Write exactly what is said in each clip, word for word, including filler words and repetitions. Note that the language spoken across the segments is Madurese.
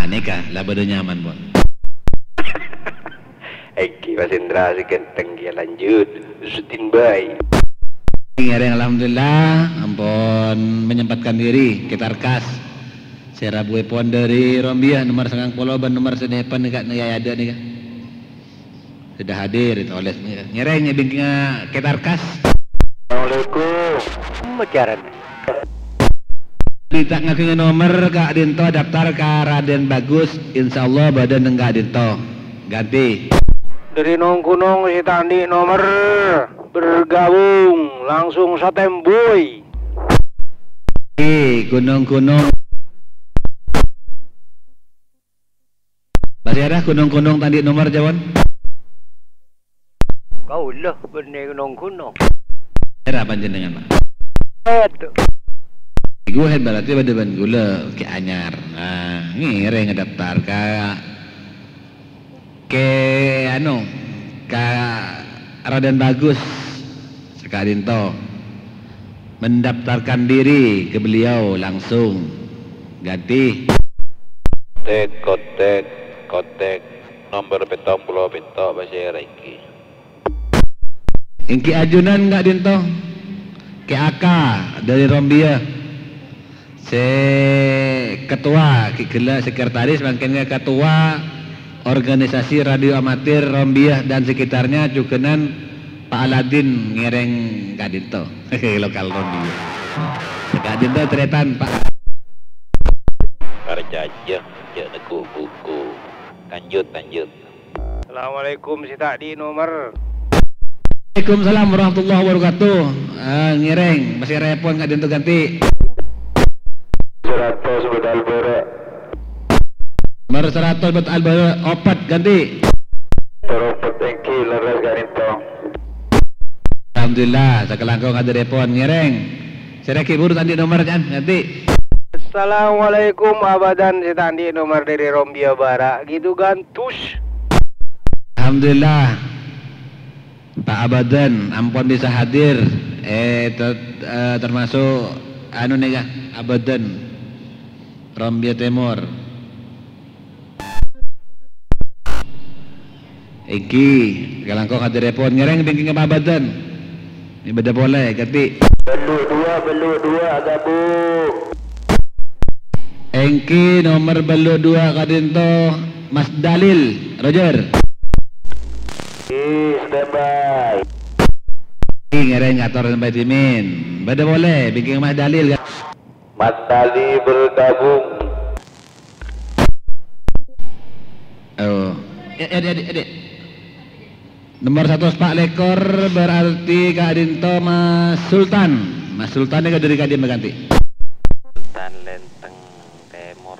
Nèka, la bâdâ nyaman, pon. Èngghi, Mas Indra, sè ganteng, ya, lanjut. Standby. Ngèrèng, alhamdulillah, ampon menyempatkan diri, Kè Tarkas. Sè rabuèpon dâri Rombia, nomor sangang polo bân nomor sanèpon nèka, nèka, ya, ada nèka. Sudah hadir, itu oleh ngèrèng bingkingnga Kè Tarkas. Assalamualaikum. Macaran. Dita' ngaghângè nomor ka'dinto daftar ka Raden Bagus, insyaallah bâdâ neng ka'dinto. Ganti. Dâri nong-ghunong sè ta' andi' nomor bergabung, langsung standby. È, ghunong-ghunong. Masih ada ghunong-ghunong ta' andi' nomor, jawân? Kaulâ bânnè ghunong-ghunong. Èra panjhennengan, Pak? Èt. Ghulâ berarti padâ bân ghulâ, Kè anyar. Nah, ngèrèng daftar ka, Kè, anu, ka Raden Bagus. Saka'dinto mendaftarkan diri ke beliau langsung. Ganti. Tek, kotek, kotek. Nomor pèttong polo pètto' pasèra èngghi? Èngghi ajunan ka'dinto. Kè Aka dâri Rombia. Sè ketua, ghi' ghellâ' sekretaris, mangkèn ketua organisasi radio amatir Rombia dan sekitarnya, jhughânan Pa' Aladin ngèrèng ka'dinto. Lokal Rombia. Ka'dinto tarètan, Pak. Parcajâ, jhâ' neggu' buku. Lanjut, lanjut. Assalamualaikum, sè ta' andi' nomor. Waalaikumsalam warahmatullahi wabarakatuh. Eh, ngèrèng, masih repot ka'dinto ganti. Seratos bâdâ albârâ'. Nomor seratos bâdâ albârâ' opat ganti. Teropet èngghi lerres ka'dinto. Alhamdulillah, sakalangkong hadir repot ngèrèng. Sèrèghi buru ta' andi' nomor, Can, ganti. Assalamualaikum, abadan sè ta' andi' nomor dâri Rombia Bara', gitu, Gantus. Alhamdulillah. Pa' Abadan, ampon bisa hadir. Eh, ter-, eh, termasuk, anu, nèka, Abadan. Rombia Tèmor. Èngghi, kalangkong hadirèpon ngèrèng bingkingnga Pa' Abadan. Mè' bâdâ polè, ganti. Bâllu' duwâ', bâllu' duwâ' gabung. Èngghi, nomer bâllu' duwâ' ka'dinto, Mas Dalil, Roger. Ih, standby. Ih, ngèrèng ator standby dhimèn. Bâdâ polè, bingking Mas Dalil, kan? Mas Dalil bergabung. Oh. Eh, eh, eh, eh. Nomor satos pa' lèkor berarti ka'dinto Mas Sultan. Mas Sultan nèka dâri ka'dimma, ganti? Sultan Lenteng Tèmor.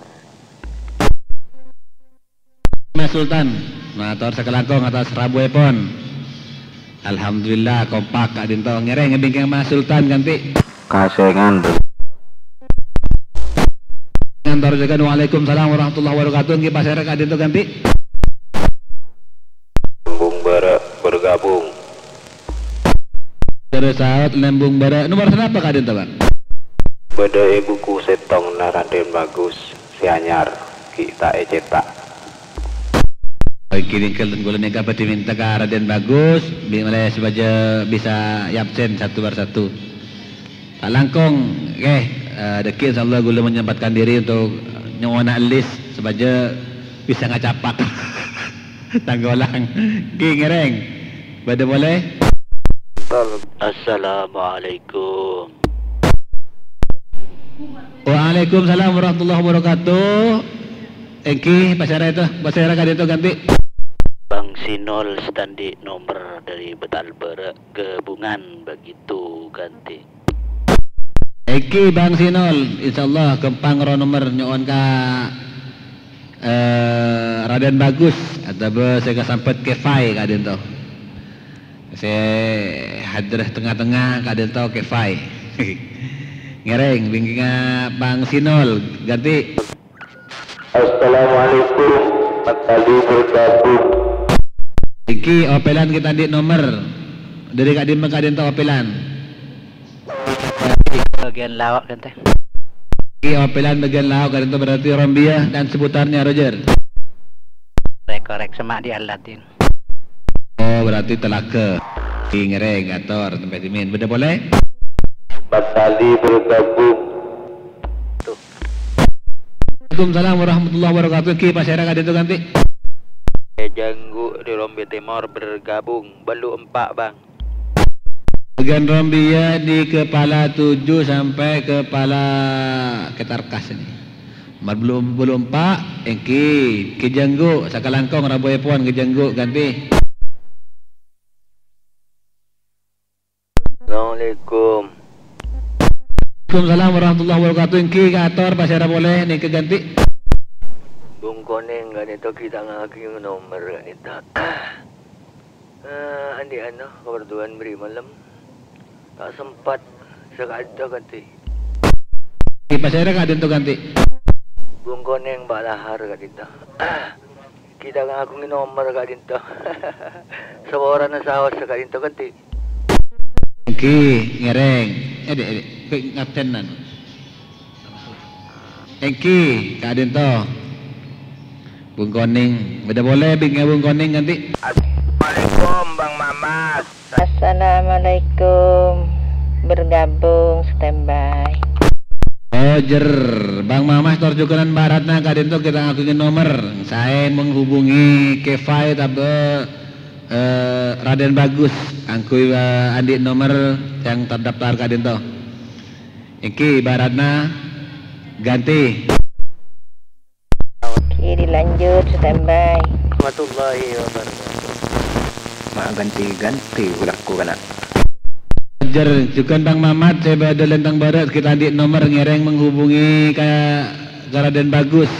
Mas Sultan, mator sakalangkong atas rabuèpon. Alhamdulillah, kompak ka'dinto. Ngèrèng bingking Mas Sultan, ganti. Kasèngan. Ngantor jhughân, waalaikumsalam warahmatullahi wabarakatuh. Èngghi pasèra ka'dinto, ganti. Lembung Bara' bergabung. Terus saut Lembung Bara'. Nomor sanapa ka'dinto, Pak? Bâdâ è buku sèttong na Raden Bagus. Sè anyar, ghi' ta' ècètak. Èngghi nèngghâl, kaulâ nèka bhâdhi mènta ka Raden Bagus, bi-, malè sopajâ bisa èabsèn satu per satu. Ta' langkong, oke, eh, dâgghi' insyaallah kaulâ menyempatkan diri untuk nyo'ona list sopajâ bisa ngacapak. Tangghâlang. Èngghi ngèrèng. Bâdâ polè? Assalamualaikum. Waalaikumsalam warahmatullahi wabarakatuh. Èngghi, pasèra itu, pasèra ka'dinto ganti. Bang Sinol sè ta' andi' nomer dâri Betal Bara' gabungan begitu ganti. Èngghi Bang Sinol, insyaallah ghâmpang ro nomer nyo'on ka, eh, Raden Bagus, atabâ sè kasambhât Kefai ka'dinto. Sè hadir tengnga-tengnga ka'dinto Kefai. Ngèrèng, bingkingnga Bang Sinol, ganti. Assalamualaikum, Mas Ali bergabung. Èngghi, opelan kita andi' nomer. Dâri ka'dimma ka'dinto opelan? Bagian lawak, kan, teh? Opelan bagian laok, ka'dinto berarti Rombia dan seputarnya, Roger. Korek-korek semak di Aladin. Oh, berarti Telaga. Ngereng, ator, tempat dimin. Beda boleh? Batali bergabung. Waalaikumsalam warahmatullahi wabarakatuh. Ki, pasèra ka'dinto, Ganti? Janggu di Rombi Timur bergabung. Bâllu empa', Bang. Bagian Rombia di kepala tujuh sampai kepala Ketarkas ini. Nomor bâllu, bâllu empa', èngghi, Ki Janggu, sakalangkong rabuèpon Ki Janggu, Ganti. Assalamualaikum. Waalaikumsalam warahmatullahi wabarakatuh. Èngghi, kaator, pasèra polè, nèka Ganti. Bung Konèng, ka'dinto kita ngaghi nomor ka'dinto. Eh, andi' ano, keperduan beri malam. Tak sempat, saka'dinto Ganti. Pasèra ka'dinto, Ganti. Bung Konèng, Pak Lahar ka'dinto. Kita ngaghi nomor ka'dinto. Saporana saos ka'dinto, Ganti. Èngghi, ngèrèng. Èdè', èdè', kè ngabsènan. Èngghi, ka'dinto. Bung Konèng. Bâdâ polè bingkèng Bung Konèng, Ganti. Assalamualaikum, Bang Mamat. Assalamualaikum. Bergabung, standby. Roger, Bang Mamat tor Jukenan Baratna ka'dinto kita ngaghi nomor. Saya menghubungi Kefai tabâ, eh, Raden Bagus. Angghuy, eh, andi' nomor yang terdaftar ka'dinto. Èngghi, Baratna, Ganti. Oke, dilanjut, standby. Warahmatullahi wabarakatuh. Ma' Ganti-Ganti bhâlâkku kana'. Roger, jhughân Bang Mamat, saya bâdâ Lentang Barat, kita andi' nomor ngèrèng menghubungi ka, ka Raden Bagus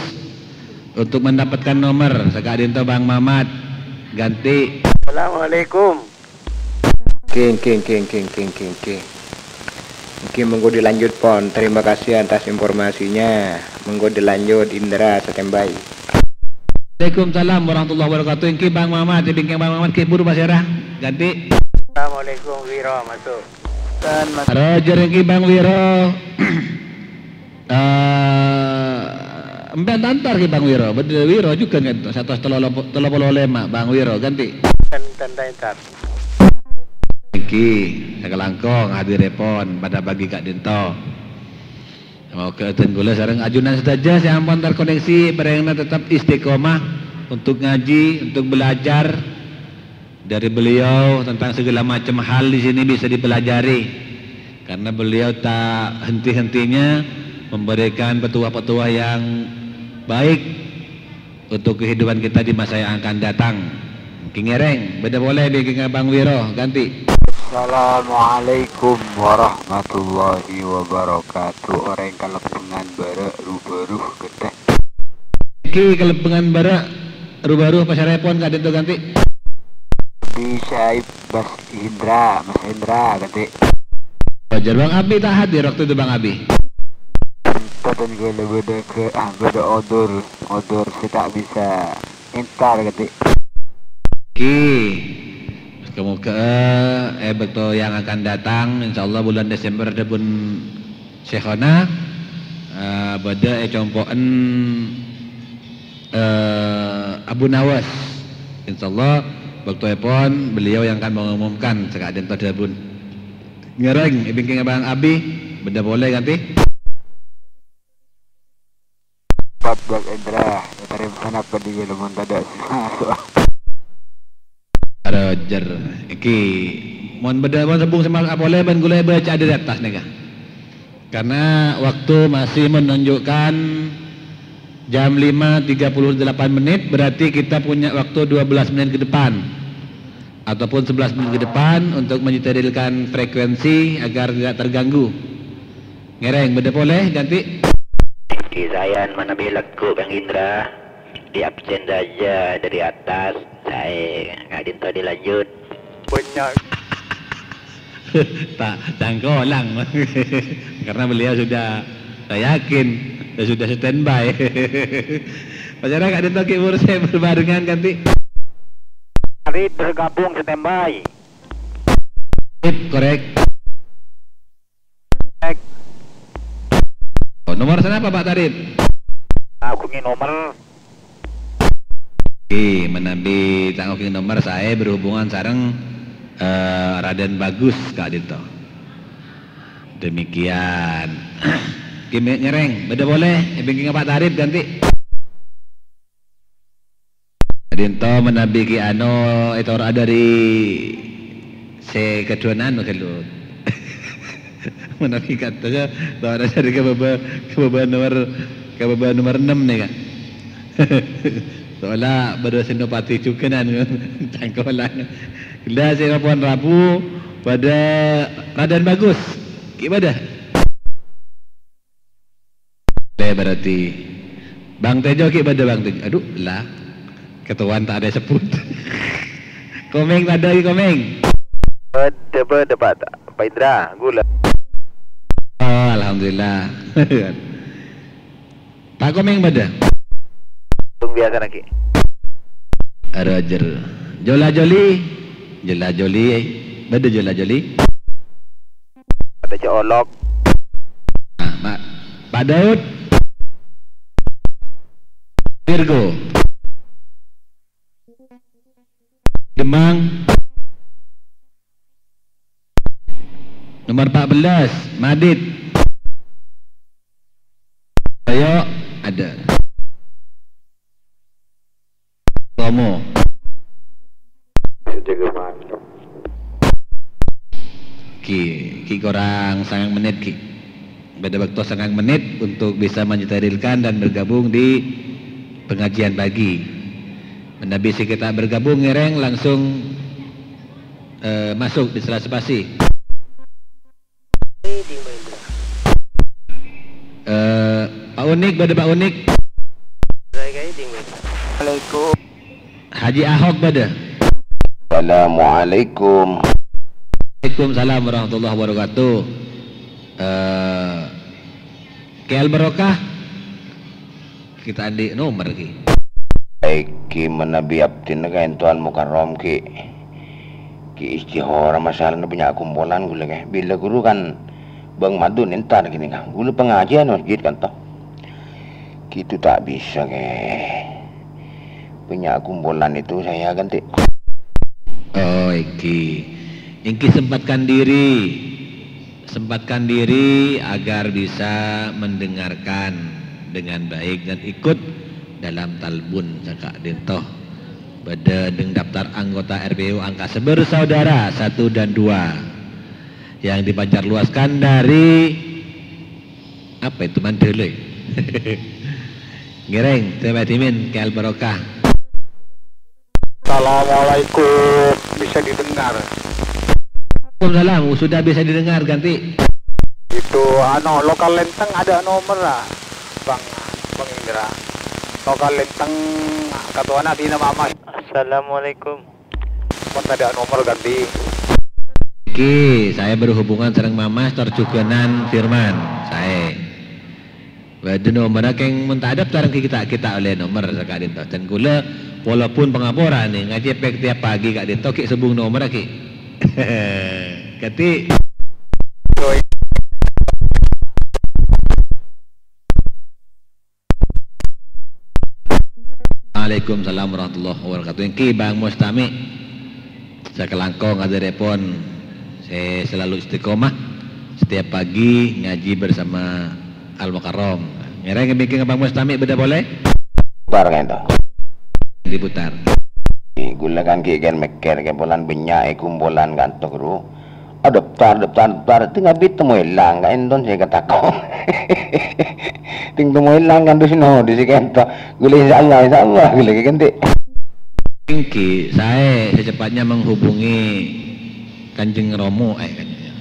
untuk mendapatkan nomor. Saka'dinto Bang Mamat, Ganti. Assalamualaikum. King, king, king, king, king, king, king. Oke, monggo dilanjut, Pon. Terima kasih atas informasinya. Monggo dilanjut, Indra, standby. Waalaikumsalam warahmatullahi wabarakatuh. Èngghi Bang Mamat, di bingkèng Bang Mamat, kè buru pasèra. Ganti. Assalamualaikum, Wiro, masuk. Roger, èngghi Bang Wiro. Eh, empèyan ta' entar kè Bang Wiro, bâdâ Wiro jhughân kan, satos tello puluh, tello puluh lèma', Bang Wiro, Ganti. Ten-, ten-, ta' entar. Èngghi, sakalangkong hadirèpon padâ bâgi ka'dinto. Moghâ dhân kaulâ sareng ajunan sadhâjâ sè ampon terkoneksi, pèrèngnga tetep istiqomah untuk ngaji, untuk belajar. Dari beliau tentang segala macam hal di sini bisa dipelajari, karena beliau tak henti-hentinya memberikan petuah-petuah yang baik untuk kehidupan kita di masa yang akan datang. Kèngèrèng, bâdâ polè bi' kèng Bang Wiro, Ganti. Assalamualaikum warahmatullahi wabarakatuh. Orèng Kalèbângan Bârâ', Rubaruh, Genteng. Èngghi Kalèbângan Bârâ', Rubaruh, pasèrèpon ka'dinto, Ganti. Di Syaib, Mas Hendra, Mas Hendra, Ganti. Wajar, Bang Abi tak hadir waktu itu, Bang Abi. Enten kaulâ bâdâ kè, ah, bâdâ odzur, odzur sè ta' bisa entar, Ganti. Èngghi. Moghâ-moghâ, eh, bâkto yang akan datang, insyaallah bulan Desember adhâbun Syekhona, eh, bâdâ è compo'en, eh, Abu Nawas. Insyaallah, bâktoèpon beliau yang akan mengumumkan saka'dinto adhâbun. Ngèrèng, è bingkèng Bang Abi, bâdâ polè, Ganti. Pat, Bang Indra, ètarèma sanapa di kaulâ mon tadâ' sè maso'? Roger, èngghi, mon bâdâ, mon sambung sè maso' polè bân kaulâ èbâca dâri attas nèka. Karena waktu masih menunjukkan jam lima tiga puluh delapan menit, berarti kita punya waktu dua belas menit ke depan ataupun sebelas menit ke depan untuk mensterilkan frekuensi agar tidak terganggu. Ngèrèng, bâdâ polè, Ganti. Di sayan manabi lagu Bang Indra, di absen saja dari atas, saya ka'dinto dilanjut. Banyak. Ta', cangkolang. Karena beliau sudah, saya yakin, sudah standby. Pasèra ka'dinto kè buru sè berbarengan, Ganti. Arif bergabung, standby. Sip, korek. Cek. Oh, Nomor sanapa, Pak Tarib? Aghungè nomer. Èh, manabi ta' aghungè nomer, saè berhubungan sareng, eh, Raden Bagus, ka'dinto. Demikian. Ki me-, ngereng, bâdâ polè, èbingkènga Pak Tarib, ganti. Dinto manabi ki anu, ètoro'a dâri sè kaduwânan ghâllu. Manabi ka'dinto, toro'a dâri ka bâbâ, ka bâbâ nomor, ka bâbâ nomor ennem nèka. Soalnya bâdâ senopati jhughân, cangkolan. Ghellâ' sè nopon rabu, bâdâ Raden Bagus. Ki bâdâ. Lè, berarti. Bang Tejo ki bâdâ, Bang Tejo. Aduh, la. Ketuaan ta' ada sebut. Komeng tadâ' ki, Komeng. Bâdâ, bâdâ, Pak. Pak Indra, ghulâ. Oh, alhamdulillah. Pak Komeng bâdâ? Tung biasa lagi. Roger. Jola-joli. Jola-joli. Bâdâ jola-joli? Ada cek olok. Nah, Pak, Pak Daud. Virgo. Demang. Nomor empat belas, Madit. Ayo, ada. Tomo. Ki, ki korang sangang menit, ki. Bâdâ bâkto sangang menit untuk bisa mensterilkan dan bergabung di pengajian pagi. Manabi sè kita bergabung ngèrèng langsung, eh, masuk di sela spasi. Eh, Pak Unik, bâdâ Pak Unik? Assalamualaikum. Haji Ahok bâdâ? Assalamualaikum. Waalaikumsalam warahmatullahi wabarakatuh. Eh, Ki Al Barokah? Kita andi' nomor, Ki. Iki manabi abdhina kaènto Al Mukarram, Ki. Ki istihara masalana bânnya' kompolan ghulâ, Ki. Bilâ ghuru kan Bang Madun entar kènè, Ki. Ghulâ pengajian masjid kan, toh. Gitu ta' bisa, Ki. Bânnya' kompolan itu saya ganti. Oh, iki. Engki sempatkan diri. Sempatkan diri agar bisa mendengarkan dengan baik dan ikut dalam talbun saka'dinto. Bâdâ deng daftar anggota R P U angka sebersaudara satu dan dua yang dipancarluaskan dari, apa itu, Mandalay. Ngèrèng, coba dimin, Ki Al Barokah. Assalamualaikum, bisa didengar? Waalaikumsalam, sudah bisa didengar, ganti. Itu, anu, lokal Lenteng ada nomor, ah, Bang, Bang Indra. Lokal Lenteng, ketuana Dina Mama. Assalamualaikum. Mon ada nomor ganti. Oke, saya berhubungan sareng Mama Stor Juganan Firman. Saya. Bâdâ nomorra kèng mon ta' adaptar ghi' ta', ghi' ta' ollè nomor saka'dinto. Dan ghulâ, walaupun pangaporan nè, ngajhi pèk tiap pagi ka'dinto ghi' sobung nomorra ghi'. Kati. Waalaikumsalam warahmatullahi wabarakatuh. Ènggi Bang Mustami. Sakalangkong adhârèpon sè selalu istiqomah setiap pagi ngaji bersama Al-Mukarram. Ngèrèng èbingkèng Bang Mustami bâdâ polè? Putar ka'dinto. Diputar. Ghulâ kan ghi' kan mèkkèr kèpolan bânnya' è kumpolan kanto, Guru. Oh, daftar, daftar, daftar. Tèng abit temmo èlang, ka'dinto sè èkatakon. Tèng temmo èlang kan terus no, di sè ka'dinto. Ghulâ insyaallah, insyaallah, ghulâ ghi' ganti. Ènggi, saè secepatnya menghubungi Kanjeng Romo, eh, Kanjeng,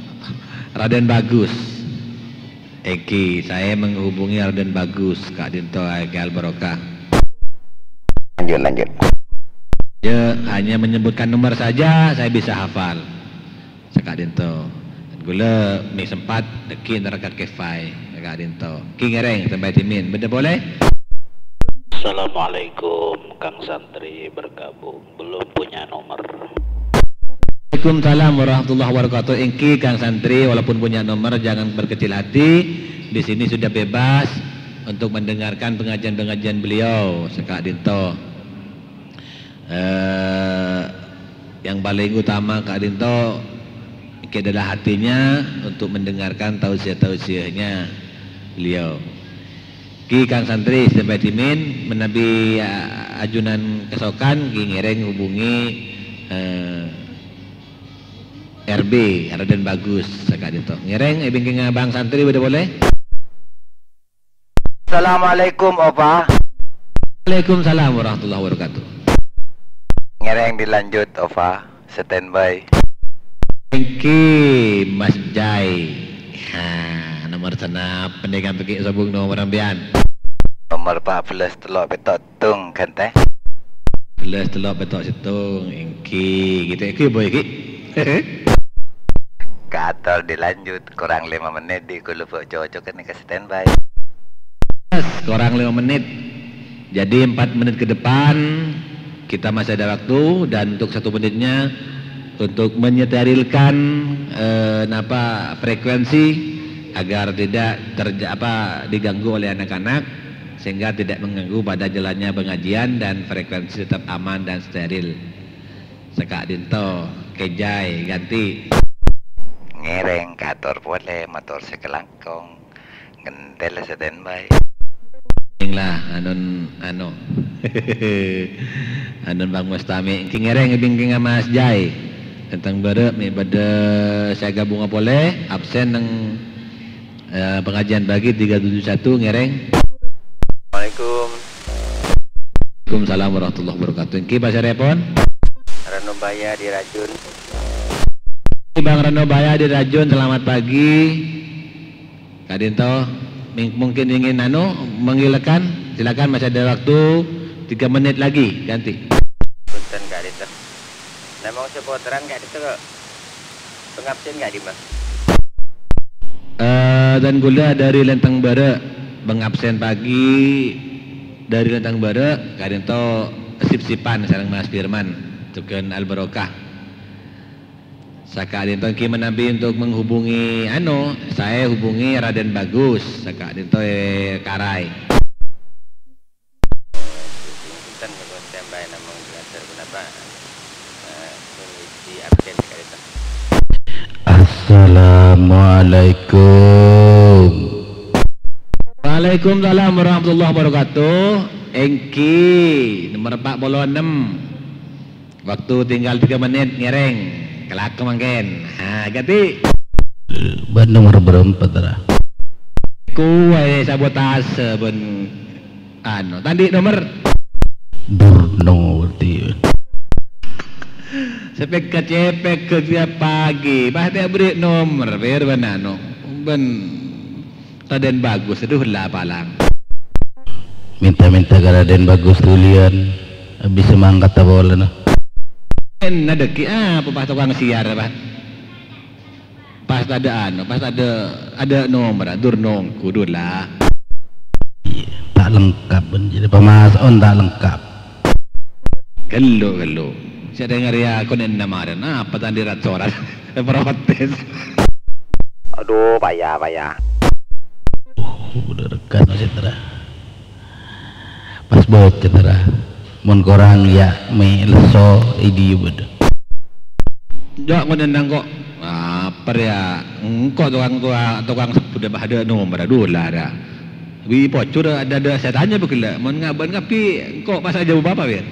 Raden Bagus. Ènggi, saè menghubungi Raden Bagus, ka'dinto, eh, Ki Al Barokah. Lanjut, lanjut. Ya, hanya menyebutkan nomor saja, saya bisa hafal. Saka'dinto. Ghulâ mè' sempat dâgghi' nerka kèfai. Saka'dinto. Ki ngèrèng sampè' dhimèn. Bâdâ polè? Assalamualaikum, Kang Santri bergabung. Belum punya nomor. Waalaikumsalam warahmatullahi wabarakatuh. Ènggi Kang Santri, walaupun punya nomor, jangan berkecil hati. di sini sudah bebas untuk mendengarkan pengajian-pengajian beliau, saka'dhinto. Eh, yang paling utama ka'dhinto, enggi adalah hatinya untuk mendengarkan tausiah-tausiahnya beliau. Ki Kang Santri, sampai dimin, menabi, a-, ajunan kasokan, ki ngèrèng hubungi, eh, R B, Raden Bagus, saka'dhinto. Ngèrèng, è bingkèngnga Bang Santri, bâdâ polè? Assalamualaikum, Opa. Waalaikumsalam warahmatullahi wabarakatuh. Ngèrèng dilanjut, Opa. Standby. Ènggi, Mas Jai. Ha, nomor sanapa nèka, pèkkè sobung nomor sampèyan? Nomor empat belas tello' pètto' settong, ghântè. Belas tello' pètto' settong, ènggi. Gitu, ènggi, Boy, ènggi. Kator dilanjut, kurang lima menit, di' kaulâ bâ' cocok kan, nèka standby. Kurang lima menit. Jadi, empat menit ke depan, kita masih ada waktu, dan untuk satu menitnya, untuk mensterilkan, eh, napa, frekuensi agar tidak terja-, apa, diganggu oleh anak-anak, sehingga tidak mengganggu pada jalannya pengajian dan frekuensi tetap aman dan steril. Saka'dhinto, Kè Jai, ganti. Ngèrèng, kator polè, mator sè kalangkong. Ghântè la standby. Ing lah, anun, anu. Anun Bang Mustami. Ènggi ngèrèng è bingkèngnga Mas Jai. Tentang bârâ', mè' bâdâ sè gabunga polè, absen neng, eh, pengajian pagi tiga tujuh satu, ngèrèng. Assalamualaikum. Waalaikumsalam warahmatullahi wabarakatuh. Ènggi pasarèpon? Ranobaya di Rajun. Bang Ranobaya di Rajun, selamat pagi. Ka'dhinto, ming-, mungkin ingin, anu, mengilekan, silakan, masih ada waktu tiga menit lagi, ganti. Punten, Ka'dhinto. Namong seputaran, Ka'dhinto, kok pengabsen, Ka'dhinto? Eh, dan kaulâ dari Lenteng Bârâ', pengabsen pagi dari Lenteng Bârâ', ka'dhinto sip-sipan sareng Mas Firman, jhughân Al Barokah. Saka'dhinto ènggi menabi untuk menghubungi, anu, saè hubungi Raden Bagus, saka'dhinto è Karai. Punten, kula standby namong belajar punapa, eh, mengisi absen ka'dhinto. Assalamualaikum. Waalaikumsalam warahmatullahi wabarakatuh. Ènggi, nomor empat puluh enam. Waktu tinggal tiga menit, ngèrèng. Kalako mangkèn. Ha, ganti. Bân nomor bârâmpa, Tra? Kuwi sabotase, bân, anu, tandhi nomor. Durno, berarti. Sepek kecépek ke tiap pagi. Pas tiap beri nomor, biar bân anu. Bân Raden Bagus, aduh, la palang. Minta-minta ka Raden Bagus dulian, bisa mangkat apa polana. Ènna dâgghi' apa pas tokang siar, Pak? Pas tadâ' anu, pas tadâ', tadâ' nomor, adur nongku, duh la. Iyâ, ta' lengkap, bân jadi pamaso'on ta' lengkap. Ghellu, ghellu. Sè dengngèrè aku nènna marèn. Apa tandhi rat-sorat? Protes. Aduh, paya, paya. Oh, bener kan, Mas Indra. Pas bocah, Indra. Mon korang ya, me' lesso, idi bed. Ja' ngonen nang kok. Apa ya? Engko' tukang tua, tukang sebut apa ada nomor, aduh, lah, ada. Wi pocor ada, ada saya tanya begella. Mon ngaban ngapi, engko' pas aja bapak, wir.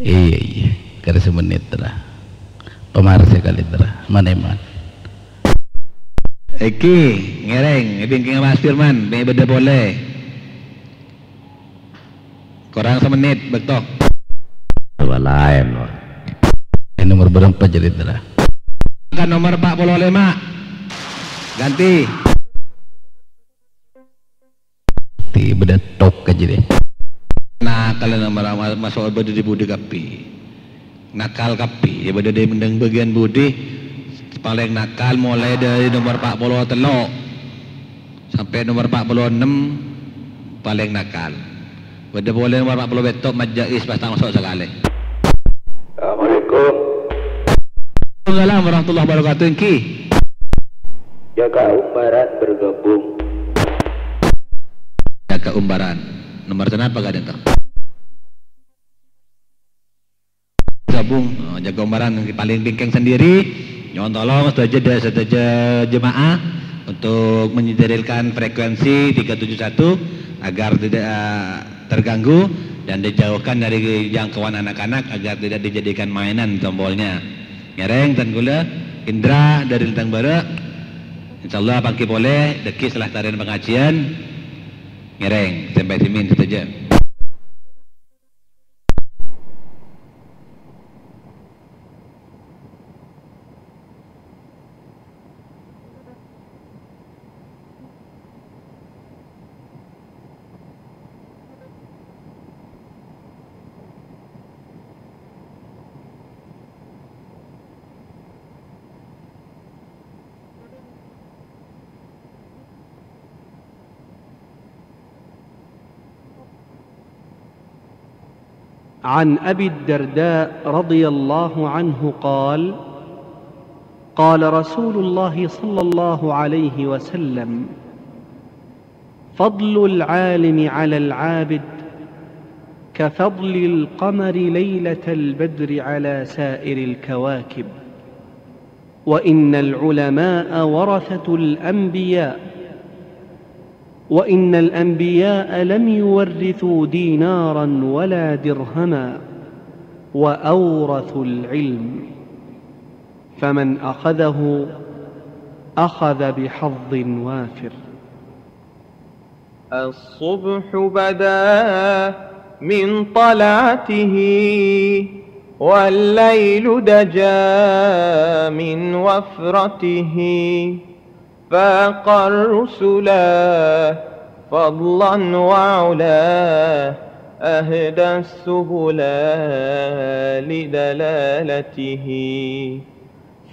Iya, iya. Kare semenit lah. Pemarse kali lah. Maneman. Iki, ngereng, bingking Mas Firman, me' beda pole. Korang semenit, bekto. Coba laen, Pak. Eh, nomor berapa jadi, Tra? Kan nomor empat puluh lima. Ganti. Ti beda tok aja deh. Nah, kalau nomor ma-, masuk beda di budi kapi. Nakal kapi, ya beda di mendeng bagian budi. Paling nakal mulai dari nomor empat puluh telu. Sampai nomor empat puluh enam paling nakal. Beda boleh nomor empat puluh betok majais pas tangsok sekali. Assalamualaikum. Waalaikumsalam warahmatullahi wabarakatuh. Engki. Jaka Umbaran bergabung. Jaka Umbaran. Nomor kenapa kalian tuh? Gabung, eh, Jaka Umbaran yang paling bingkeng sendiri. Nyo'on tolong sadhâjâ, sadhâjâ jemaah untuk mensterilkan frekuensi tiga tujuh satu agar tidak, eh, terganggu dan dijauhkan dari jangkauan anak-anak agar tidak dijadikan mainan tombolnya. Ngèrèng, tan kaulâ, Indra dari Lintang Bârâ'. Insyaallah, pangghi polè, dhâggi' salastarèan pangajiân. Ngèrèng, sampè' sèmèn sadhâjâ. عن أبي الدرداء رضي الله عنه قال: قال رسول الله صلى الله عليه وسلم: فضل العالم على العابد كفضل القمر ليلة البدر على سائر الكواكب، وإن العلماء ورثة الأنبياء، وإن الأنبياء لم يورثوا دينارا ولا درهما، وأورثوا العلم، فمن أخذه أخذ بحظ وافر. الصبح بدا من طلعته، والليل دجا من وفرته، فاق الرسلا فضلا وعلا، أهدى السبلا لدلالته.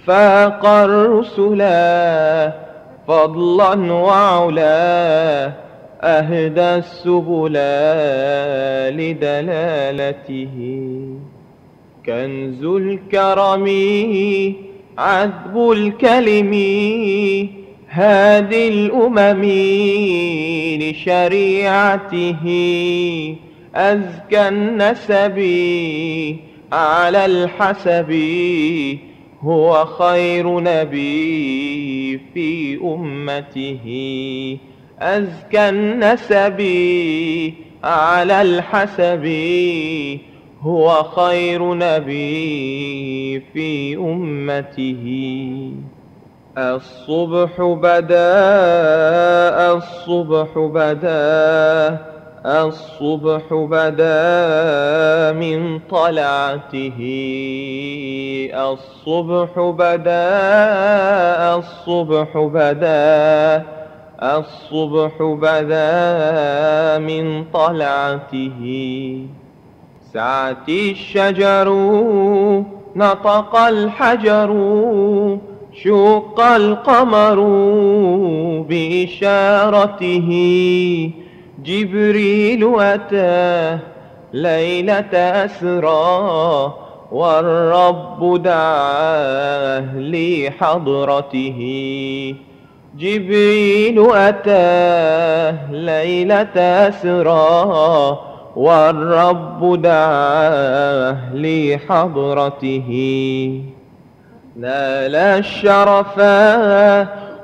فاق الرسلا فضلا وعلا، أهدى السبلا لدلالته. كنز الكرم عذب الكلم، هادي الأمم لشريعته. أزكى النسب على الحسب، هو خير نبي في أمته. أزكى النسب على الحسب، هو خير نبي في أمته. الصبح بدا، الصبح بدا، الصبح بدا من طلعته. الصبح بدا، الصبح بدا، الصبح بدا من طلعته. سعت الشجر، نطق الحجر، شق القمر بإشارته. جبريل أتى ليلة أسرى، والرب دعاه لحضرته. جبريل أتى ليلة أسرى، والرب دعاه لحضرته. نال الشرفا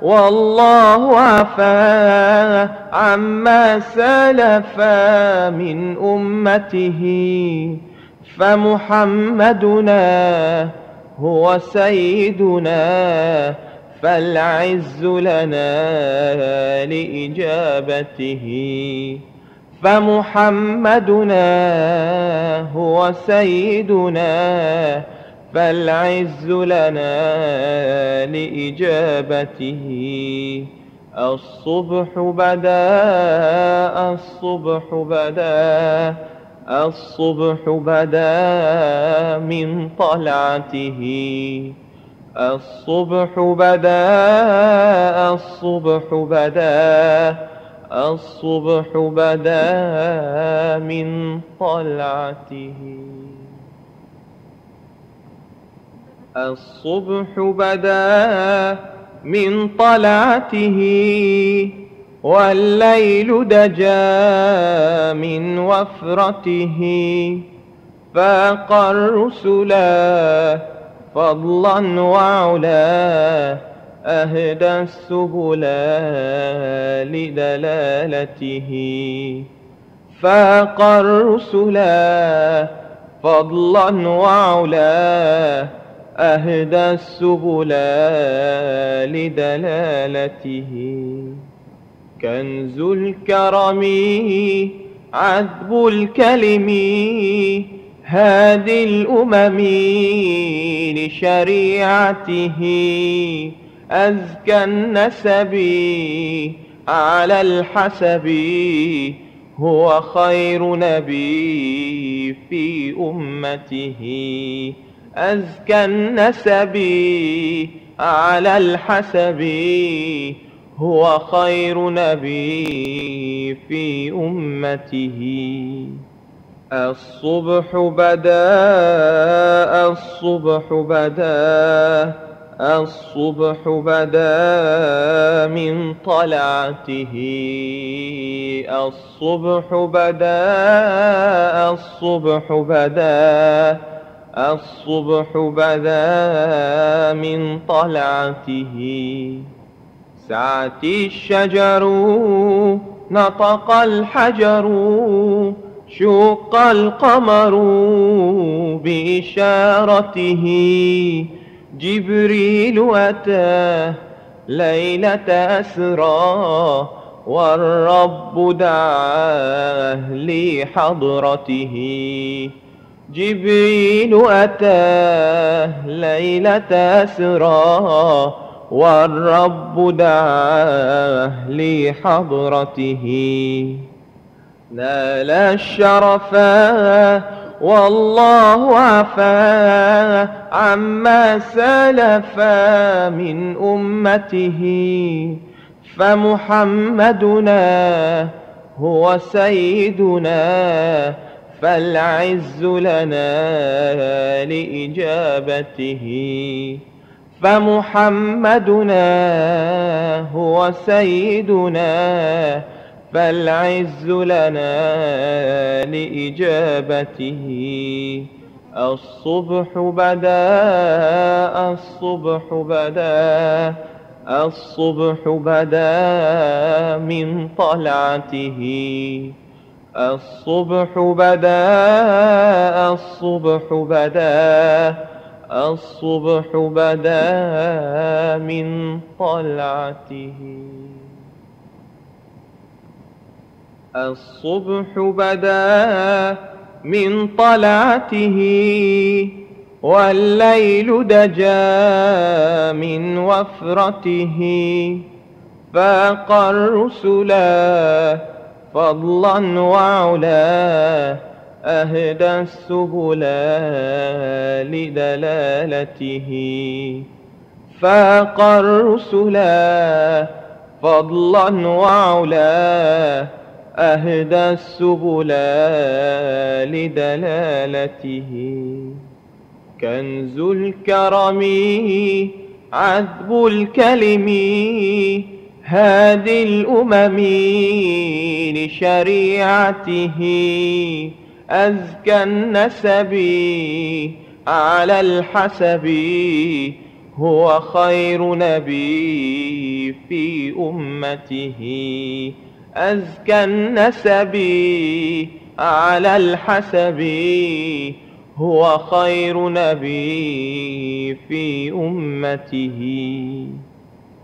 والله عفا عما سلف من أمته. فمحمدنا هو سيدنا، فالعز لنا لإجابته. فمحمدنا هو سيدنا، فالعز لنا لإجابته. الصبح بدا، الصبح بدا، الصبح بدا من طلعته. الصبح بدا، الصبح بدا، الصبح بدا من طلعته. الصبح بدا من طلعته، والليل دجا من وفرته، فاق الرسلا فضلا وعلا، أهدى السبلا لدلالته. فاق الرسلا فضلا وعلا، أهدى السبلا لدلالته. كنز الكرم عذب الكلم، هادي الأمم لشريعته. أزكى النسب على الحسب، هو خير نبي في أمته. أزكى النسب على الحسب، هو خير نبي في أمته. الصبح بدا، الصبح بدا، الصبح بدا من طلعته. الصبح بدا، الصبح بدا، الصبح بدا من طلعته. سعت الشجر، نطق الحجر، شق القمر بإشارته. جبريل أتى ليلة أسرى، والرب دعاه لحضرته. جبريل أتى ليلة أسرى، والرب دعاه لحضرته. نال الشرفا والله عفا عما سلفا من أمته. فمحمدنا هو سيدنا، فالعز لنا لإجابته. فمحمدنا هو سيدنا، فالعز لنا لإجابته. الصبح بدا، الصبح بدا، الصبح بدا من طلعته. الصبح بدا، الصبح بدا، الصبح بدا من طلعته. الصبح بدا من طلعته، والليل دجا من وفرته. فاق الرسلا فضلا وعلا، أهدى السبلا لدلالته. فاق الرسلا فضلا وعلا، أهدى السبلا لدلالته. كنز الكرم عذب الكلم، هادي الأمم لشريعته. أزكى النسب على الحسب، هو خير نبي في أمته. أزكى النسب على الحسب، هو خير نبي في أمته.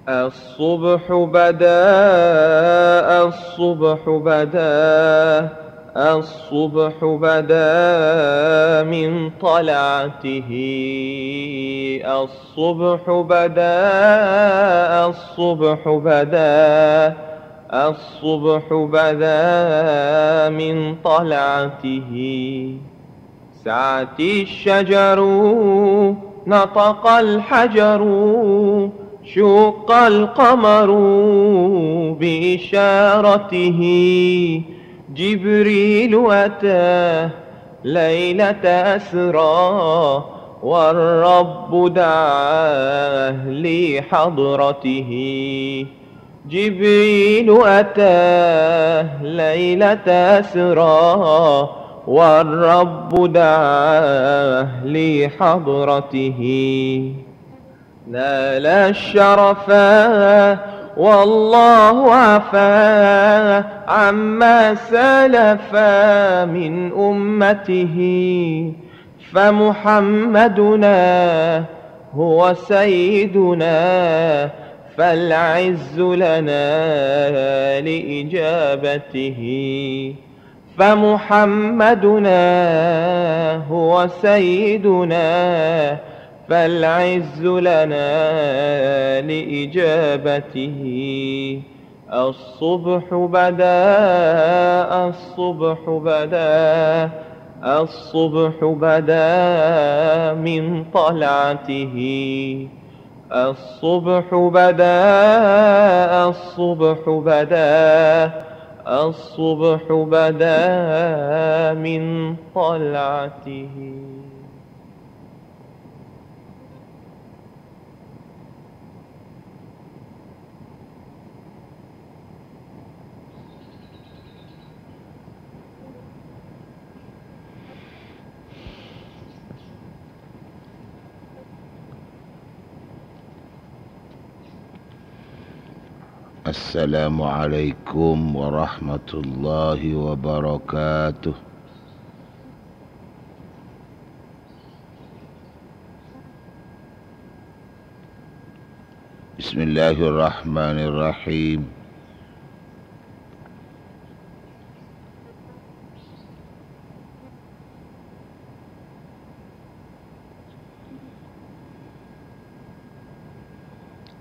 الصبح بدا، الصبح بدا، الصبح بدا من طلعته. الصبح بدا، الصبح بدا، الصبح بدا من طلعته. سعت الشجر، نطق الحجر، شق القمر بإشارته. جبريل أتى ليلة أسرى، والرب دعاه لحضرته. جبريل أتاه ليلة أسرى، والرب دعاه لحضرته. نال الشرفا والله عفا عما سلف من أمته، فمحمدنا هو سيدنا، فالعز لنا لإجابته. فمحمدنا هو سيدنا، فالعز لنا لإجابته. الصبح بدا، الصبح بدا، الصبح بدا من طلعته. الصبح بدا، الصبح بدا، الصبح بدا من طلعته. السلام عليكم ورحمة الله وبركاته. بسم الله الرحمن الرحيم.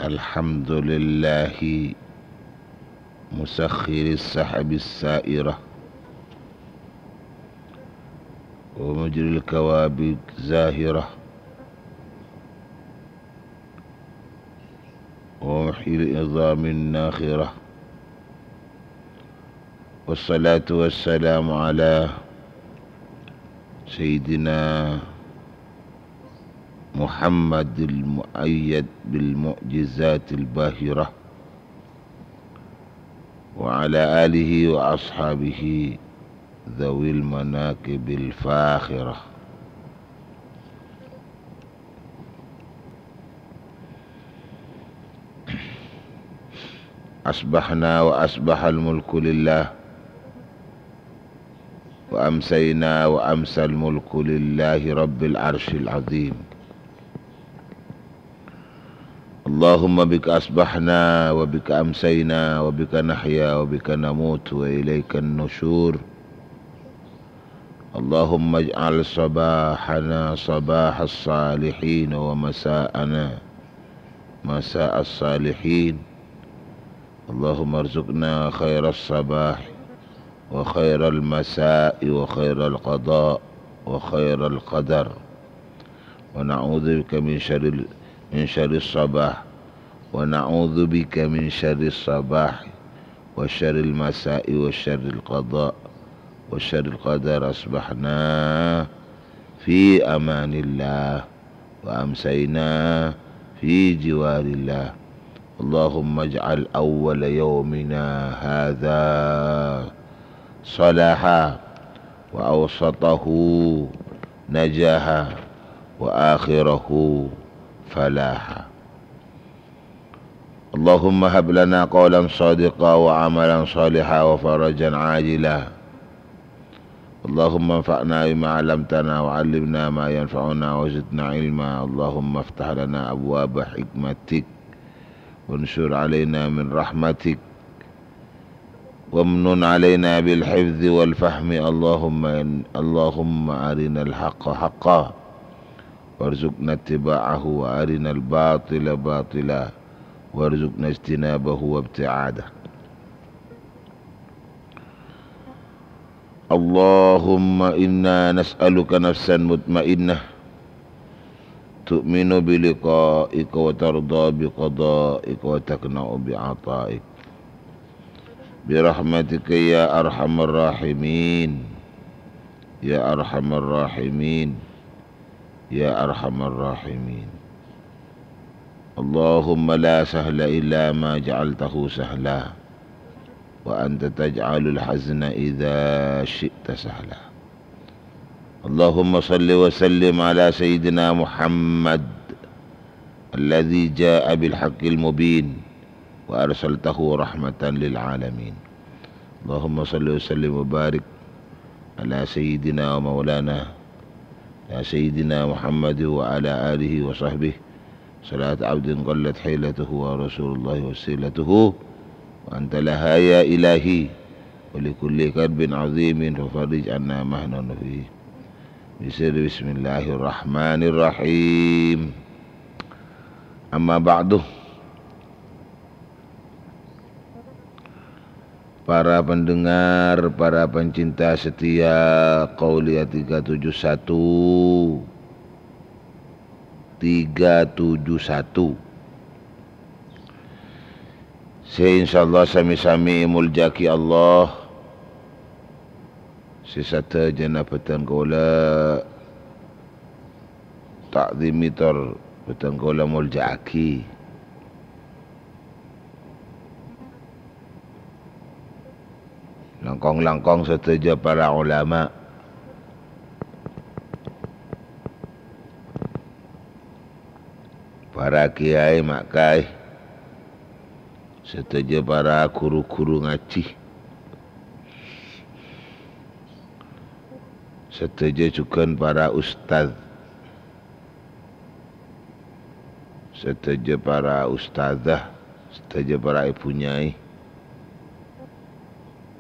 الحمد لله مسخر السحب السائرة ومجري الكواكب الزاهرة ومحيي العظام الناخرة. والصلاة والسلام على سيدنا محمد المؤيد بالمعجزات الباهرة، وعلى آله وأصحابه ذوي المناقب الفاخرة. أصبحنا وأصبح الملك لله، وأمسينا وأمسى الملك لله رب العرش العظيم. اللهم بك أصبحنا وبك أمسينا وبك نحيا وبك نموت وإليك النشور. اللهم اجعل صباحنا صباح الصالحين ومساءنا مساء الصالحين. اللهم ارزقنا خير الصباح وخير المساء وخير القضاء وخير القدر. ونعوذ بك من شر ال-، من شر الصباح. ونعوذ بك من شر الصباح وشر المساء وشر القضاء وشر القدر. أصبحنا في أمان الله وأمسينا في جوار الله. اللهم اجعل أول يومنا هذا صلاحا، وأوسطه نجاحا، وآخره فلاحا. اللهم هب لنا قولا صادقا وعملا صالحا وفرجا عاجلا. اللهم انفعنا بما علمتنا وعلمنا ما ينفعنا وزدنا علما. اللهم افتح لنا أبواب حكمتك وانشر علينا من رحمتك وامنن علينا بالحفظ والفهم. اللهم إن-، اللهم أرنا الحق حقا وارزقنا اتباعه، وأرنا الباطل باطلا وارزقنا اجتنابه وابتعاده. اللهم إنا نسألك نفسا مطمئنة تؤمن بلقائك وترضى بقضائك وتقنع بعطائك برحمتك يا أرحم الراحمين، يا أرحم الراحمين. يا أرحم الراحمين. اللهم لا سهل إلا ما جعلته سهلا، وأنت تجعل الحزن إذا شئت سهلا. اللهم صل وسلم على سيدنا محمد الذي جاء بالحق المبين وأرسلته رحمة للعالمين. اللهم صل وسلم وبارك على سيدنا ومولانا، على سيدنا محمد وعلى آله وصحبه، صلاة عبد قلت حيلته ورسول الله وسيلته، وأنت لها يا إلهي، ولكل كرب عظيم ففرج عنا ما نحن فيه. بسر بسم الله الرحمن الرحيم. أما بعد، para pendengar, para pencinta setia Qauliyah tiga tujuh satu, tiga tujuh satu. Sè insyaallah sami-sami èmoljâ'aghi Allah. Sè sadhâjâna bhâdhân kaulâ ta'dhimi tor bhâdhân kaulâ moljâ'aghi. Langkong-langkong sadhâjâ para ulama, para kiai, ma' kaè, sadhâjâ para ghuru-ghuru ngajhi, sadhâjâ jhughân para ustad. Sadhâjâ para ustadzah, sadhâjâ para èbhu nyai,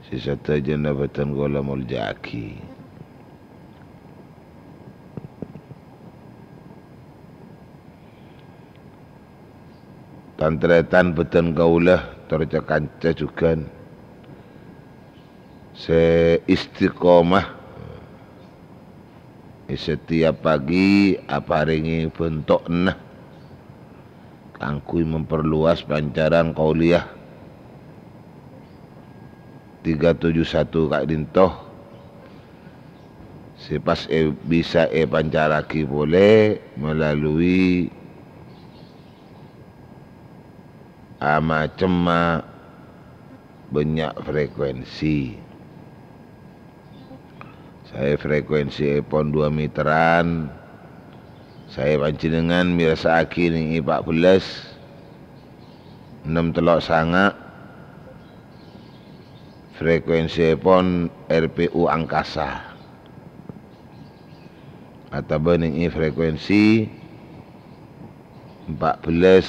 sè sadhâjâna bhâdhân kaulâ moljâ'aghi. Tan-tarètan bhâdhân kaulâ tor ca-kanca jhughân sè istiqomah è setiap pagi aparèngè bhânto'na kaangghuy memperluas pancaran Qauliyah tiga tujuh satu ka'dinto, sè pas è-, bisa èpancarraghi polè melalui amacemma bânnya' frekuensi. Saè frekuensièpon dua meteran, saè panjhennengngan mèrassa'aghi nèng è empat belas ennem tello' sanga', frekuensièpon R P U Angkasa. Atabâ nèng è frekuensi empat belas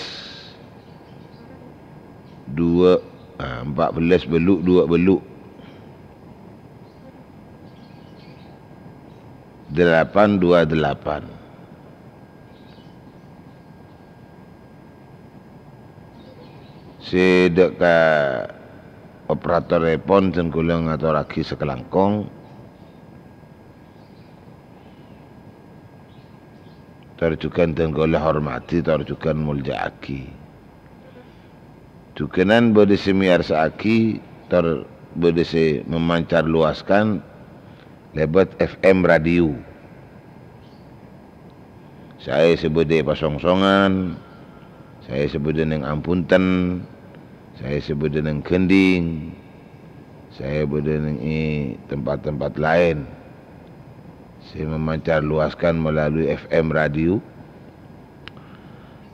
dua, ah, empat belas bâllu' dua bâllu'. Delapan dua delapan. Sè dâ' ka operatorèpon dân kaulâ ngatorraghi sakalangkong. Tor jhughân dân kaulâ hormadhi, tor jhughân moljâ'aghi. Jhughânan bâdâ sè mèyarsa'aghi, tor bâdâ sè memancar luaskan lèbât F M radio. Saè sè bâdâ è Pasongsongan, saè sè bâdâ nèng Ambunten, saè sè bâdâ nèng Gending, saè bâdâ nèng è tempat-tempat laèn sè memancar luaskan melalui F M radio.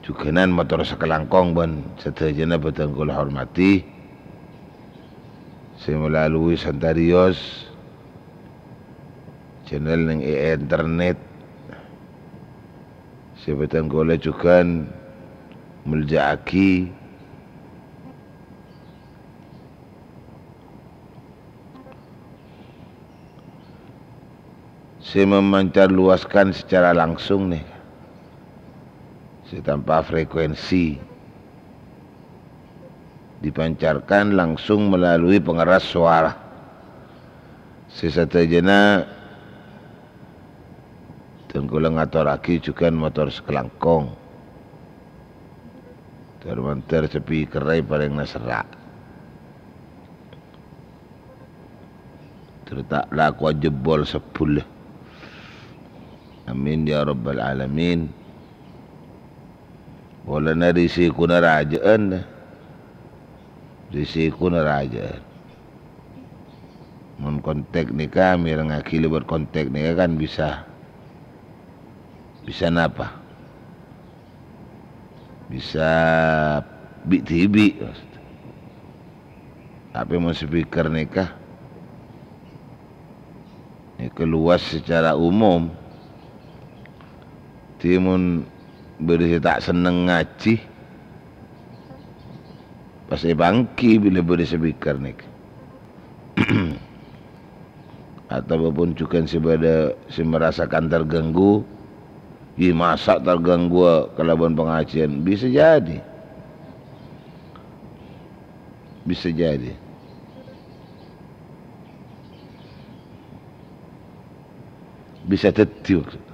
Jhughânan mator sakalangkong bân sadhâjâna bhâdhân kaulâ hormadhi, sè melalui Santarios, channel nèng è internet, sè bhâdhân kaulâ jhughân moljâ'aghi. Sè memancar luaskan secara langsung nèka, sè tanpa frekuensi, dipancarkan langsung melalui pengeras suara. Sè sadhâjâna dân kaulâ ngatorraghi jhughân mator sakalangkong. Tor-mandhâr speakerra parèngana serra'. Tor ta' lakowa jebbol sebbhulâ. Amin ya rabbal alamin. Polana risikkona rajâ'ân, risikkona rajâ'ân. Mon kontak nèka, mèrengngaghi lèbât kontak nèka kan bisa, bisa napa? Bisa bi'-dhibi', maksudnya. Tapè mon speaker nèka, nèka luas secara umum. Dhâddhi mon bâdâ sè ta' senneng ngajhi, pas èpangghi bilâ bâdâ speaker nèka. Atawa pun jhughân sè bâdâ sè merasakan terganggu, "Yè, masa' terganggu kalabân pangajiân?" Bisa jadi. Bisa jadi. Bisa dhâddhi, maksud.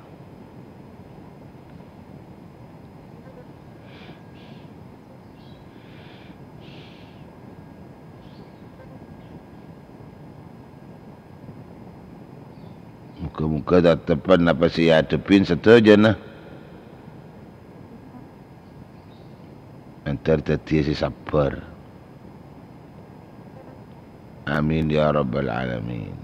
Moga-moga tatepan apa sè èadhebbhi sadhâjâna èntar dhâddhiyâ sè sabbhâr. Amin ya rabbal alamin.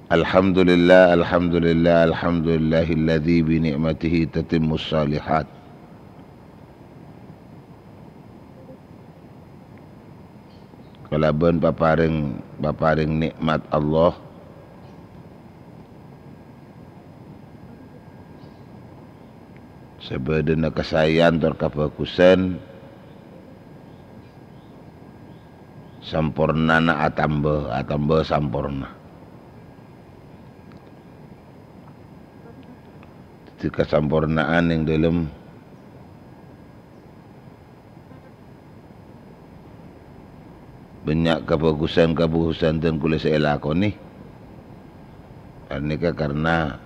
Alhamdulillah, alhamdulillah, alhamdulillahilladzi bi ni'matihi tatimmus shalihat. Kalabân paparèng, paparèng nè'mat Allah, sabâdâna kasaèyan tor kabhâghusân, sampornana atamba, atamba samporna. Dhâddhi kasampornaan neng dâlem bânnya' kabhâghusân-kabhâghusân dhân kulâ sè èlakonè. Panèka karna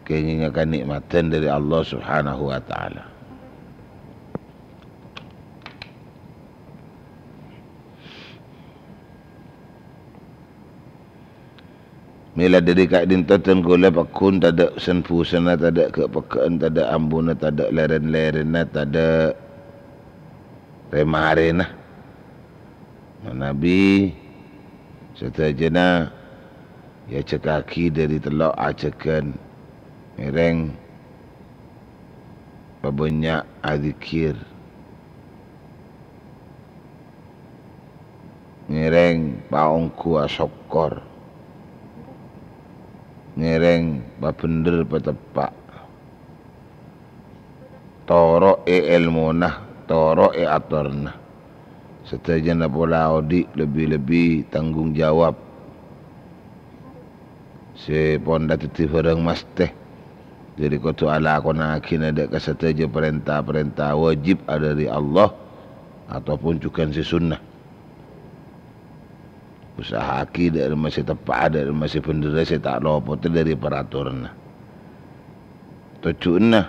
kèngèngnga kanè'madhân dâri Allah Subhanahu wa Ta'ala. Mèla dâri ka'dinto dhân kulâ pagghun tadâ' sen-bhusenna, tadâ' ghâ'-pegghâ'ân, tadâ' ambuna, tadâ' lèrèn-lèrènna, tadâ' rè-marèna. Manabi sadhâjâna èajhâghâghi dâri tello' ajhâghân, ngèrèng pabânnya' adzikkèr. Ngèrèng paongghu asokkor. Ngèrèng pabhendher pateppa'. Toro'è èlmona, toro'è atorna. Sadhâjâna pola odi' lebbi-lebbi tanggung jawab. Sè pon dhâddhi bhârâng mastè. Dhâddhi kodhu alakonaghi nèdhâ' ka sadhâjâ parènta-parènta wajib dâri Allah ataupun jhughân sè sunnah. Usaha'aghi dhâ' remma sè teppa'a, dhâ' remma sè bhendherra sè ta' lopot dhâri paratoranna. Tojjhuwânna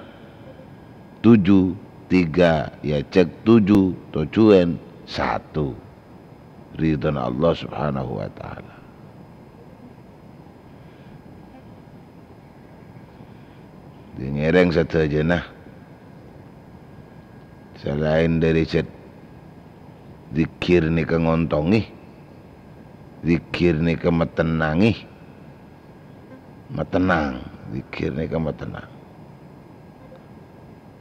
tuju, tiga, èajhâk tuju, tojjhuwân satu. Ridhona Allah Subhanahu wa Ta'ala. Ngèrèng sadhâjâna. Salaèn dhâri cèt, dzikkèr nèka ngontongè. Dzikkèr nèka matennangè. Matennang. Dzikkèr nèka matennang.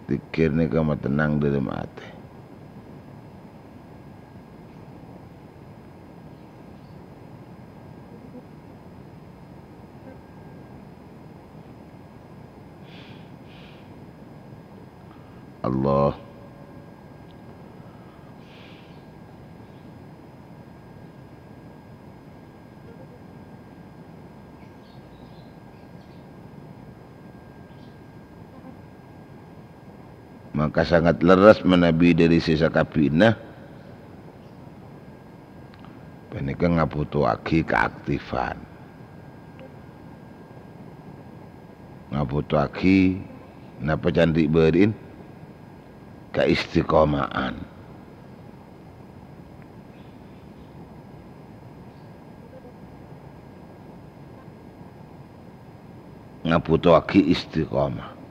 Dzikkèr nèka matennang dâlem atè. Allah. Maka sangat lerres manabi dhâri sè sakabbhiyânna. Panèka ngabhutoaghi kaaktifan. Ngabhutoaghi napa candhi bâri'in? Kaistiqoma'an. Ngabhutoaghi istiqomah.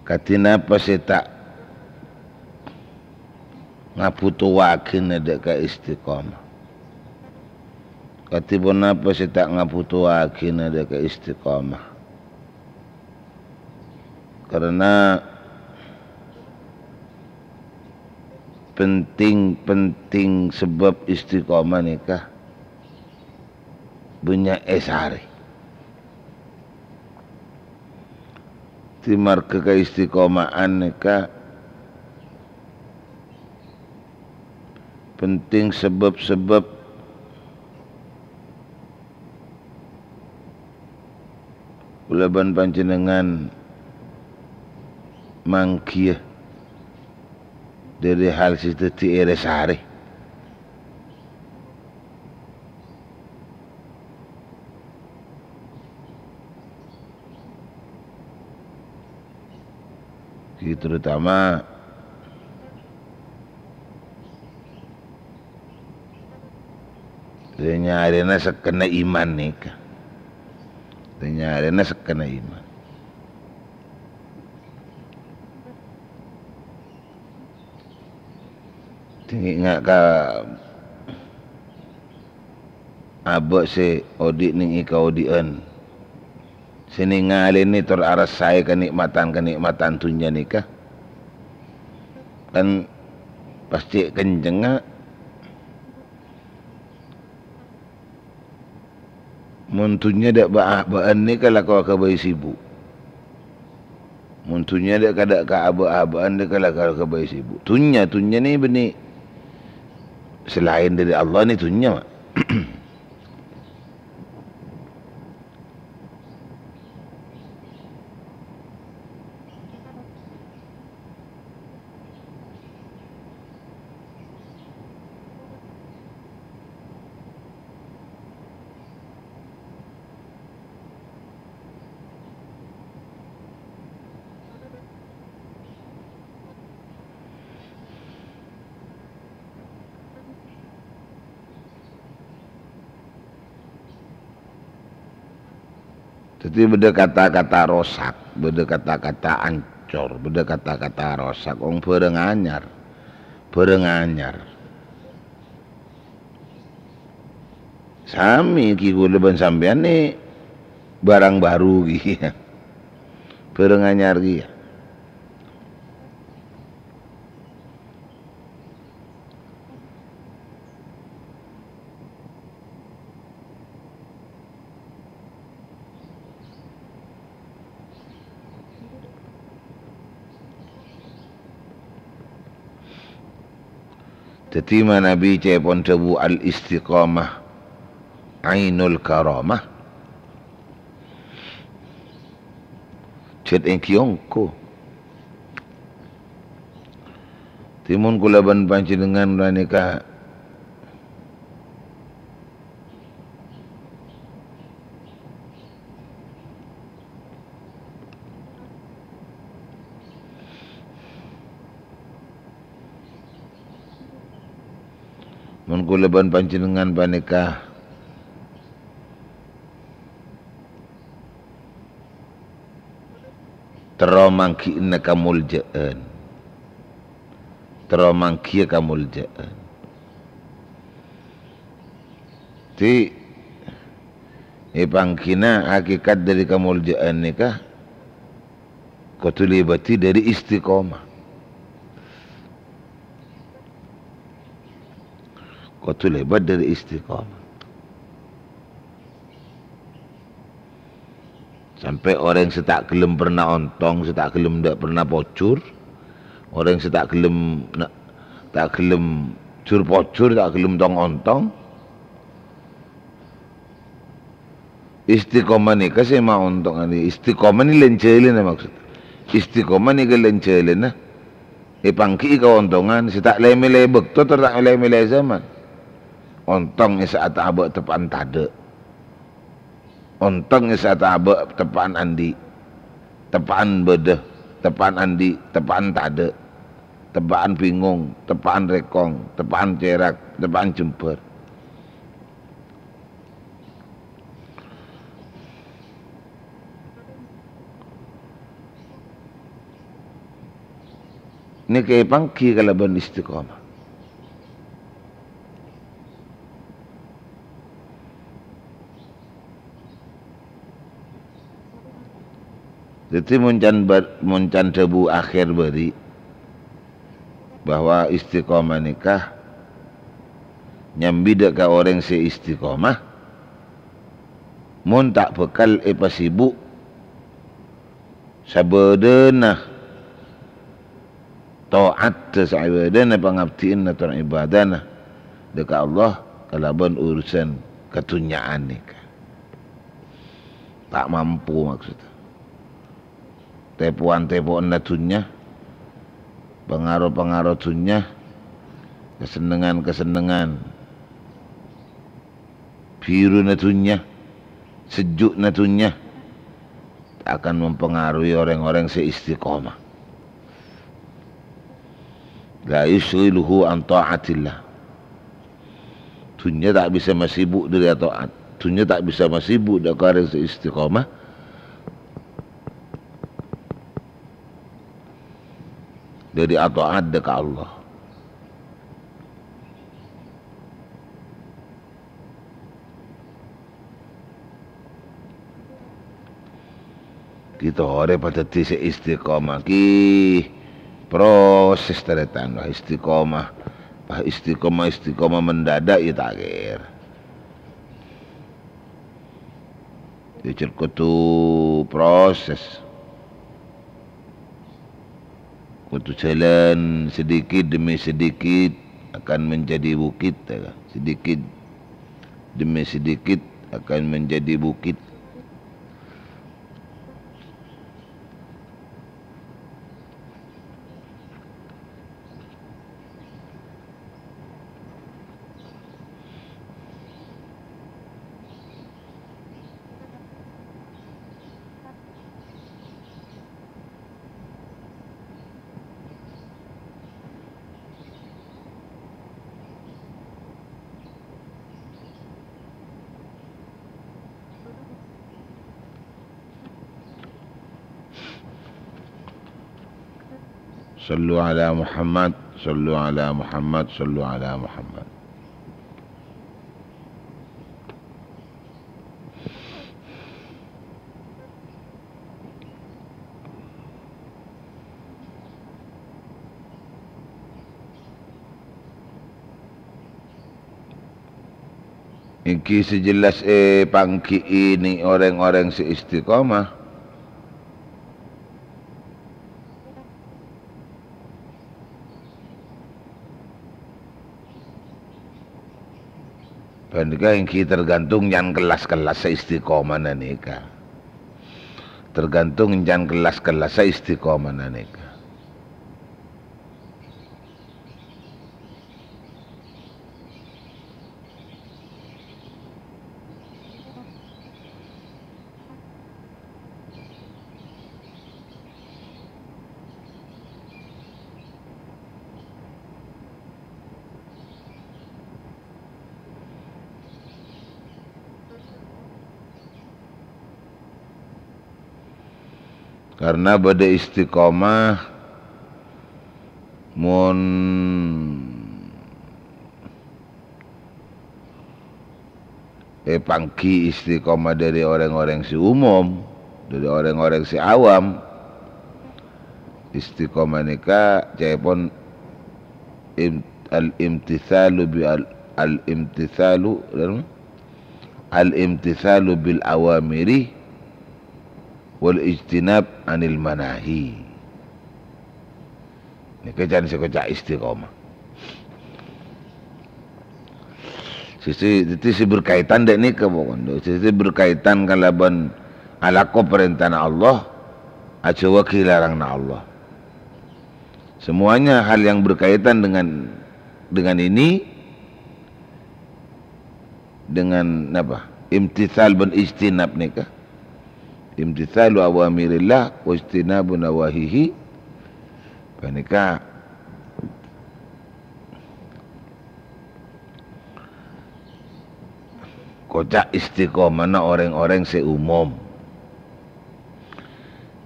Kadhi napa sè ta' ngabhutowaghina dâ' ka istiqomah? Kadhi ponapa sè ta' ngabhutowaghina dâ' ka istiqomah? Karena penting-penting sebab istiqomah nèka bânnya' èsarè. Dhi marghâ kaistiqoma'an nèka penting sebab-sebab kaulâ bân panjhennengngan manggiyâ dâri hal sè dhâddhi èrè-sarè. Ghi, terutama rèng-nyarèngnga sekkenna iman nèka. Rèng-nyarèngnga sekkenna iman. Dingènga ka abâ' sè odi' nèng è kaodi'ân, sè nèngalènè tor arassaè kanè'matan-kanè'matan dhunnya nèka, kan pastè kencengnga. Mon dhunnya dâ' bâ'-abâ'ân nèka la ka-, kabây sibuk. Mon dhunnya dâ' ka-, dâ' ka-, abâ'-abâ'ân nèka la ka-, kabây sibuk. Dhunnya, dhunnya nè bânnè salaèn dâri Allah nè dhunnya, ma'. Dhâddhi bâdâ kata-kata rosak, bâdâ kata-kata ancor, bâdâ kata-kata rosak, ong bhârâng anyar, bhârâng anyar. Samè ghi kaulâ bân sampèyan nè bhârâng bhâru ghi. Bhârâng anyar ghi, yâ. Dhâddhi, manabi ca'èpon dhâbu, "Al-istiqamah ainul karamah." Jhât èngghi ongghu. Dhimèn kaulâ bân panjhennengngan panèka Mon kaulâ bân panjhennengngan panèka terro mangghi'na kamoljâ'ân, terro mangghi'â kamoljâ'ân. Dhâddhi, èpangghina hakikat dâri kamoljâ'ân nèka kodhu lèbâdhi dâri istiqomah. Kodhu lèbât dâri istiqomah. Sampè' orèng sè ta' ghellem perna ontong, sè ta' ghellem dâ' perna pojhur, orèng sè ta' ghellem na-, ta' ghellem jhur-pojhur, ta' ghellem tong-ontong, istiqomah nèka sè maontongaghi. Istiqomah nè lèn-jhâlânna maksod. Istiqomah nèka lèn-jhâlânna. Èpangghi'i kaontongan sè ta' lè-mèlè bâkto, tor ta' lè-mèlè zaman. Ontong è sa'at abâ' teppa'an tadâ'. Ontong è sa'at abâ' teppa'an andi'. Teppa'an bâdâ, teppa'an andi', teppa'an tadâ'. Teppa'an bingong, teppa'an rèkong, teppa'an cèrak, teppa'an jembhâr. Nèka èpangghi kalabân istiqomah. Dhâddhi, mon can bâ-, mon can dhâbu akhèr bâri', bahwa istiqomah nèka nyambi dâ' ka orèng sè istiqomah, mon ta' bhâkal èpasibuk sabâdâna ta'at, sabâdâna pangabdiyânna tor ibâdâna dâ' ka Allah kalabân urusan kadhunnya'an nèka. Ta' mampu, maksodda. Tèpowan-tèpowanna dhunnya, pangaro-pangaro dhunnya, kasennengngan-kasennengngan, bhiruna dhunnya, seju'na dhunnya, akan mempengaruhi orèng-orèng sè istiqomah. La yusyghiluhu an ta'atillah. Dhunnya ta' bisa masibuk dâri ato'at. Dhunnya ta' bisa masibuk dâ' ka orèng sè istiqomah dâri ato'at dâ' ka Allah. Kita orèng padâddhi sè istiqomah ki proses, tarètan. Wah, istiqomah. Wah, istiqomah, istiqomah mendadak ya ta' kèra. Ya, jhât kodhu proses. Kodhu jalan sedikit demi sedikit akan menjadi bukit, ya kan? Sedikit demi sedikit akan menjadi bukit. Shallu ala Muhammad, shallu ala Muhammad, shallu ala Muhammad. Èngghi sè jelas èpangghi'i nè orèng-orèng sè istiqomah. Panèka èngghi tergantung can kellas-kellas sè istiqomah nèka. Tergantung can kellas-kellas sè istiqomah nèka. Karna bâdâ istiqomah mon èpangghi istiqomah dâri orèng-orèng sè umum, dâri orèng-orèng sè awam. Istiqomah nèka ca'èpon im-, al-imtitsalu bi al-, Al-imtitsalu, al-imtitsalu bil awamiri wal ijtinab anil manahi. Nèka jhân sè koca' istiqomah. Sisi, sisi berkaitan dek nèka pokokna. Sisi berkaitan kalabân alako parèntana Allah, ajâuwâghi laranganna Allah. Semuanya hal yang berkaitan dengan, dengan ini, dengan napa? Imtitsal bân ijtinab nèka. Imtitsalu awamirillah wa ijtinabu nawahihi. Panèka koca' istiqomana orèng-orèng sè umum.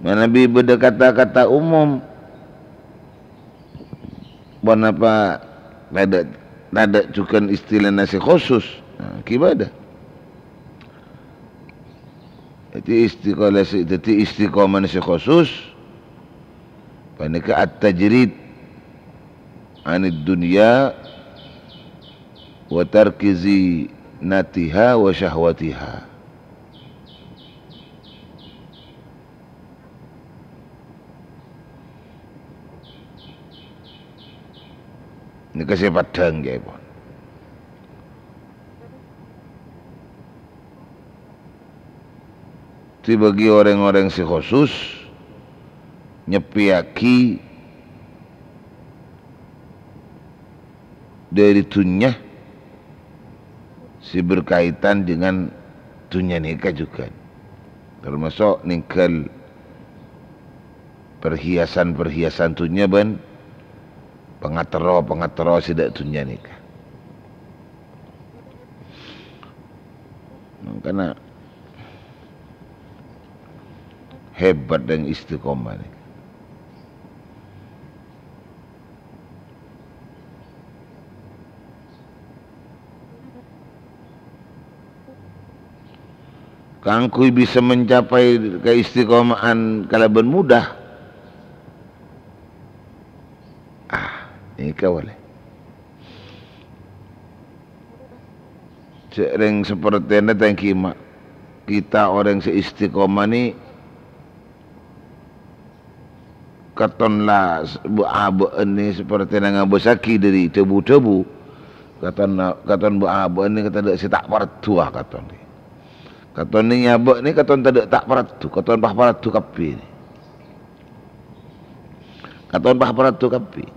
Manabi bâdâ kata-kata umum, ponapa tadâ', tadâ' jhughân istilana sè khusus? Nah, ghi bâdâ. Dhâddhi istiqolah sè, dhâddhi istiqomah sè khusus, panèka at-tajrid anid dunya wa tarki zinatiha wa syahwatiha. Nèka sè peddhâng, ca'èpon. Dibâgi orèng-orèng sè khusus, nyeppèyaghi dâri dhunnya sè berkaitan dengan dhunnya nèka jhughân. Tamaso' nèngghâl perhiasan-perhiasan dhunnya bân pangaterro-pangaterro sè dâ' dhunnya nèka. Mangkana hebat dhâng istiqomah nèka. Kaangghuy bisa mencapai kaistiqomahan kalabân mudah. Ah, nèka polè. Jhâ' rèng sapertèna ta' ènggi, Ma'. Kita orèng sè istiqomah nè katon la s-, bu-, abâ'ân nè sapertèna ngabâssaghi dâri dhâbu-dhâbu. Katon la, katon bu-, abâ'ân nè katon tadâ' sè ta' parlo, ah, katon nè. Katon nè abâ' nè katon tadâ' ta' parlo, katon pas parlo kabbhi nè. Katon pas parlo kabbhi.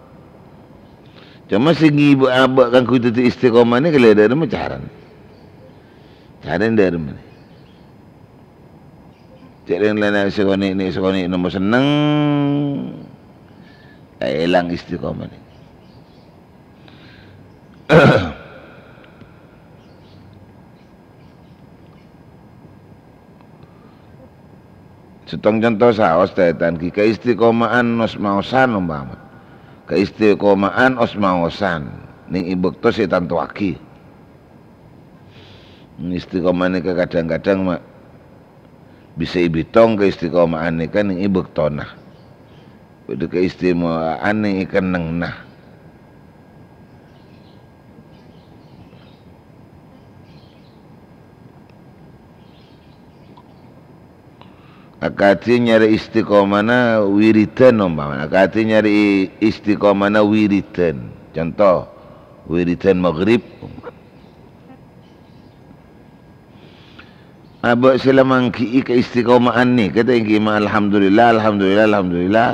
Coma sè ngibâ abâ' kaangghuy dhâddhi istiqomah nè kalè dâ' remma carana. Carana dâ' remma nè. Cè' rèng laèn sakonè' nè, sakonè' nemmo senneng, èlang istiqomah nè. Sèttong conto saos, tarètan ghi, kaistiqomahan os-maosan ompama. Kaistiqomahan os-maosan nèng è bâkto sè ètantowaghi. Istiqomah nèka kadhâng-kadhâng, Ma', bisa èbitong kaistiqomahan nèka nèng è bâktona. Bâdâ kaistimewaan nèng è kennengnganna. Akadhi nyarè istiqomana wiridan, ompamana. Akadhi nyarè istiqomana wiridan. Conto, wiridan maghrib. Abâ' sè la mangghi'i kaistiqomahan nèka ta' ènggi, Ma', alhamdulillah, alhamdulillah, alhamdulillah.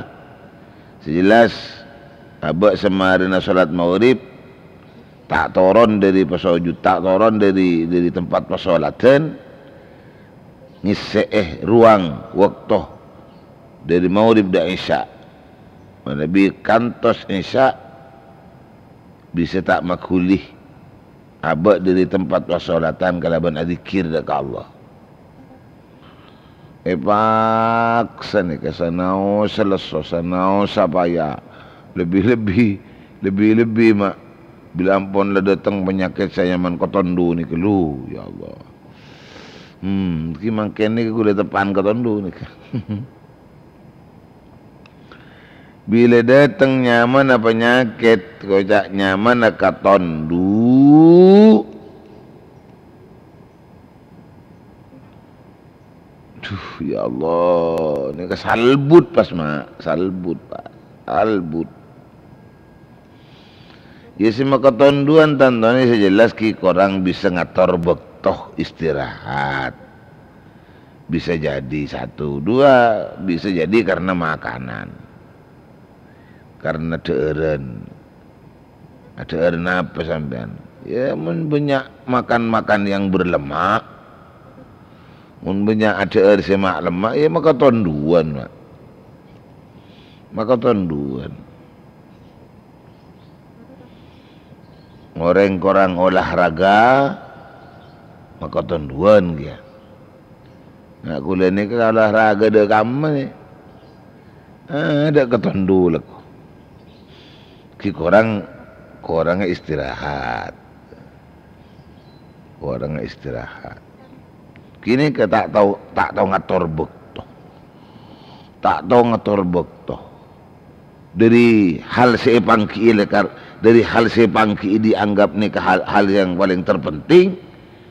Sè jelas, abâ' samarèna sholat maghrib, ta' toron dâri pasojud, ta' toron dâri, dâri tempat pasoladhân, ngèssè'è ruwang bâkto dâri maghrib dâ' isya. Manabi kantos isya, bisa ta' maghuli abâ' dâri tempat pasoladhân kalabân adzikir dâ' ka Allah. Èpaksa nèka sanaossa lesso, sanaossa paya. Lebbi-lebbi, lebbi-lebbi, Ma', bilâ ampon la dâteng panyakèt sè nyamana katondo nèka, lu, ya Allah. Hmm, ghi mangkèn nèka ghulâ teppa'an katondo nèka. Bilâ dâteng nyamana panyakèt, koca' nyamana katondo, Duh, ya Allah, nèka salbut pas, Ma'. Salbut, Pak. Salbut. Ya, sè makatonduwân tanto nè sè jelas ghi' korang bisa ngator bâkto istirahat. Bisa jadi satu, dua, bisa jadi karena makanan. Karena dhâ'ârân. Adhâ'âr napa sampèyan? Ya, mon bânnya' makan-makan yang berlemak, mon bânnya' adhâ'âr sè ma'-, lemma', ya makatonduwân, Pak. Makatonduwân. Orèng korang olahraga, makatonduwân kèya. Nah, kulâ nèka olahraga dâ' kamma nè. Ah, dâ' katondu lako. Ghi' korang, korang istirahat. Korang istirahat. Kènè' ka ta' tao, ta' tao ngator bâkto. Ta' tao ngator bâkto. Dâri hal sè èpangghi'i lèkar, dâri hal sè èpangghi'i dianggap nèka hal, hal yang paling terpenting,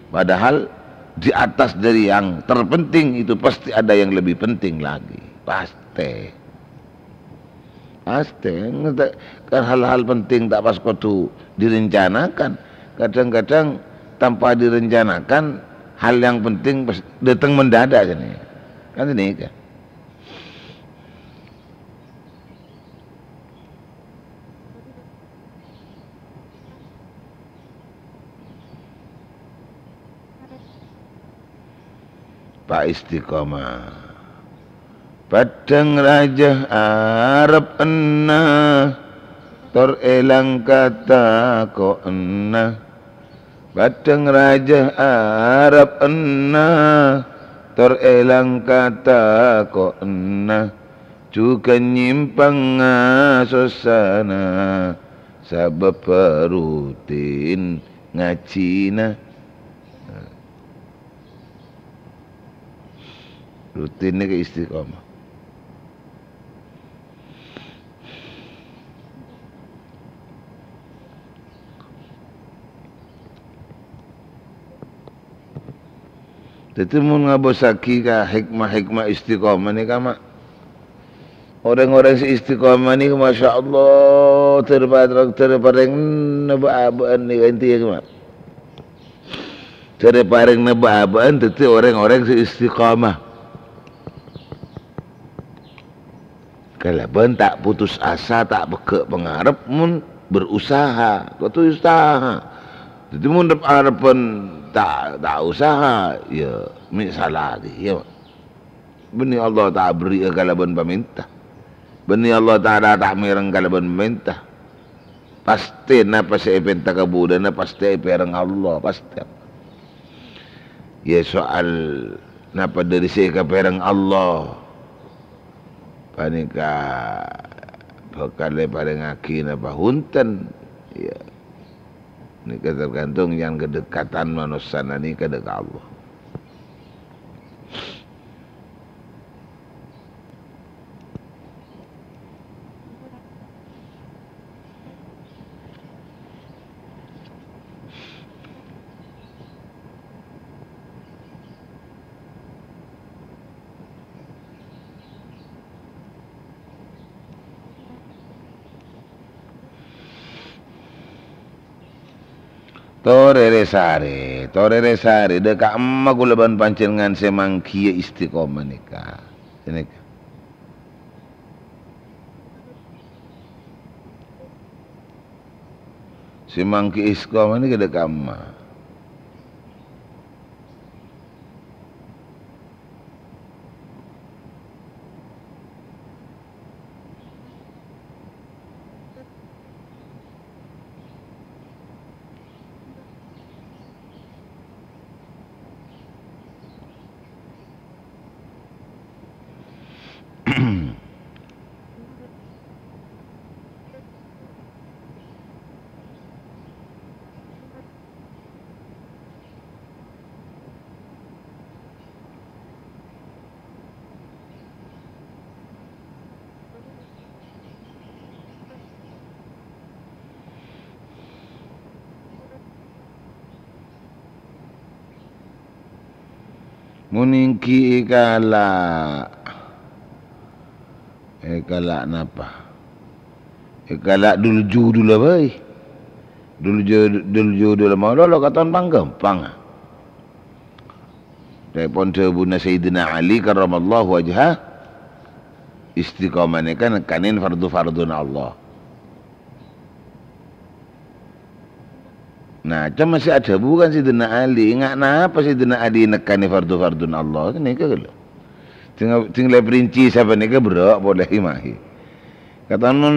padahal di atas dari yang terpenting itu pasti ada yang lebih penting lagi. Pasti. Pasti. Ngètè-, kan hal-hal penting ta' pas kodhu direncanakan. Kadang-kadang tanpa direncanakan, hal yang penting pas dâteng mendadak jârèya. Kan ini kan. Pa' istiqomah. Paddhâng rajâ arep enna, tor èlang katako'na. Paddhâng rajâ arep enna, tor èlang katako'na. Jhughân nyèmpangnga sossana, sabâb rutin ngajhina. Rutin nèka istiqomah. Dhâddhi, mon ngabassaghi ka hikmah-hikmah istiqomah nèka, Ma', orèng-orèng sè istiqomah nèka, masya Allah, dhâri pa-, dhâri parèngna bâ'-abâ'ân nèka intiya, Ma'. Dhâri parèngna bâ'-abâ'ân dhâddhi orèng-orèng sè istiqomah. Kalabân ta' putus asa, ta' pegghâ' pangarep, mon berusaha, kodhu usaha. Dhâddhi, mon rep-, arebbhân ta', ta' usaha, ya, mè' sala kèya, ya. Bânnè Allah ta' aberri'a kalabân pamènta. Bânnè Allah Ta'ala ta' mèreng kalabân pamènta. Pastè napa sè èpènta ka budina pastè èpèrèng Allah, pastè. Ya, soal napa dhâri sè èkapèrèng Allah, panèka bhâkal èparèngaghi napa bhunten. Ya. Nèka tergantung yang kedekatan manossana nèka dâ' ka Allah. Torè rè-sarè, torè rè-sarè, dâ' ka'emma kaulâ bân panjhennengngan sè manggiyâ istiqomah nèka. Nèka. Sè manggiyâ istiqomah nèka dâ' ka'emma. Mon èngghi èkala'. Èkala' napa? Èkala' dul-judul bhâi. Dul-ju-, dul-judul malolo katon pangghâmpang. Saèpon dhâbuna Sayyidina Ali karramallahu wajhah, istiqomah nèka nekkanè fardhu-fardhuna Allah. Nah, coma sè adhâbu kan Sayyidina Ali. Nga' napa Sayyidina Ali nekkanè fardhu-fardhuna Allah? Nèka ghâllu. Sèng, sèng la perinci sapanèka berrâ' polè mahi. Katon mon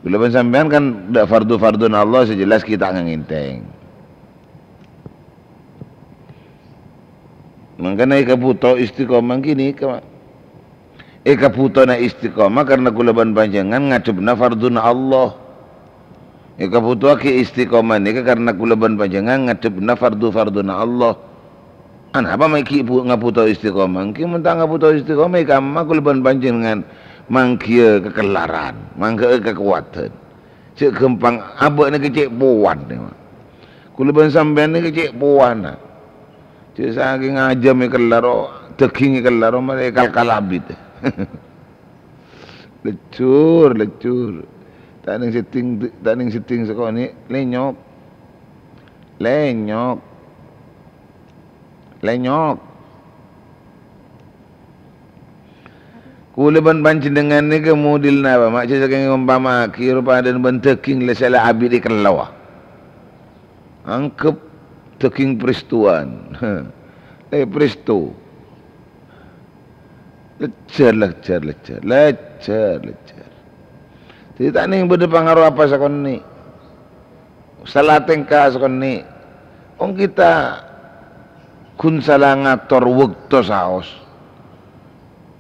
kaulâ bân sampèyan kan dâ' fardhu-fardhuna Allah sè jelas kita ngèntèng. Mangkana èkabhuto istiqomah ghânèka, Ma'. Èkabhutona istiqomah karna kaulâ bân panjhennengngan ngadhebbhâ fardhuna Allah. Èkabhutoaghi istiqomah nèka karna kaulâ bân panjhennengngan ngadhebbhâ fardhu-fardhuna Allah. Anapa ma' ghi' bu-, ngabhuto istiqomah? Èngghi mon ta' ngabhuto istiqomah, è kamma kaulâ bân panjhennengngan manggiyâ kakellaran, manggiyâ kakowadhân. Jhâ' ghâmpang abâ' nèka cè' powan, Ma'. Kaulâ bân sampèyan nèka cè' powana. Jhâ' sakèng ajâm èkellar, o, dhâghing èkellar, o, marè èkalkal abit. Lejjur, lejjur. Ta' nèng sèddhing, ta' nèng sèddhing sakonè', lènyok. Lènyok. Lènyok. Kaulâ bân panjhennengngan nèka model napa, Ma'? Jhâ' sakèng ompama'aghi, ropadhân bân dhâghing lè sè la abit èkello. Angghep dhâghing prestowan. Eh, presto. Lejjhâr, lejjhâr, lejjhâr, lejjhâr, lejjhâr. Dhâddhi ta' nèng bâdâ pangaro apa sakonè'. Sala tèngka sakonè'. Ong kita ghun sala ngator bâkto saos.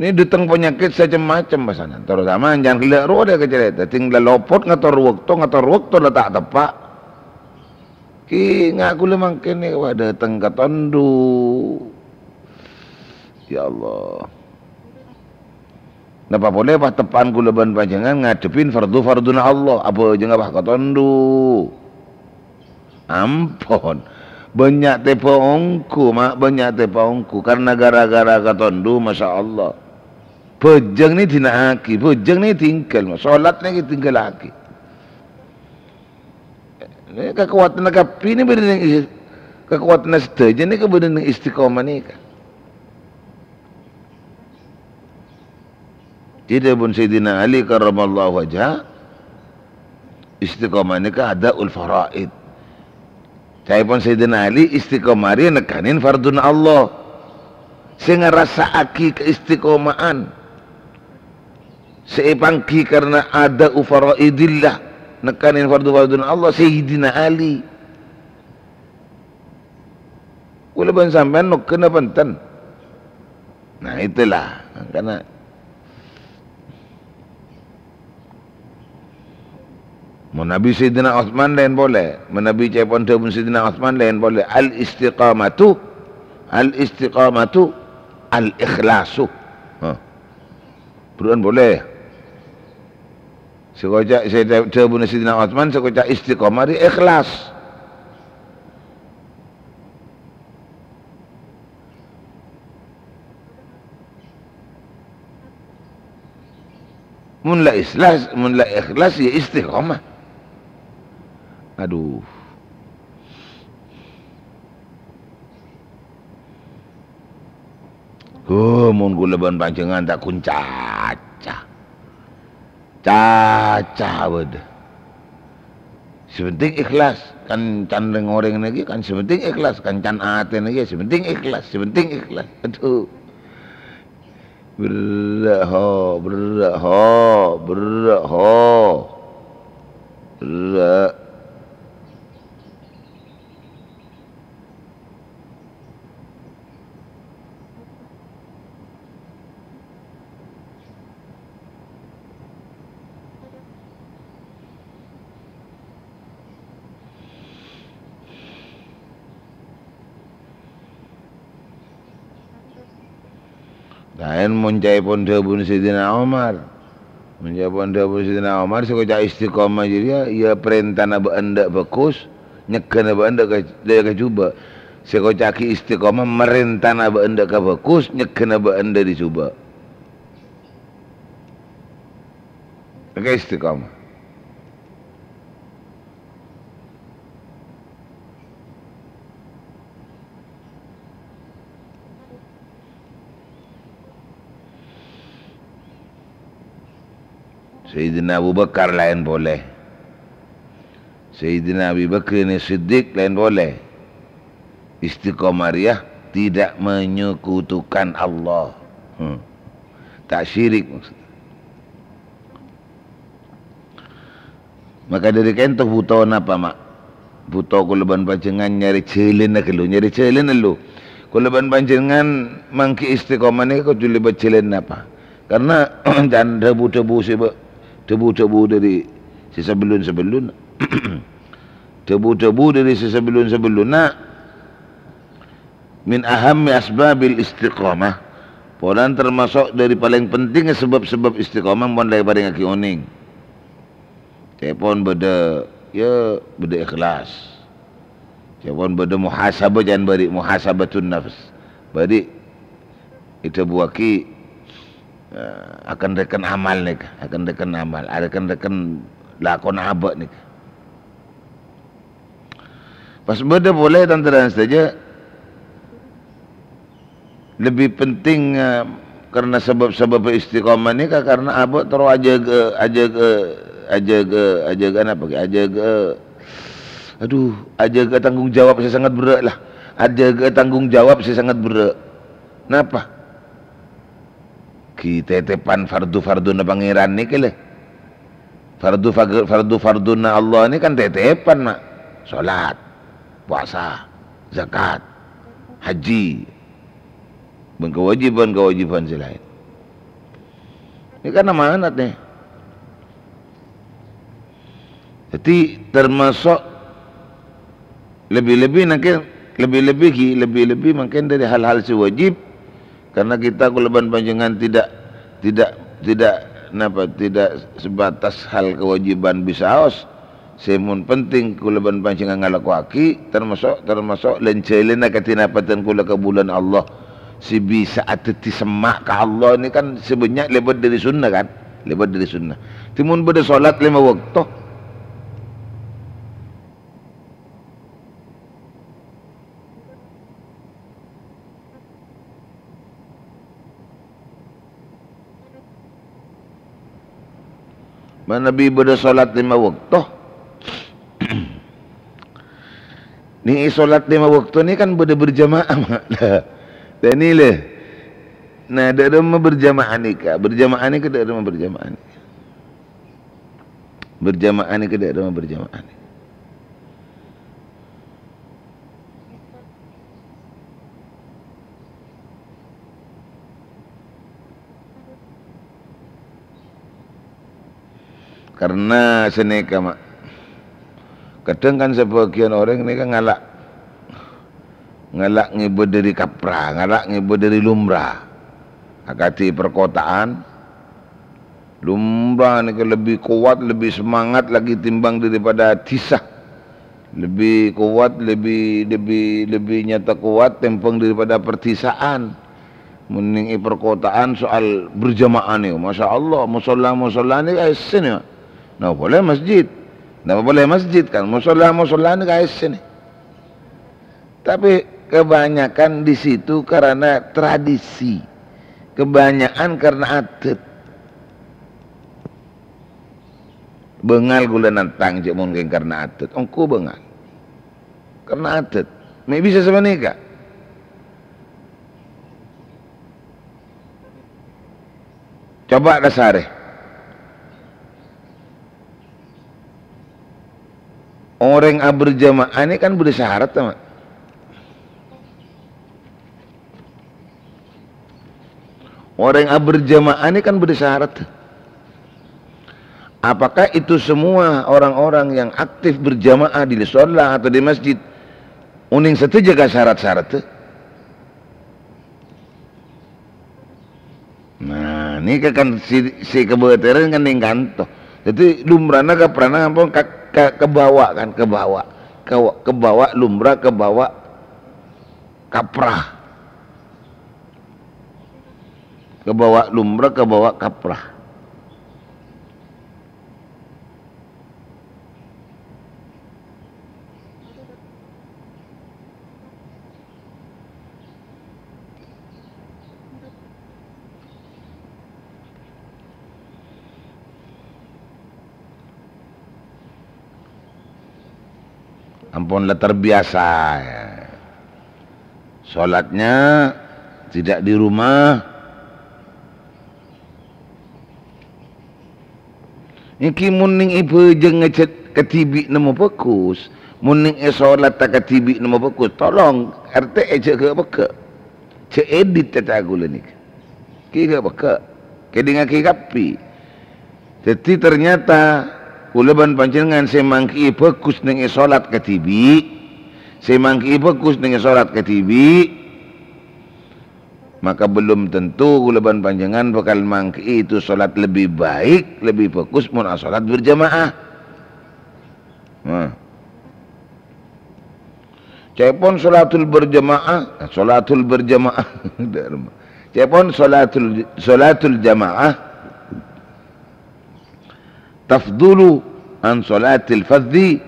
Nè dâteng panyakèt sacem-macem pasanan. Terutama èncan ghellâ' rowa dâ' kacarèta. Dhing la lopot ngator bâkto, ngator bâkto la ta' teppa'. Kèng kaulâ mangkèn nèka, wah, dâteng ka tondu. Ya Allah. Napa polè pas teppa'an kaulâ bân panjhennengngan ngadhebbhi fardhu-fardhuna Allah, abhâjângnga pas ka tondu. Ampon. Bânnya' tèbâ ongghu, Ma', bânnya' tèbâ ongghu. Karna ghârâ-ghârâ ka tondu, masya Allah. Bhâjâng nè dina'aghi, bhâjâng nè tinggal, Ma'. Solat nè tinggalaghi. Nè kakowadhânna kabbhi nè bâdâ nèng is-, kakowadhânna sadhâjâ nèka bâdâ nèng istiqomah nèka. Dhâddhi dhâbuna Sayyidina Ali karramallahu wajhah, istiqomah nèka adaul faraid. Ca'èpon Sayyidina Ali, istiqomah rèya nekkanè fardhuna Allah. Sè ngarassa'aghi kaistiqoma'an sè èpangghi karna ada'u faraidillah, nekkanè fardhu-fardhuna Allah, Sayyidina Ali. Kaulâ bân sampèyan nokka napa enten? Nah, itulah. Karna manabi Sayyidina Utsman laèn polè. Manabi ca'èpon dhâbuna Sayyidina Utsman laèn polè. Al-istiqamatu, al-istiqamatu, al-ikhlasu. Hah. Bhuru'an polè. Sè koca', sè dhâ-, dhâbuna Sayyidina Utsman, sè koca' istiqomah rèya ikhlas. Mon la ikhlas, mon la ikhlas, ya istiqomah. Aduh. Huh, mon kaulâ bân panjhennengngan ta' ghun caca. Caca bâdâ. Sè pentèng ikhlas. Kan can rèng-orèng nèka kan sè pentèng ikhlas. Kan can atèna kèya sè pentèng ikhlas. Sè pentèng ikhlas. Aduh. Berrâ' ho, berrâ' ho, berrâ' ho. Berrâ'. Laèn mon ca'èpon dhâbuna Sayyidina Umar. Mon ca'èpon dhâbuna Sayyidina Umar, sè koca' istiqomah jârèya, ya parèntana bâ'na dâ' bhâghus, nyegghâna bâ'na dâ' ka-, dâ' kajhubâ'. Sè èkoca'aghi istiqomah, marèntana bâ'na dâ' ka bhâghus, nyegghâna bâ'na dâri jhubâ'. Èngghâ istiqomah. Sayyidina Abu Bakar laèn polè. Sayyidina Abi Bakrin Siddiq laèn polè. Istiqomah rèya tidak menyekutukan Allah. Hmm. Ta' syirik maksudnya. Maka dâri ka'dinto bhuto napa, Ma'? Bhuto kaulâ bân panjhennengngan nyarè jhâlânna ghâllu, nyarè jhâlânna ghâllu. Kaulâ bân panjhennengngan manggi istiqomah nèka kodhu lèbât jhâlân napa? Karna can dhâbu-dhâbu sè bâ-, dhâbu-dhâbu dâri sè sabellun-sabellunna. Dhâbu-dhâbu dâri sè sabellun-sabellunna min ahammi asbabil istiqomah. Polana tamaso' dâri palèng pentingnga sabâb-sabâb istiqomah mon la èparèngaghi onèng. Ca'èpon bâdâ, ya, bâdâ ikhlas. Ca'èpon bâdâ muhasabah, can bâri' muhasabatun nafs. Bâri' èdhâbuwâghi, eh, akan rèken amal nèka, akan rèken amal, akan rèken lakona abâ' nèka. Pas bâdâ polè, tan-tarètan sadhâjâ, lebbi penting, eh, karna sabâb-sabâb istiqomah nèka karna abâ' terro ajâgâ, ajâgâ, ajâgâ, ajâgâ napa ghi? Ajâgâ, aduh, ajâgâ tanggung jawab sè sangat berrâ' lah. Ajâgâ tanggung jawab sè sangat berrâ'. Napa? Ghi tètèpan fardu-farduna Pangèran nèka, lè. Fardu fag-, fardu-farduna Allah nèka kan tètèpan, Ma'. Salat, puasa, zakat, haji, bân kawâjibhân-kawâjibhân sè laèn. Nèka kan amanat, nè. Dhâddhi, tamaso' lebbi-lebbi nangkèn, lebbi-lebbi ghi, lebbi-lebbi mangkèn dâri hal-hal sè wajib, karna kita kaulâ bân panjhennengngan tidak, tidak, tidak, napa, tidak sebatas hal kewajiban bisaos, sè mon penting kaulâ bân panjhennengngan ngalakowaghi, tamaso', tamaso' lan-jhâlânna kadhi napa dhân kaulâ ka bulâna Allah. Sè bisa adhâddhi semma' ka Allah nèka kan sè bânnya' lèbât dâri sunnah, kan? Lèbât dâri sunnah. Dhâddhi mon bâdâ salat lèma bâkto. Manabi bâdâ salat lèma bâkto. Nèka salat lèma bâkto nèka kan bâdâ berjamaah, Ma'. Lah, dhâ' nèka, lè. Nah, dâ' remma berjamaah nèka, berjamaah nèka dâ' remma berjamaah nèka. Berjamaah nèka dâ' remma berjamaah nèka. Karna sanèka, Ma', kadhâng kan sabâgiyân orèng nèka ngala', ngala' ngèbâ dâri kaprah, ngala' ngèbâ dâri lumrah. Akadhi perkotaan, lumrah nèka lebbi kowat, lebbi semangat lagi timbang daripada dhisa. Lebbi kowat, lebbi, lebbi, lebbi nyata kowat tèmbhâng daripada perdhisaan. Mon nèng è perkotaan soal berjamaah nèka, masya Allah, mosolla-mosolla nèka èssèna. Napa polè masjid? Napa polè masjid kan? Mosolla-mosolla nèka èssèna. Tapi kebanyakan di situ karena tradisi. Kebanyakan karena adat. Bângal kaulâ nantang jhâ' mon kèng karna adat. Ongghu bângal. Karna adat. Mè' bisa sapanèka. Coba kasarè. Orèng aberjamaah nèka kan bâdâ syarat, Ma'. Orèng aberjamaah nèka kan bâdâ syarat. Apakah itu semua orang-orang yang aktif berjamaah di musolla atau di masjid onèng sadhâjâ ka syarat-syarat? Nah, nèka kan sè, sè kabâtèran kan nèng kanto. Dhâddhi lumrahna kaprana ampon ka, ka, kabawa kan, kabawa. Kawa-, kabawa lumrah, kabawa kaprah. Kabawa lumrah, kabawa kaprah. Ampon la terbiasa, ya. Sholatnya tidak di rumah. Ènggi mon nèng è bhâjângnga jhât-, kadhibi' nemmo bhâghus, mon nèng è sholatta kadhibi' nemmo bhâghus, tolong R T E jhâ' ghâ'-pegghâ'. Jhâ' edit caca kaulâ nèka. Kè ghâ' pegghâ'. Kèdingngaghi kabbhi. Dhâddhi, ternyata kaulâ bân panjhennengngan sè mangkè'è bhâghus nèng è sholat kadhibi', sè mangkè'è bhâghus nèng è sholat kadhibi', maka belum tentu kaulâ bân panjhennengngan bhâkal mangkè'è itu sholat lebih baik, lebih bhâghus mon asholat berjamaah. Nah. Ca'èpon sholatul berjamaah, sholatul berjamaah. Ca'èpon sholatul, sholatul jamaah tafdulu an sholatil fadzi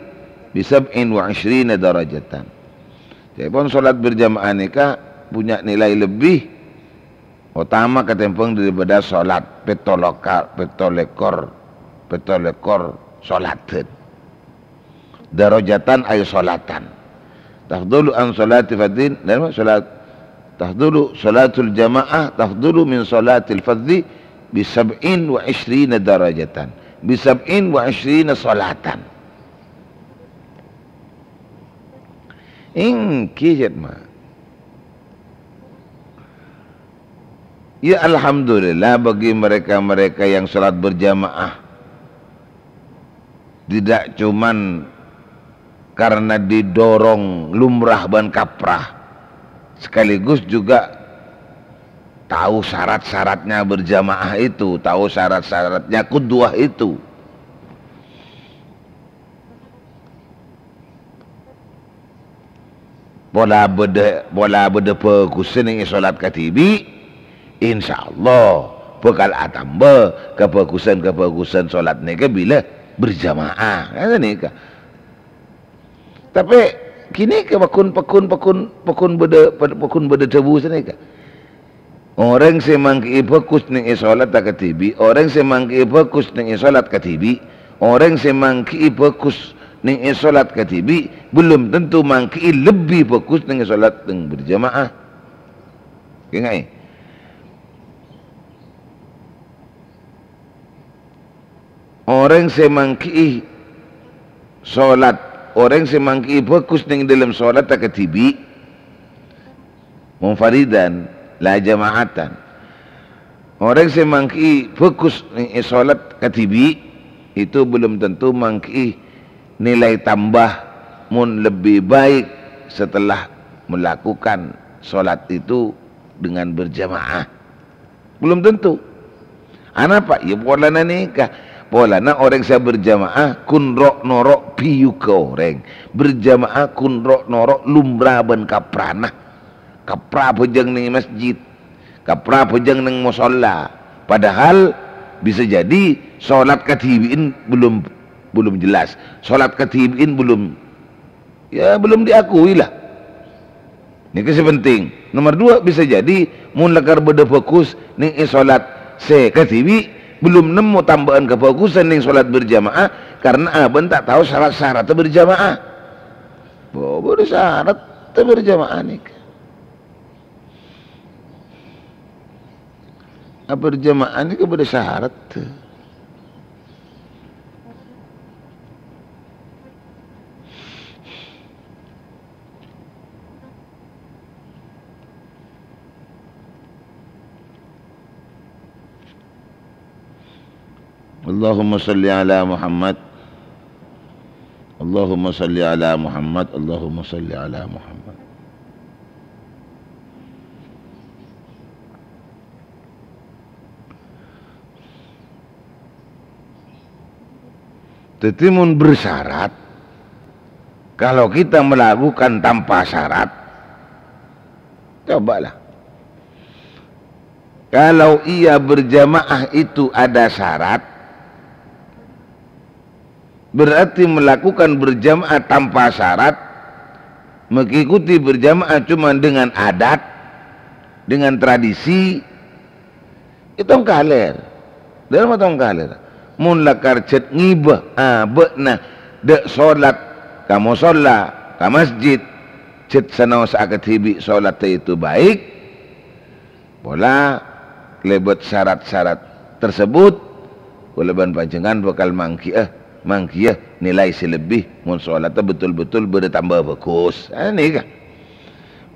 bi sab'in wa 'ishrina darajatan. Ca'èpon sholat berjamaah nèka punya nilai lebih otama katèmbhâng daripada sholat pètto loka-, pètto lèkor, pètto lèkor sholadan. Darajatan ay sholatan. Tafdulu an sholati fadzin, dan sholat, tafdulu sholatul jamaah, tafdulu min sholatil fadzi bi sab'in wa 'ishrina darajatan. Bi sab'in wa 'ishrina sholatan. Ènggi, jhât, ma. Ya, alhamdulillah bagi mereka-mereka yang sholat berjamaah. Tidak cuman karena didorong lumrah bân kaprah, sekaligus juga tahu syarat-syaratnya berjamaah itu, tahu syarat-syaratnya qudwah itu. Pola bâdâ, pola bâdâ bhâghussâ nèng è sholat kadhibi', insyaallah bhâkal atamba kabhâghussân-kabhâghussân sholat nèka bilâ berjamaah. Ngènè nèka. Tapè ghânèka pagghun, pagghun, pagghun, pagghun bâdâ, pagghun bâdâ dhâbu sanèka. Orèng sè mangkè'è bhâghus nèng è sholatta kadhibi', orèng sè mangkè'è bhâghus nèng è sholat kadhibi', orèng sè mangkè'è bhâghus nèng è sholat kadhibi', belum tentu mangkè'è lebbi bhâghus nèng è sholat nèng berjamaah. Ènga'è. Orèng sè mangkè'è sholat, orèng sè mangkè'è bhâghus nèng dâlem sholatta kadhibi', munfaridan, la jama'atan. Orèng sè mangkè'è bhâghus nèng è sholat kadhibi', itu belum tentu mangkè'è nilai tambah mon lebih baik setelah melakukan sholat itu dengan berjamaah. Belum tentu. Anapa? Ya, polana nèka. Polana orèng sè berjamaah ghun ro'-noro' biyugghâ orèng. Berjamaah ghun ro'-noro' lumrah bân kaprana. Kapra bhâjâng nèng masjid. Kapra bhâjâng nèng mosolla. Padahal bisa jadi sholat kadhibi'in belum, belum jelas. Sholat kadhibi'in belum Ya, belum diakui lah. Nèka sè penting. Nomor dua, bisa jadi, mon lakar bâdâ bhâghus nèng è sholat sè kadhibi', belum nemmo tamba'an kabhâghusân nèng sholat berjamaah, karena abâ'na ta' tao syarat-syarat berjamaah. Bâ-, bâdâ syarat berjamaah nèka. A, berjamaah nèka bâdâ syarat. Allahumma shalli ala Muhammad. Allahumma shalli ala Muhammad. Allahumma shalli ala Muhammad. Dhâddhi, mon bersyarat, kalau kita melakukan tanpa syarat, Cobalah. Kalau ia berjamaah itu ada syarat, berarti melakukan berjamaah tanpa syarat, mengikuti berjamaah cuma dengan adat, dengan tradisi, itu tongkaler. Dâ' remma tongkaler? Mon lakar jhât ngibâ abâ'na dâ' solat ka mosolla, ka masjid, jhât sanaossa kadhibi' solatta itu baik, pola lèbât syarat-syarat tersebut, kaulâ bân panjhennengngan bhâkal manggiyâ, manggiyâ nilai sè lebbi, mon solatta betul-betul bâdâ tamba bhâghus. Ah, nèka.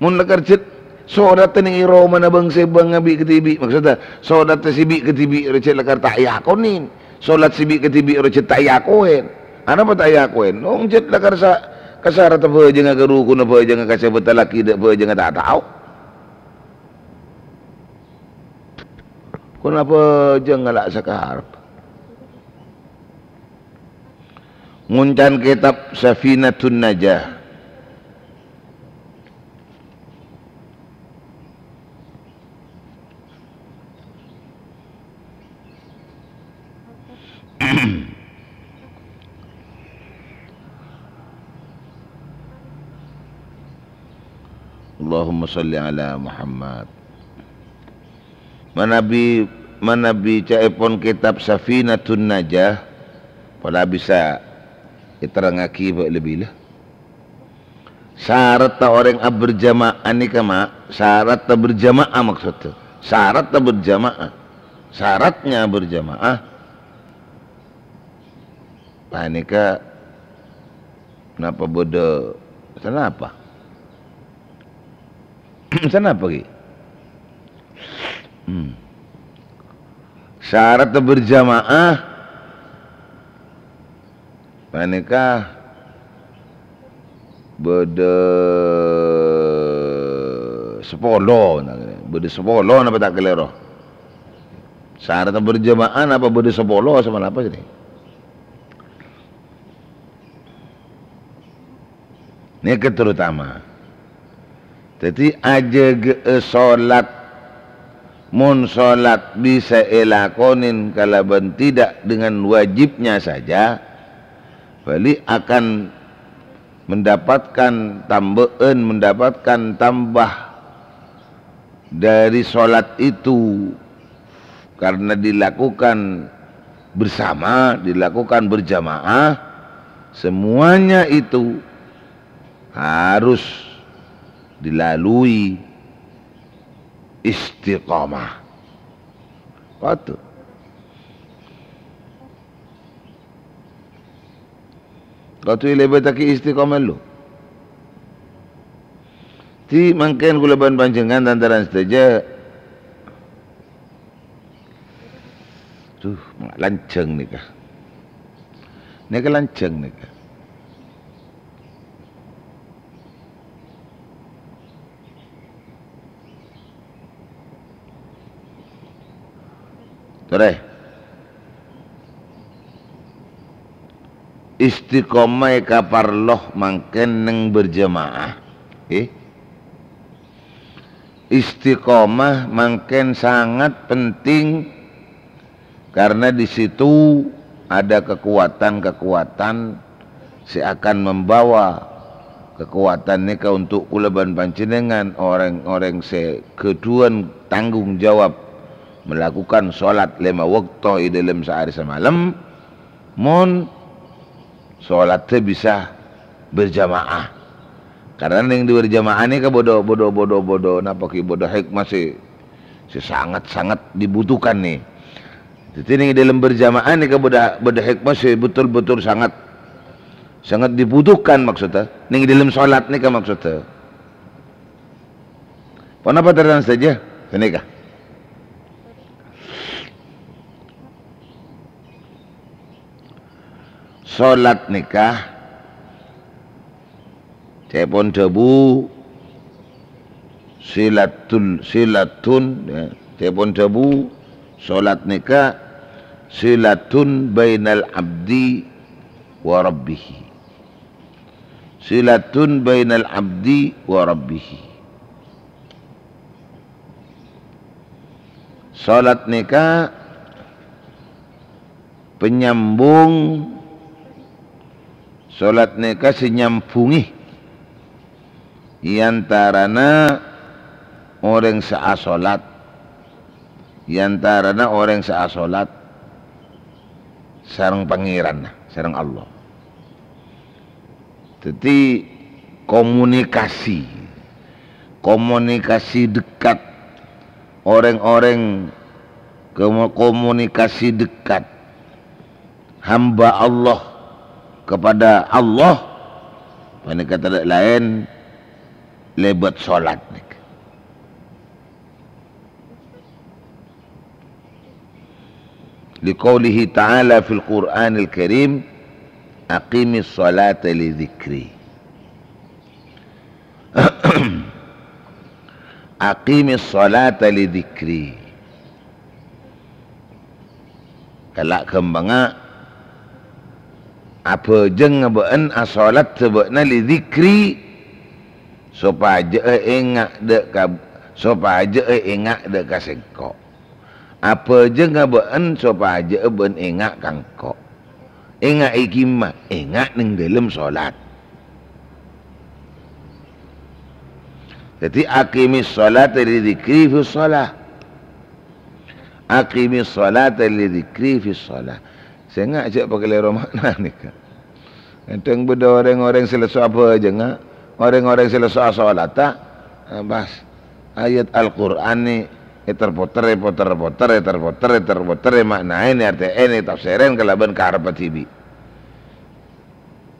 Mon lakar jhât solatta nèng è romana bâng-sèbâng bi' kadhibi', maksodda solatta sè bi' kadhibi' rowa jhât lakar ta' èakonè. Solat sè bi' kadhibi' rowa jhât ta' èakoè. Anapa ta' èakoè? Nong jhât lakar sa-, ka saratta bhâjângnga, ka rukunna bhâjângnga, ka sè bâtallaghi dâ' bhâjângnga ta' tao. Ponapa jhâ' ngala' sakarep? Ngoncan kètab Safinatun Najah. Allahumma shalli ala Muhammad. Manabi, manabi ca'èpon kètab Safinatun Najah, pola bisa èterrangngaghi bâ' lebbi la. Saratta orèng aberjamaah nèka, ma', saratta berjamaah maksodda. Saratta berjamaah. Syaratnya berjamaah. Panèka napa bâdâ, sanapa? Sanapa, Ki? Hmm. Syarat berjamaah panèka bâdâ sapolo, bâdâ sapolo napa ta' kalèro? Syarat berjamaah napa bâdâ sapolo, sapanapa sini? Nèka terutama. Dhâddhi, ajâgâ'â solat. Mon solat bisa èlakonè kalabân tidak dengan wajibnya saja, bali akan mendapatkan tambâ'ân, mendapatkan tambah dari solat itu, karena dilakukan bersama, dilakukan berjamaah, semuanya itu harus dilalui istiqomah. Waduh. Kodhu èlèbâttaghi istiqomah lu. Dhâddhi mangkèn kaulâ bân panjhennengngan tan-tarètan sadhâjâ. Duh, lanjhâng nèka. Nèka lanjhâng nèka. Torè. Istiqomah èkaparlo mangkèn neng berjamaah. Eh? Istiqomah mangkèn sangat penting karena di situ ada kekuatan-kekuatan sè akan membawa kekuatan nèka untuk kaulâ bân panjhennengngan, orèng-orèng sè ghâdhuwân tanggung jawab melakukan sholat lèma bâkto è dâlem saarè samalem, mon sholatta bisa berjamaah. Karena neng di berjamaah nèka bâdâ, bâdâ, bâdâ, bâdâ, napa ki, bâdâ hikmah sè, sè sangat-sangat dibutuhkan nè. Dhâddhi neng dâlem berjamaah nèka bâdâ, bâdâ hikmah sè betul-betul sangat, sangat dibutuhkan maksudnya. Neng dâlem sholat nèka maksudnya. Ponapa tarètan sadhâjâ? Ghânèka. Sholat nèka Ca'èpon dhâbu, silatul, silatun, ya. Ca'èpon dhâbu, sholat nèka silatun bainal abdi wa rabbihi. Silatun bainal abdi wa rabbihi. Salat nèka penyambung, salat nèka sè nyambhungè è antarana orèng sè asolat, è antarana orèng sè asolat sareng Pangèranna, sareng Allah. Dhâddhi, komunikasi, komunikasi dekat orèng-orèng, komu-, komunikasi dekat hamba Allah kepada Allah, panèka tadâ' laèn lèbât salat nèka. Liqaulihi ta'ala fil Qur'anil Karim, "Aqimis sholata li dzikri." "Aqimis sholata li dzikri." Kala' ghâmpangnga, abhâjâng bâ'na asolat sabâ'na li dzikri, sopajâ'â enga' dâ' ka, sopajâ'â enga' dâ' ka sèngko'. Abhâjângnga bâ'na sopajâ'â bâ'na enga' ka engko'. Enga' è ghimma? Enga' neng dâlem solat. Dhâddhi, "Aqimis sholata li dzikri fis sholah." "Aqimis sholata li dzikri fis sholah." Sènga' jhâ' pakalèro ma'na nèka. Kadhâng bâdâ orèng-orèng sè lesso abhâjângnga, orèng-orèng sè lesso asolatta, pas ayat Al-Qur'an nè èterpoter, èpoter-poter, èterpoter, èterpoter, èma'naè, èartè'è, ètafsèrè kalabân karebbhâ dhibi'.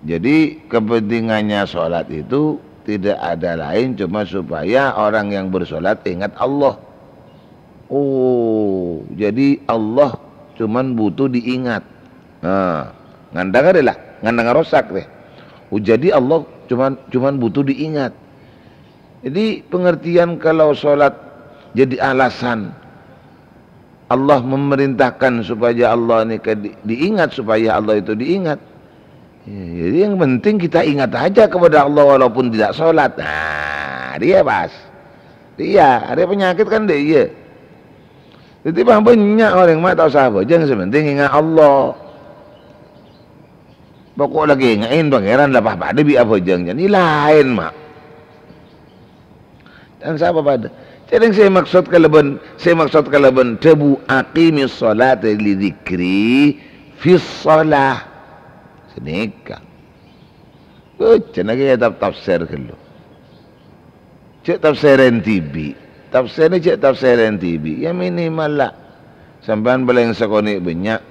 Jadi, kepentingannya sholat itu tidak ada lain, cuma supaya orang yang bersolat ingat Allah. Oh, jadi Allah cuman butuh diingat. Nah, ngandhâ arè la, ngandhâ ngarosak rè. Oh, jadi Allah cuman, cuman butuh diingat. Jadi, pengertian kalau sholat jadi alasan Allah memerintahkan supaya Allah ini ke-, di-, diingat, supaya Allah itu diingat. Ya, jadi yang penting kita ingat aja kepada Allah walaupun tidak sholat. Nah, dia pas. Iya, ada penyakit kan dia, iya. Jadi, bânnya' orèng ma' ta' osa abhâjâng, sè penting ingat Allah. Pokok lagi ngènga'è Pangèran la pas padâ bi' abhâjâng, jhâ' laèn, ma'. Jhâ' sapa padâ. Jhâ' sè maksod kalabân, sè maksod kalabân dhâbu, "Aqimis sholata li dzikri fis sholah." Sanèka. Bâcana kitab tafsir ghâllu. Jhâ' tafsèrèn dhibi'. Tafsèrè jhâ' tafsèrèn dhibi'. Ya minimal la. Sampèyan palèng sakonè' bânnya'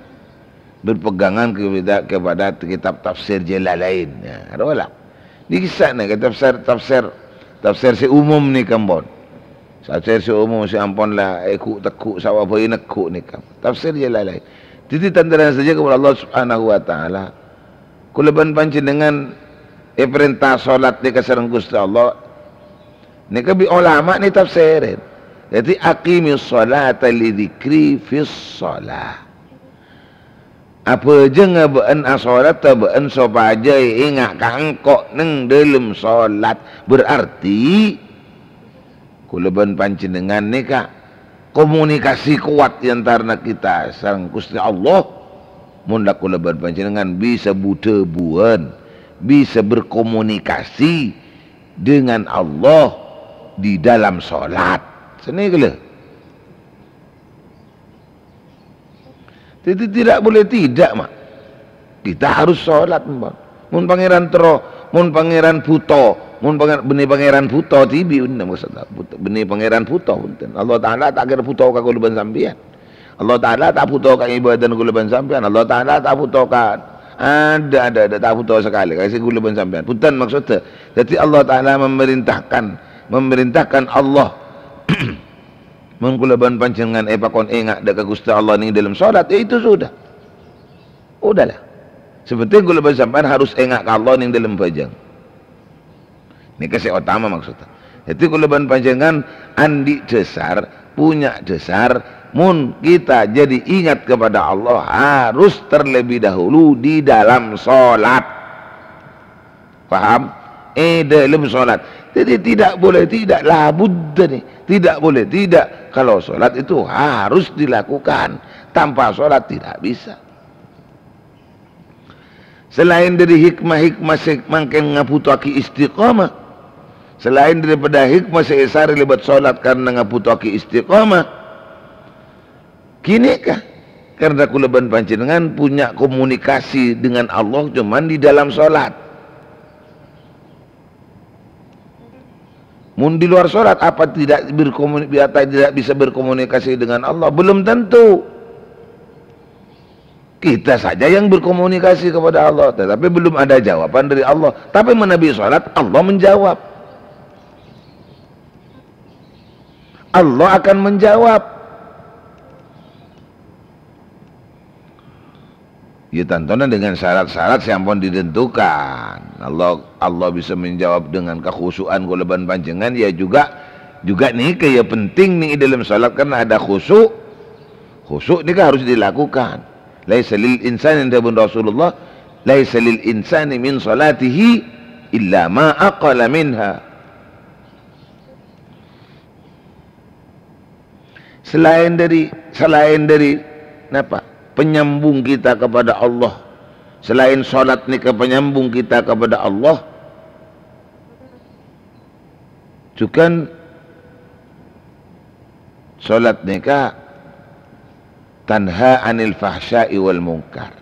berpegangan kepada, kepada kitab tafsir Jalalain. Ya, arowa la. Nèka sè nèka tafsir, tafsir, tafsir sè umum nèka ampon. Tafsir sè umum sè ampon la èghu'-tegghu' sawah bhâi negghu' nèka. Tafsir Jalalain. Dhâddhi, tan-tarètan sadhâjâ kabbhi Allah Subhanahu wa Ta'ala. Kaulâ bân panjhennengngan èparènta sholat nèka sareng Ghustè Allah. Nèka bi' olama nè tafsèrèn. Dhâddhi, "Aqimis sholata li dzikri fis sholah." Abhâjângnga bâ'na asolatta bâ'na sopajâ èenga' ka engko' neng dâlem solat. Berarti, kaulâ bân panjhennengngan nèka komunikasi kowat è antarana kita sareng Ghustè Allah. Mon la kaulâ bân panjhennengngan bisa bu-dhâbuwân, bisa berkomunikasi dengan Allah di dalam solat. Sanèka lho. Dhâddhi, tidak boleh tidak, ma'. Kita harus sholat, mon. Mon Pangèran terro, mon Pangèran bhuto, mon Pangèr-, bânnè Pangèran bhuto dhibi', bânnè maksod, bhuto, bânnè Pangèran bhuto, bhunten. Allah Ta'ala ta' kèra bhuto ka kaulâ bân sampèyan. Allah Ta'ala ta' bhuto ka ibâdâna kaulâ bân sampèyan. Allah Ta'ala ta' bhuto ka, ada, ada, ada, ta' bhuto sakalè ka sè kaulâ bân sampèyan. Bhunten maksodda. Dhâddhi, Allah Ta'ala memerintahkan, memerintahkan Allah Mon kaulâ bân panjhennengngan èpakon enga' dâ' ka Ghustè Allah neng dâlem solat, ya itu sudah. Udahlah. Sè penting kaulâ bân sampèyan harus enga' ka Allah neng dâlem bhâjâng. Nèka sè otama maksodda. Jadi kaulâ bân panjhennengngan andi' dhâsar, punya dhâsar, mon kita jadi ingat kepada Allah harus terlebih dahulu di dalam solat. Paham? È dâlem sholat. Jadi tidak boleh tidak, la budda nih. Tidak boleh tidak. Kalau sholat itu harus dilakukan. Tanpa sholat tidak bisa. Salaèn dâri hikmah-hikmah sè mangkèn ngabhutoaghi istiqomah, salaèn dâripada hikmah sè èsarè lèbât sholat karena ngabhutoaghi istiqomah, ghânèka, karena kaulâ bân panjhennengan punya komunikasi dengan Allah cuman di dalam sholat. Mon di luar sholat, apa tidak berkomuni-, apa tidak bisa berkomunikasi dengan Allah? Belum tentu. Kita saja yang berkomunikasi kepada Allah, tetapi belum ada jawaban dari Allah. Tapi menabi sholat, Allah menjawab. Allah akan menjawab. Ya, tantona dengan syarat-syarat sè ampon ditentukan. Allah, Allah bisa menjawab dengan kekhusyuan kaulâ bân panjhennengan, ya juga, juga nèka ya penting nih dalam sholat kan ada khusyuk. Khusyuk nèka harus dilakukan. "Laisa lil insani," dhâbuna Rasulullah, "laisa lil insani min sholatihi illa ma aqala minha." Selain dari, selain dari, napa? Penyambung kita kepada Allah. Selain sholat nèka penyambung kita kepada Allah. Jhughân sholat nèka tanha 'anil fahsya'i wal munkar.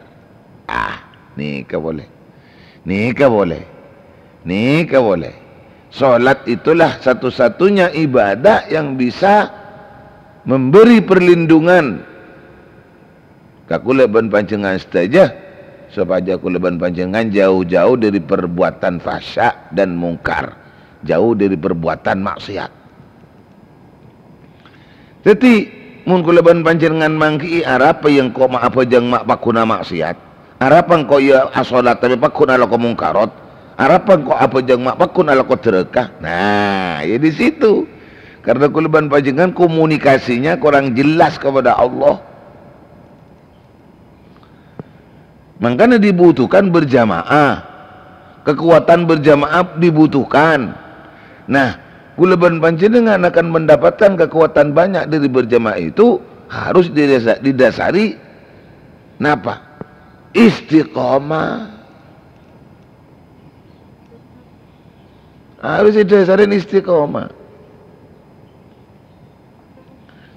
Ah, nèka polè. Nèka polè. Nèka polè. Sholat itulah satu-satunya ibadah yang bisa memberi perlindungan ka kaulâ bân panjhennengan sadhâjâ, sopajâ kaulâ bân panjhennengan jauh-jauh dari perbuatan fahsya dan mungkar, jauh dari perbuatan maksiat. Dhâddhi, mon kaulâ bân panjhennengan mangghi'i, arapa engko' ma' abhâjâng ma' pagghun amaksiat? Arapa engko' ya asholat tapè pagghun alako mungkarat? Arapa engko' abhâjâng ma' pagghun alako dhârâka? Nah, ya di situ. Karena kaulâ bân panjhennengan komunikasinya kurang jelas kepada Allah. Mangkana dibutuhkan berjamaah. Kekuatan berjamaah dibutuhkan. Nah, kaulâ bân panjhennengan akan mendapatkan kekuatan banyak dari berjamaah itu harus didasa-, didasari napa? Istiqomah. Harus didasari istiqomah.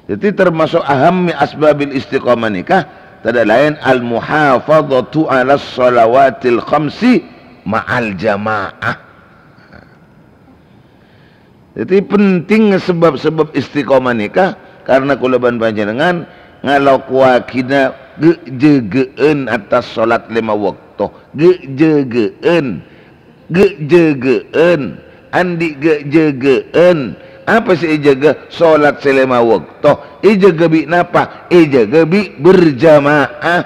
Jadi termasuk ahammi asbabil istiqomah nèka tadâ' laèn al-muhafadhatu 'alas shalawatil khamsi ma'al jamaah. Jadi penting sebab-sebab istiqomah nèka karena kaulâ bân panjhennengan ngalakowaghina ghâ-, jâgâ'ân attas sholat lèma bâkto. Ghâ-, jâgâ'ân. Ghâ-, jâgâ'ân. Andi' ghâ-, jâgâ'ân. Apa sè èjâgâ? Sholat sè lèma bâkto. Èjâgâ bi' napa? Èjâgâ bi' berjamaah.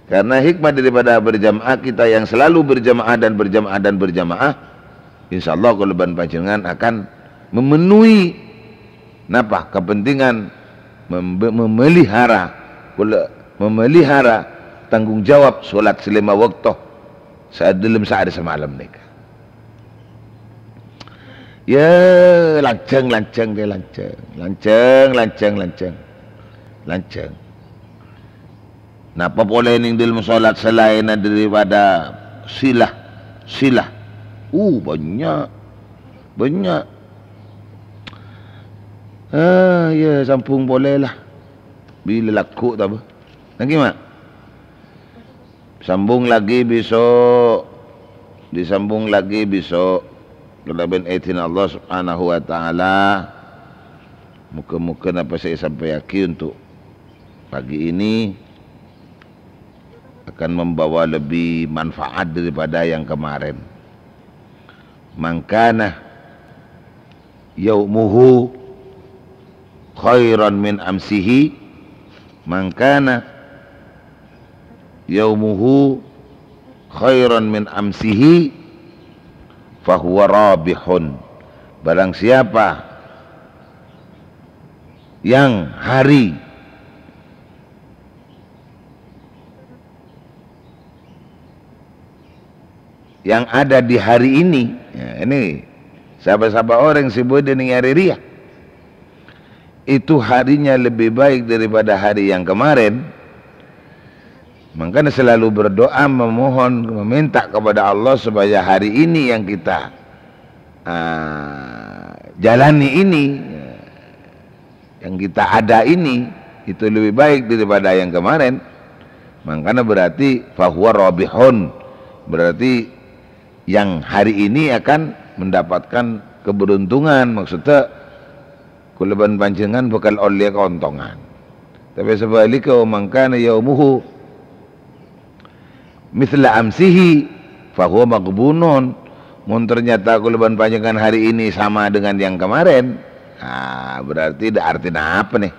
Karena hikmah daripada berjamaah, kita yang selalu berjamaah dan berjamaah dan berjamaah, insyaallah kaulâ bân panjhennengan akan memenuhi napa? Kepentingan membe-, memelihara, kaulâ memelihara tanggung jawab sholat sè lèma bâkto sa-, dâlem saarè samalem nèka. Ya, lanjhâng, lanjhâng, dâ, lanjhâng. Lanjhâng, lanjhâng, lanjhâng. Lanjhâng. Napa polè neng dâlem sholat salaènna daripada silah? Silah. Uh, bânnya'. Bânnya'. Ah, ya, sambung polè la. Bilâ lagghu' ta bâ? Nanggi, Ma'? Sambung lagi besok. Disambung lagi besok. Kalabân idin Allah Subhanahu wa Ta'ala. Moga-moga napa sè èsampèyaghi untuk pagi ini akan membawa lebih manfaat daripada yang kemarin. Mangkana yaumuhu khairan min amsihi, mangkana yaumuhu khairan min amsihi, fahuwa rabihun. Barang siapa yang hari yang ada di hari ini, ya, ini, sapa-sapa orèng sè bâdâ neng arè rèya, itu harinya lebih baik daripada hari yang kemarin, mangkana selalu berdoa, memohon, meminta kepada Allah supaya hari ini yang kita, ah, jalani ini, yang kita ada ini, itu lebih baik daripada yang kemarin, mangkana berarti fahuwa rabihun. Berarti yang hari ini akan mendapatkan keberuntungan, maksudnya, kaulâ bân panjhennengan bhâkal ollè kaontongan. Tapè sabhâligghâ, wa man kana yaumuhu mitsla amsihi, fahuwa maghbunun. Mon ternyata kaulâ bân panjhennengan hari ini sama dengan yang kemarin, ah, berarti dâ' artèna apa, nè?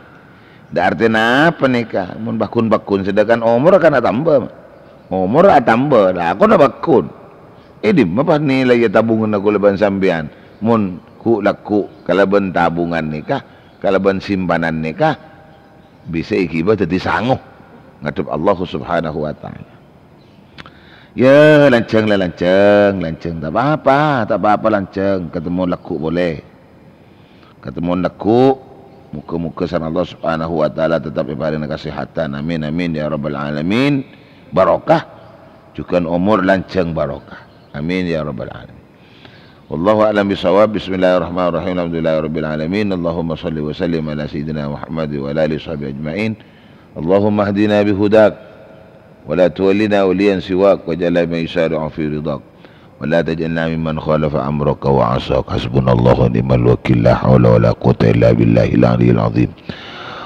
Dâ' artèna apa, nèka? Mon bâghun-bâghun, sedangkan omor kan atamba, Ma'. Omor atamba, lakona bâghun. È dimma pas nilaiya tabunganna kaulâ bân sampèyan? Mon ghu'-lagghu' kalabân tabungan nèka, kalabân simpanan nèka, bisa èghibâ dhâddhi sango ngadhep Allah Subhanahu wa Ta'ala. Ya, lanjhâng la, lanjhâng, lanjhâng. Ta' pa-apa, ta' pa-apa, lanjhâng. Katemmo lagghu' polè. Katemmo lagghu'. Moghâ-moghâ sareng Allah Subhanahu wa Ta'ala tetep èparèngana kasèhadhân. Amin, amin, ya rabbal alamin. Barokah. Jhughân omor lanjhâng barokah. Amin, ya rabbal alamin. Wallahu a'lam bishawab. Bismillahirrahmanirrahim. Alhamdulillahirabbil alamin. Allahumma shalli wa sallim ala sayyidina Muhammad wa ala alihi washabihi ajmain. Allahumma hdina bihudak, wa la tuwallina waliyan siwak, waj'alna mimman yusari'u fi ridak, wa la taj'alna mimman khalafa amraka wa asak. Hasbunallahu wa ni'mal wakil, la haula wa la quwwata illa billahil aliyyil azim.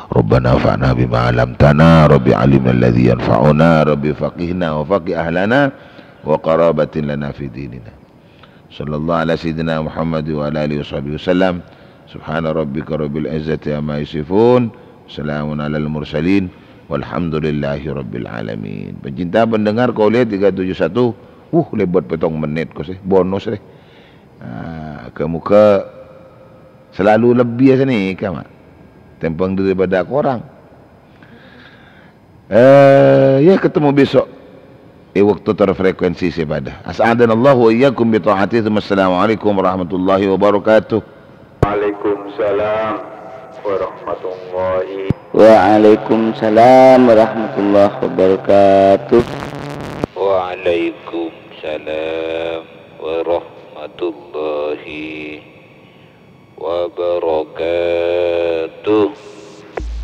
Rabbana anfa'na bima 'allamtana, Rabbi 'allimna alladzi yanfa'una, Rabbi faqihna wa faqih ahlana wa qarabatin lana fi dinina. Sallallahu ala sayyidina Muhammad wa ala alihi washabihi wasallam. Subhana rabbika rabbil izzati amma yasifun. Salamun alal mursalin. Walhamdulillahi rabbil alamin. Pecinta pendengar Kauliya tiga tujuh satu. Wuh, lèbât pètong mennit, kok, sè. Bonus, rè. Ah, moghâ-moghâ selalu lebbi, ya, sanèka, Ma'. Tèmbhâng daripada korang. Eh, ya, ketemu besok. È bâkto tor frekuensi sè padâ. As'adanallahu wa iyyakum bi ta'atihi, tsumma assalamualaikum warahmatullahi wabarakatuh. Waalaikumsalam warahmatullahi. Waalaikumsalam warahmatullahi wabarakatuh. Waalaikumsalam warahmatullahi wabarakatuh.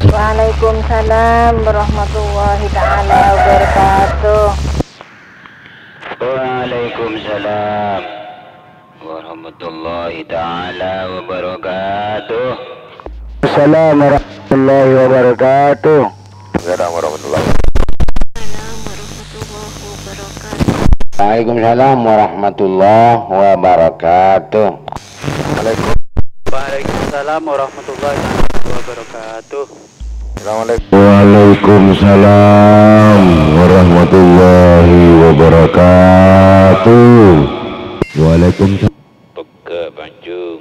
Waalaikumsalam warahmatullahi taala wabarakatuh. Waalaikumsalam warahmatullahi taala wabarakatuh. Assalamualaikum warahmatullahi wabarakatuh. Waalaikumsalam warahmatullahi wabarakatuh. Waalaikum-, Waalaikumsalam warahmatullahi wabarakatuh. Assalamualaikum. Waalaikumsalam warahmatullahi wabarakatuh. Waalaikumsalam. Pegghâ', Panjung.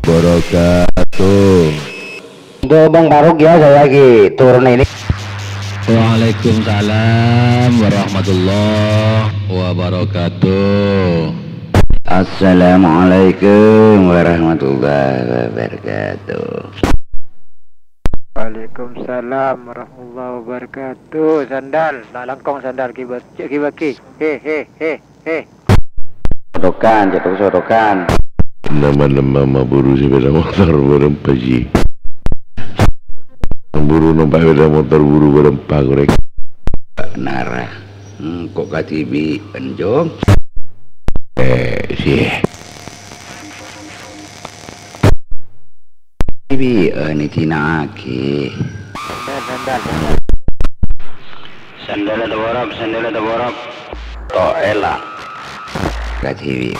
Wabarakatuh. Untuk Bang Faruk ya, saya lagi turun ini. Waalaikumsalam warahmatullahi wabarakatuh. Assalamualaikum warahmatullahi wabarakatuh. Waalaikumsalam warahmatullahi wabarakatuh. Sandal, la langkong sandal ki bâ-, cè' ki bâgi. He, he, he. He. Sodokan, cètok sodokan. Nama-nama maburu sepeda motor bârâmpa, Ji. Maburu nompa' sepeda motor buru bârâmpa, korèng. Nara. Hmm, kok kadhibi', Enjong? Eh, sih. Bi', eh, nè dina'aghi. Sandala taborop, sandala taborop. To'ela. Kadhibi'.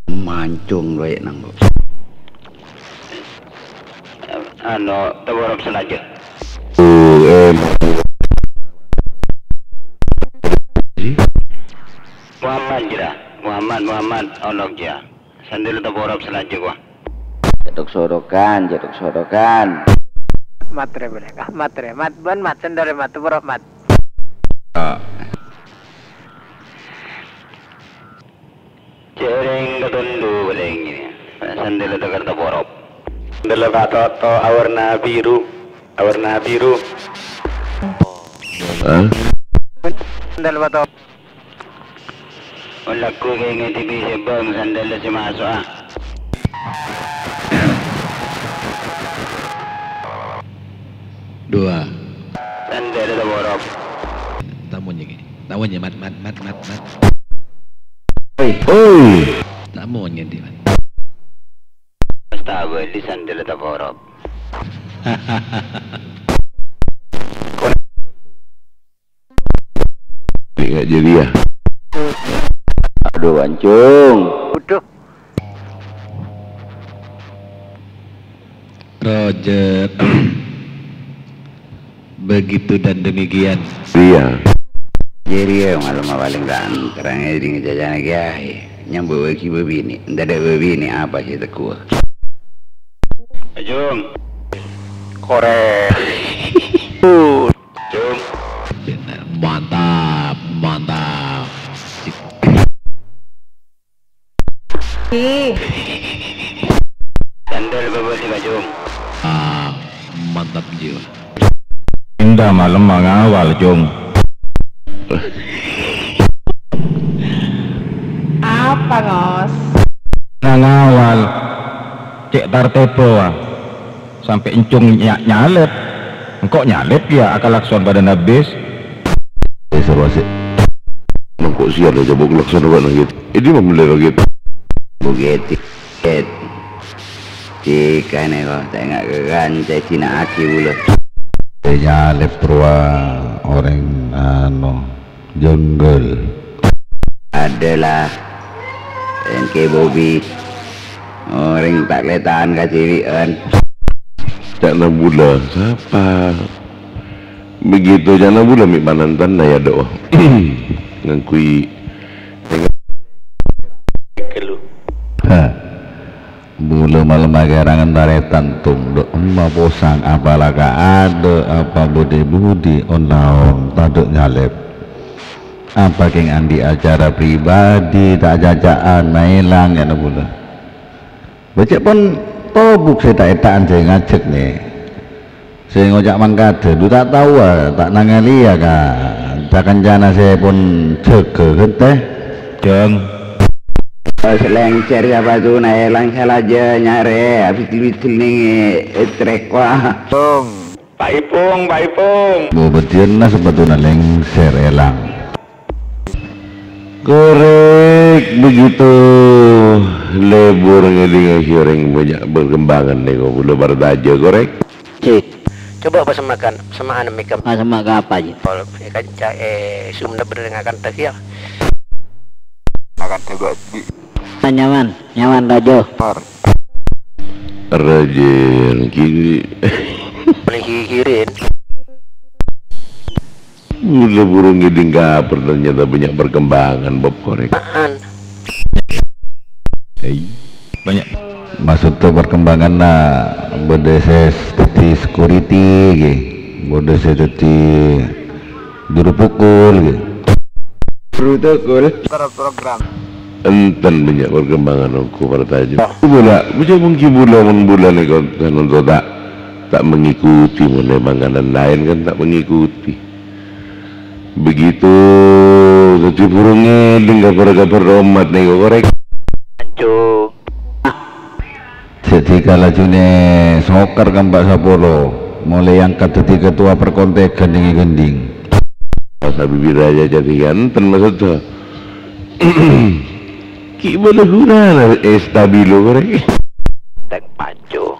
Mancung rowa nang, Bu. Anu, taborop salajâ. U M. Muhammad jârèya. Muhammad, Muhammad, olok jâ. Sandala taborop salajâ, wa. Cètok sodokan, cètok sodokan. Mat rè, boleh. Ah, mat rè. Mat, bân mat, sandal rè, mat, taborop, mat. Ah. Jhâreng katondu palèng. Sandhâlla ta' karta porop. Sandhâlla patoto awarna biru. Awarna biru. Hah? Sandhâlla pato. Mon lagghu' kèngèng dhibi' sè bâng sandhâlla sè maso'a. Dua. Sandhâlla ta' porop. Tamonya gini. Tamonya mat, mat, mat, mat, mat. Oi. Oi. Tamonya di mat. Pas ta' bâli sandhâlla ta' porop. Ingat jadi ya. Aduh, Ancung. Waduh. Roger. Begitu dan demikian. Iya. Jârèya malem palèng tan, terang èdhing jajana kèyaè. Nyambhu'aghi bâbinè', tadâ' bâbinè' apa sè tegghuwâ? Ajung. Korè. Jung. Mantap, mantap. Ih. Sandhâl bâbâ sè kajung. Ah, mantap jiwa. Indah malem mangawal, Jung. Apa, Ngos? Nangawal. Cè' tartèbbhâ, wah. Sampè' encung nya-, nyalèp. Engko' nyalèp, ya, akalakson padâna bis. Eh, sarwa sè. Mangko' siar la jabok laksana bâ'na, Git. È dimma mellèna, Git? Bu Git, Git. Cèkana, kok, ta' enga' ka kanca èdina'aghi bulâ. È nyalèp rowa orèng, anu, Junggal. Adâ la. Engkè Bobi. Orèng ta' kalèta'an kacèwè'an. Ca'na bulâ, sapa? Begitu ca'na bulâ mè' panantanna ya, Dok. Ngangghuy. Ha. Bulâ malem akèrangan tarètan tongdho' emma posang, apala ka adâ' apa budi-budi, on-naon tadâ' nyalèp. Apa kèng andi' acara pribadi, ta' caca'an, maèlang, ya, bulâ. Bâcè' pon tobuk sè ta'-èta'an sè ngajhâk, nè. Sè ngoca' mangkadhâ, dhu ta' taowa, ta' nangalèya ka ca-kancana sè pon jâgâ, ghântè. Jâng. Pas lèngsèr sapatuna èlang salajâ nyarè, abit-bit nèng ètrèk, wah. Tong. Pak Ipung, Pak Ipung. Bobâdhiyânna sapatuna lèngsèr èlang. Korèk, begitu lebur ngèdingaghi orèng bânnya' perkembangan nèko bulâ partajâ, korèk. Cik. Coba pas makan, semaan mèkam. Pas ma' ka apa, Ji? Pol, è kanca, è, Sumnep bhender ngakan teh, ya. Ngakan teh, Ji. Nyaman, nyaman, Rajo. Par. Rajen, gini. Boleh hihirin. Bulâ buru ngèding kabhâr, ternyata bânnya' perkembangan, Bob, korèk. Apaan? Hei, bânnya'. Maksudnya perkembanganna bâdâ sè dhâddhi security, ghi. Bâdâ sè dhâddhi juru pukul, ghi. Juru pukul. Program. Enten bânnya' perkembangan ongghu partajâ. Bulâ, bâca monggi bulâ, mon bulâ nèko tanonto ta', ta' mengikuti, mon è panganan laèn kan ta' mengikuti. Begitu, dhâddhi buru ngèding kabhâr-kabhâr romat nèko, korèk. Anco. Dhâddhi kalajunè sokar ka empa' sapolo, molaè angkat dhâddhi ketua perkontègan nèng è Gending. Pas Habibie Raja jadi ganteng, maksudnya. Ki' bâdâ ghunana stabilo, korèk. Tek pacu.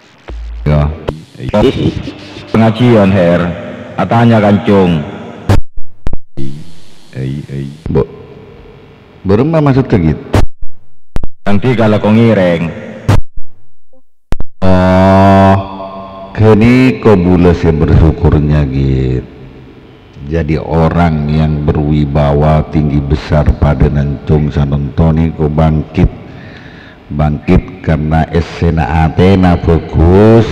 Ya. Pengajian, Her. Atanya kancung. Ei, ei. Bu, bârâmma maksudnya, Git? Nanti kalau kau ngireng. Oh, ghânèka bulâ sè bersyukurnya, Git. Jadi orang yang berwibawa tinggi besar padâna encong sanonto nèko bangkit. Bangkit karena essèna atèna bhâghus.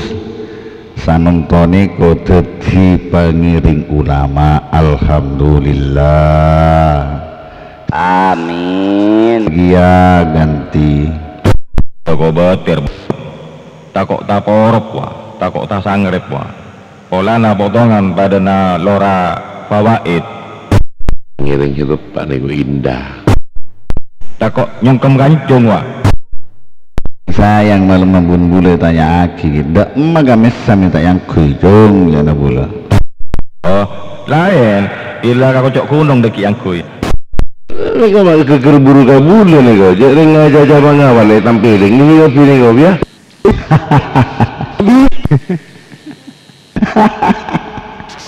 Sanonto nèko dhâddhi pangèrèng ulama. Alhamdulillah. Amin. Gia gan Tako' bâter, tako' taporop, wa, tako' tasangrep, wa. Polana potongan padâna lora fawaid. Ngèrèng sè teppa' nèko indah. Tako' nyongkem kancong, wa. Sayang malem ampon bulâ ètanya'aghi, ghi'. Dâ' emma ka mèssa mènta èangghuy, Jung, jâna bulâ. Oh, laèn. Illa ka koco' ghunong dâggi' èangghuy. Nèko ma' ghâgghâr buru ka bulâ nèko, jâ' rèng ngaca-caca mangawal è tampèlèng nèko, bi nèko, ya.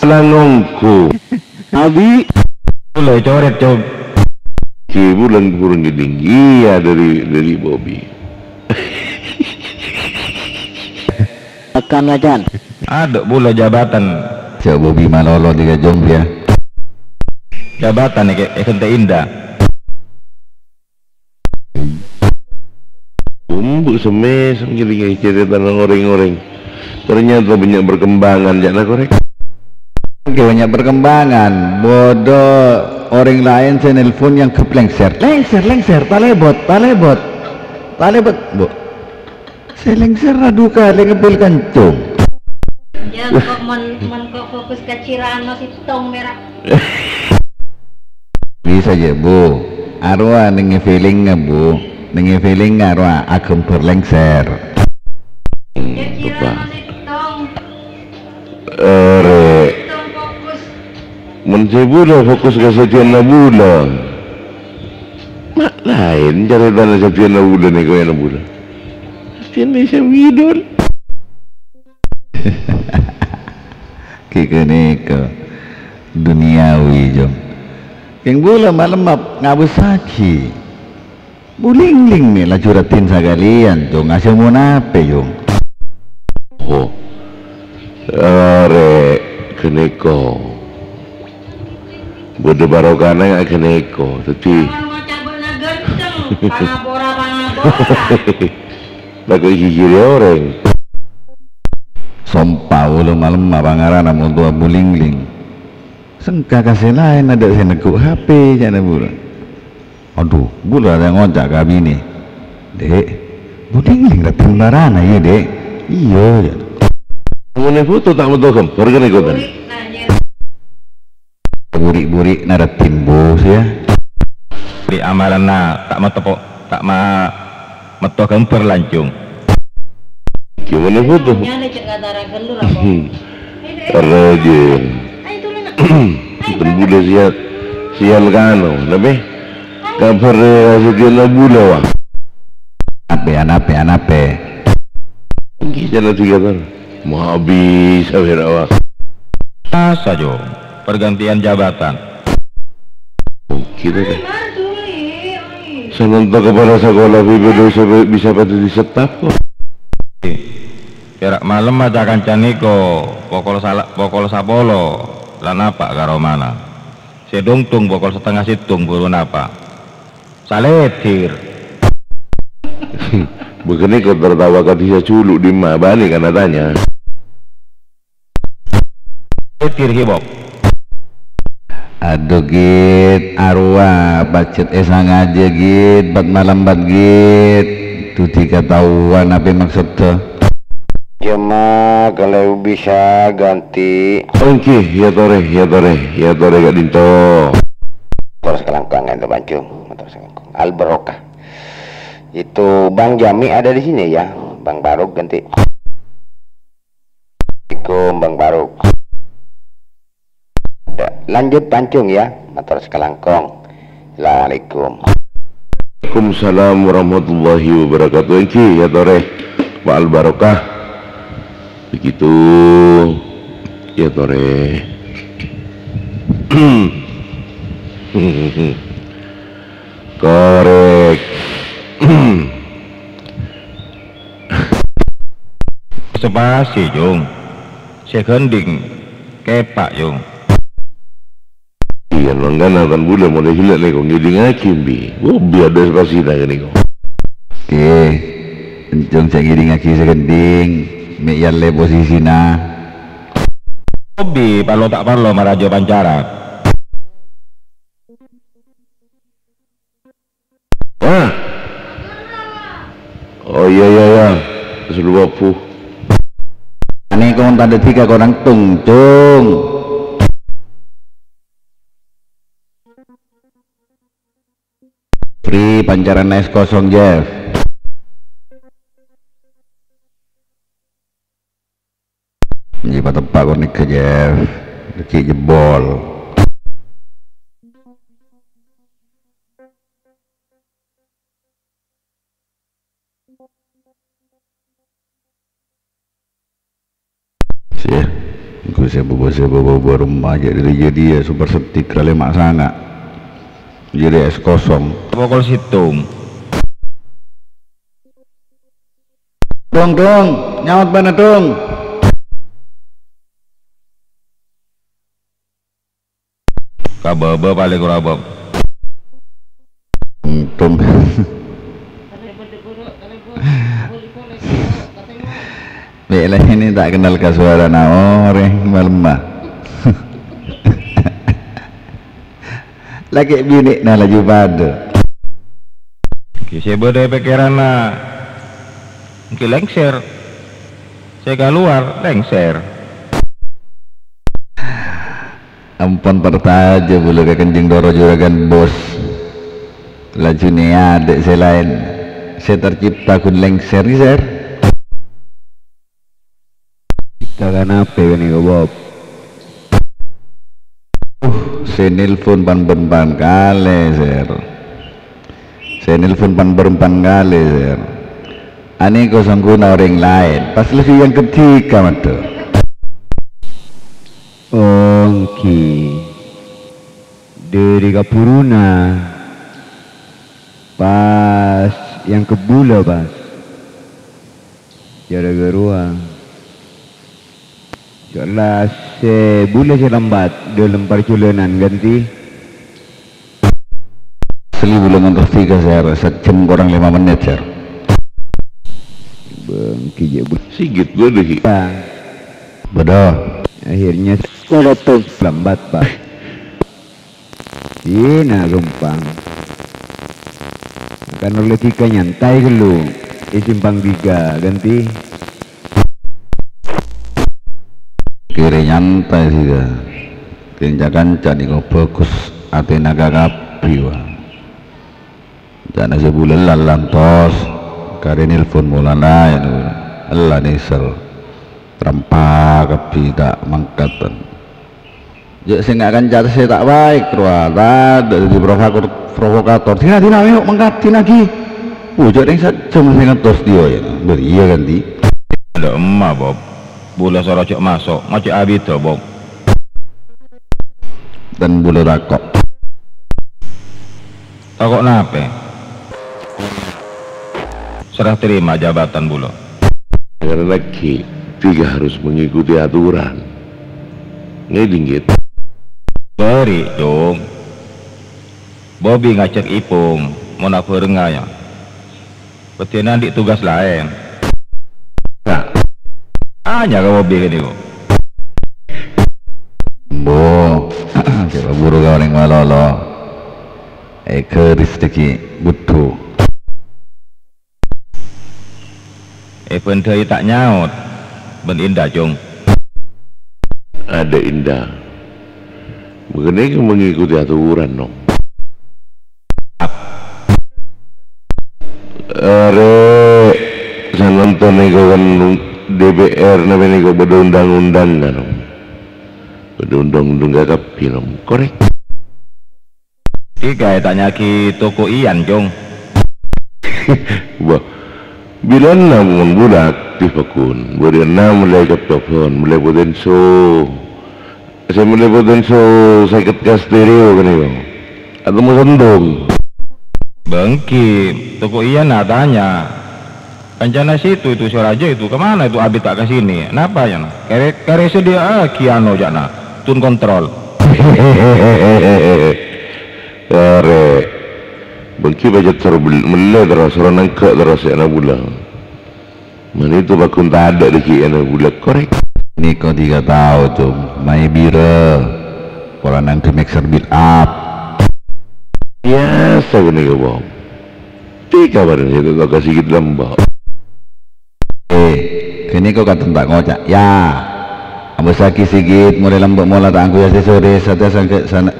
Langongku. Abi. Bulâ corèt, Cong. Ki bulân burung geding. Iyâ, dâri, dâri Bobi. Tekan wajan. Adâ' bulâ jabatan. Cè' Bobi malolo dika Jong, ya. Jabatan è, è Genta Indah. Ombu' semmes ngilingi caretana orèng-orèng. Ternyata banyak perkembangan, ca'na korèk. Oke, banyak perkembangan. Bodo orèng laèn sè nelpon yang gep lengser. Lengser, lengser, talèbot, talèbot. Talèbot, Bu. Sè lengser ra du kalè ngebbhâl kancong. Ya, kok mon, mon kok fokus ka cirano sèttong mèra. Bisa jâ, Bu. Arowa nèngè feeling-ngnga, Bu. Nèngè feeling-ngnga arowa aghembhâr lengser. Kira-kira masih tong. Ore. Tong fokus. Mon sè bulâ fokus ka sadhiyâna bulâ. Ma' laèn caretana sadhiyâna bulâ nèko è bulâ. Sadhiyâna sè widol. Kèkè nèka duniawi, Jong. Kèng bulâ malem ap-, ngabâssaghi. Bulingling mè' laju raddhin sakalèyan, Jong. Asè mon apè, Jong? Ho. Arè' ghânèka. Bâdâ barokana ghânèka. Dhâddhi. Panabora, panabora. Tako' ghighiri orèng. Sompa, bulâ malem pangarana montowa bulingling. Sengka ka sè laèn adâ' sè neggu' H P, ca'na bulâ. Adhu, bulâ adâ' ngoca' ka binè. "Dek, bulingling raddhin barana, yâ, Dek?" "Iyâ," ca'na. Mon è foto ta' metto ghembhâr kan ikutan. Buri'-buri'na raddhin, Bos, yâ. Ri amalanna ta' metto po-, ta' ma-, metto ghembhâr lancong. Gimana foto? Rajin. Ten bulâ sial, sial kano, nabi? Kabar, eh, sedina bulâ, wa. Ape, anape, anape? Enggih, jalan tiga tahun. Mau habis, sampai rawa. Asa, Jong. Pergantian jabatan. Oh, gitu deh. Sananta kepala sekolah pribadi bisa, bisa pada disetap kok. Pèra' malem maca kanca nèko pokol sala-, pokol sapolo la napa' ka romana. Sè dungdung pokol satengnga sèttong buru napa'. Salèdhir. Bâghânèka tertawa ka dhisa julu' dimma bâli kana tanya. Salèdhir, Ki, Bob. Adhu, Git, arowa pajhât èsangajâ, Git, bât malem bât, Git. Dhu dhikataowan apè maksodda. Jemma kalau bisa ganti. Enggih, ya tore, ya tore, ya tore ka'dinto. Mator sakalangkong, ente Pancung. Mator sakalangkong. Al Barokah. Itu Bang Jami ada di sini ya, Bang Baruk ganti. Assalamualaikum, Bang Baruk. Lanjut pancung ya, mator sakalangkong. Assalamualaikum. Waalaikumsalam warahmatullahi wabarakatuh. Enggih, ya tore, Pak Al Barokah. Begitu, ya tore. Korek. Spasi, Jung. Sè ghândhing, kèpa', Jung. Iyâ, mangkana kan bulâ mon èghellâ' nèko ngèdingngaghi, mbi. Wah, bi' adâ' spasina ghânèko. Oke. Encong sè ngèdingngaghi sè ghândhing, mè' yâ lè posisina. Obi parlo ta' parlo marajo pancara. Wah. Oh, iyâ, iyâ, iyâ. Suluwabu. Ane kon tadâ' dhika korang tung, cung. Free pancaran es kosong, Jeff. Ngghi pateppa' ghânèka, Jeff. Dhâggi' jebol. Sè, engko' sè bâbâ, sè bâbâ bârâmma jâ' dhâri jâdiyâ super setik kalèma' sanga'. Jâdiyâ es kosong. Pokol sèttong. Dong, dong, nyaot bâ'na, dong. Ka bâbâ palèng ghuru abâ'. Untung. Bella ini tak kenal ka suarana orèng malemma. Lakè' binè'na laju padâ. Ghi' sè bâdâ è pèkkèranna, ghi' lèngsèr. Sè kalowar lèngsèr. Ampon parcajâ bulâ ka Kanjeng Doro Juragan, Bos. Laju nèyadhâ' sè laèn. Sè tercipta ghun lèngsèr, Sèr. Cipta kanapè ghânèka, Bob? Uh, sè nelpon pan bân pan kalè, Sèr. Sè nelpon pan bân pan kalè, Sèr. Anèko sangguna orèng laèn, pas lebbi yang ketiga, madhu. Oh, èngghi. Dhâri kabhuruna, pas yang kebula, pas. Jhâ' ra-ghâruwa. Jhâ' la sè bulâ sè lambat dâlem parjhâlânan, ghânti. Asli bulâ ngantos dhika, Sèr. Sajjhâm korang lèma mennit, Sèr. Bângkè, jhâ' bu-, Sigit bâdâ, Hi. Bâ. Bâdâ. Akhirnya, lambat, Pak. Sèna ghâmpang. Kan ollè dhika nyantai ghâllu è Simpang Tiga, ghânti. Kèrè nyantai dhika. Kèng ca-kanca nèko bhâghus atèna ka kabbhi, wa. Ca'na sè bulâ la lantos, karè nelpon mola laèn, ella nèsèl. Rampa kabbhi ta' mangkatan. Jhâ' sènga' kanca sè ta' baik, rowa, tadâ' dhâddhi provokor-, provokator. Dina, dina, ayo, mangkat, dina, ghi. Oh, jhâ' rèng sajjhâm sè ngantos dhiyo, ya. Bâriyâ, ghânti. Adâ' emma, Bob. Bulâ soro jhâ' maso', ngocè' abidhâ, Bob. Dan bulâ tako'. Tako' napè? Serah terima jabatan bulâ. Karena lagi, dhika harus mengikuti aturan. Ngèdhing, ghi? Bâri', Cung. Bobi ngajhâk Ipung, mon abhârengnga, ya. Bâdâna andi' tugas laèn. Nah. Tanya ka Bobi ghâniko. Embu, coba buru ka orèng malolo. È ghâris dhâggi' budhu. È bândhâi ta' nyaot bân Indah, Cung. Adâ' Indah. Ghânèka mengikuti aturan, Nom. Arè' sanonton nèko kan D P R napa nèko bâdâ undang-undang, Nom. Bâdâ undang-undang kakabbhi, Nom. Korèk. Dhika ètanya'aghi toko Iyan, Cung. Wah, bilâna mon bulâ aktif, Ghun. Bâdâna mellè keptopon, mellè potenso. Sè mellè potenso sèket ka stereo kènè, Bang. Atau mau sendong? Bânggi, toko Iyan atanya. Kancana situ itu, si Raja itu, kemana itu Abi tak ke sini? Napa, ya, nah? Karè, karè sediaaghi anu, ja'na, tune control. Arè'. Bânggi pajhât soro bel-, mellè terros, soro nangghâ' terros, ya, na, bulâ. Mani itu bakun tadâ' dâggi'na bulâ korèk. Nèko dhika tao, Cung. Maè bira. Pola nangghâ' mixer build up. Biyasa ghânèka, Bong. Dhika bâreng sè tao ka sigit lamba. Ghânèka kadhâng ta' ngoca', "Ya, abâssaghi sigit, molaè lambâ' mola ta' ngangghuy aksesoris, satèya sangghâ-, sana-,